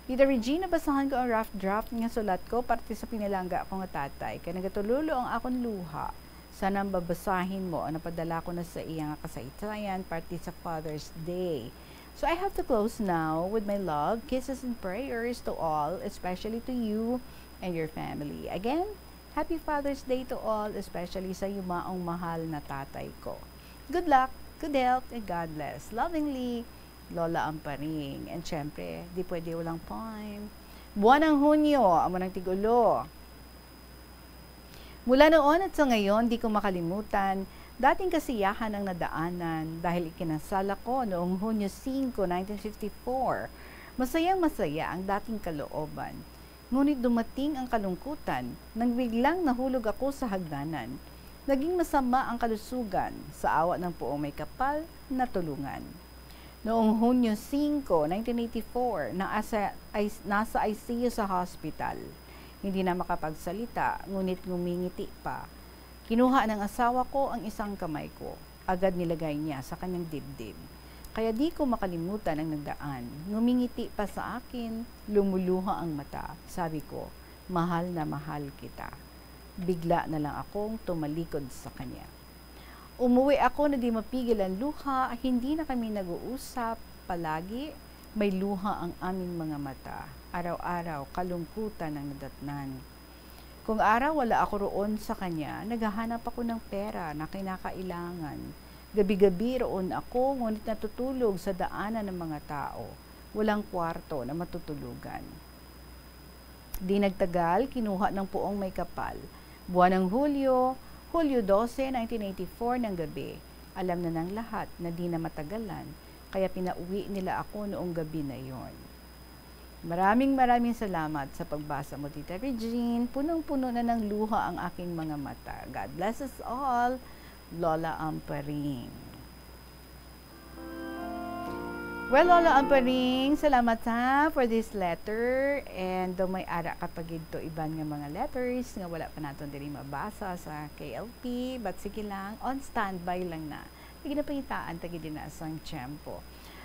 Tita Regina, basahan ko ang rough draft nga sulat ko parte sa pinalangga ko nga tatay, kay nagatulolo ang akon luha. Sana mabasahin mo ang napadala ko na sa iya nga kasaysayan parte sa Father's Day. So I have to close now with my love, kisses, and prayers to all, especially to you and your family. Again, Happy Father's Day to all, especially sa yumaong mahal na tatay ko. Good luck, good health, and God bless. Lovingly, Lola Amparing. And syempre, di pwede walang poem. Buwan ng Hunyo, amo nang tigulo. Mula noon at sa ngayon, di ko makalimutan, dating kasiyahan ang nadaanan dahil ikinasal ako noong Hunyo singko, nineteen fifty-four. Masayang-masaya ang dating kalooban. Ngunit dumating ang kalungkutan nang biglang nahulog ako sa hagdanan. Naging masama ang kalusugan sa awa ng Poong Maykapal na tulungan. Noong Hunyo singko, nineteen eighty-four, naasa, ay, nasa I C U sa hospital. Hindi na makapagsalita, ngunit ngumingiti pa. Kinuha ng asawa ko ang isang kamay ko. Agad nilagay niya sa kanyang dibdib. Kaya di ko makalimutan ang nagdaan. Ngumingiti pa sa akin, lumuluha ang mata. Sabi ko, "Mahal na mahal kita." Bigla na lang akong tumalikod sa kanya. Umuwi ako na di mapigil ang luha, hindi na kami nag-uusap. Palagi may luha ang aming mga mata. Araw-araw, kalungkutan ang nadatnan. Kung araw wala ako roon sa kanya, naghahanap ako ng pera na kinakailangan. Gabi-gabi roon ako, ngunit natutulog sa daanan ng mga tao. Walang kwarto na matutulugan. Di nagtagal, kinuha ng Poong Maykapal. Buwan ng Hulyo, Hulyo dose, nineteen eighty-four ng gabi. Alam na ng lahat na di na matagalan, kaya pinauwi nila ako noong gabi na yon. Maraming, maraming salamat sa pagbasa mo, Tita Regine. Punong-puno na ng luha ang aking mga mata. God bless us all, Lola Amparing. Well, Lola Amparing, salamat ha for this letter. And daw may ara ka pa gid to iban nga mga letters nga wala pa naton diri mabasa sa K L P. But sige lang, on standby lang na. Sige na, pangitaan ta gid na sang tiyempo.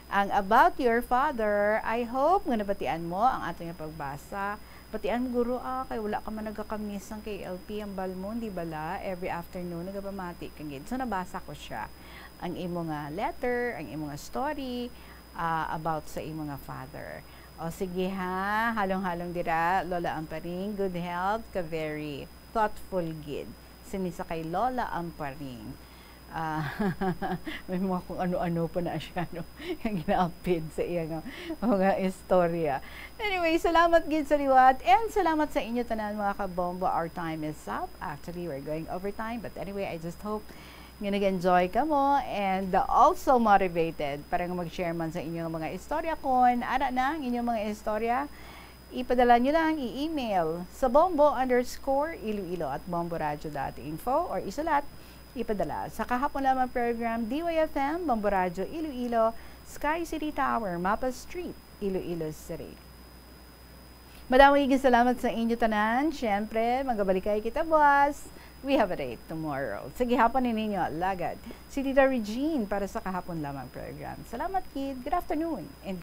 Ang about your father, I hope nga nabatian mo ang ato nga pagbasa. Batian mo, guro, ah, kay wala ka man nagakamiss sang K L P, ang balmon, di bala? Every afternoon, nagapamati ka gid. So, nabasa ko siya. Ang imo nga letter, ang imo nga story, ah, about sa imo nga father. O, sige ha, halong-halong dira, Lola Amparing, good health, ka very thoughtful gid. Sini sa kay Lola Amparing. Ah, may mga kung ano-ano pa na siya, no? Yung ginaapid sa iya nga mga istorya. Anyway, salamat gid sa liwat. And salamat sa inyo tanan, mga kabombo. Our time is up. Actually, we're going overtime. But anyway, I just hope nga nag-enjoy kamo and also motivated para nga mag-share man sa inyo nga mga istorya. Kon ara na ang inyong mga istorya, ipadala nyo lang i-email sa bombo underscore iloilo at bomboradio dot info or isulat, ipadala sa Kahapon Lamang Program, D Y F M, Bombo Radio Iloilo, Sky City Tower, Mapa Street, Iloilo City. Madamo gid salamat sa inyo tanan. Siyempre, magabalikay kita buwas. We have a date tomorrow. Sa gihapon ni ninyo, alagad, si Tita Regine para sa Kahapon Lamang Program. Salamat gid. Good afternoon and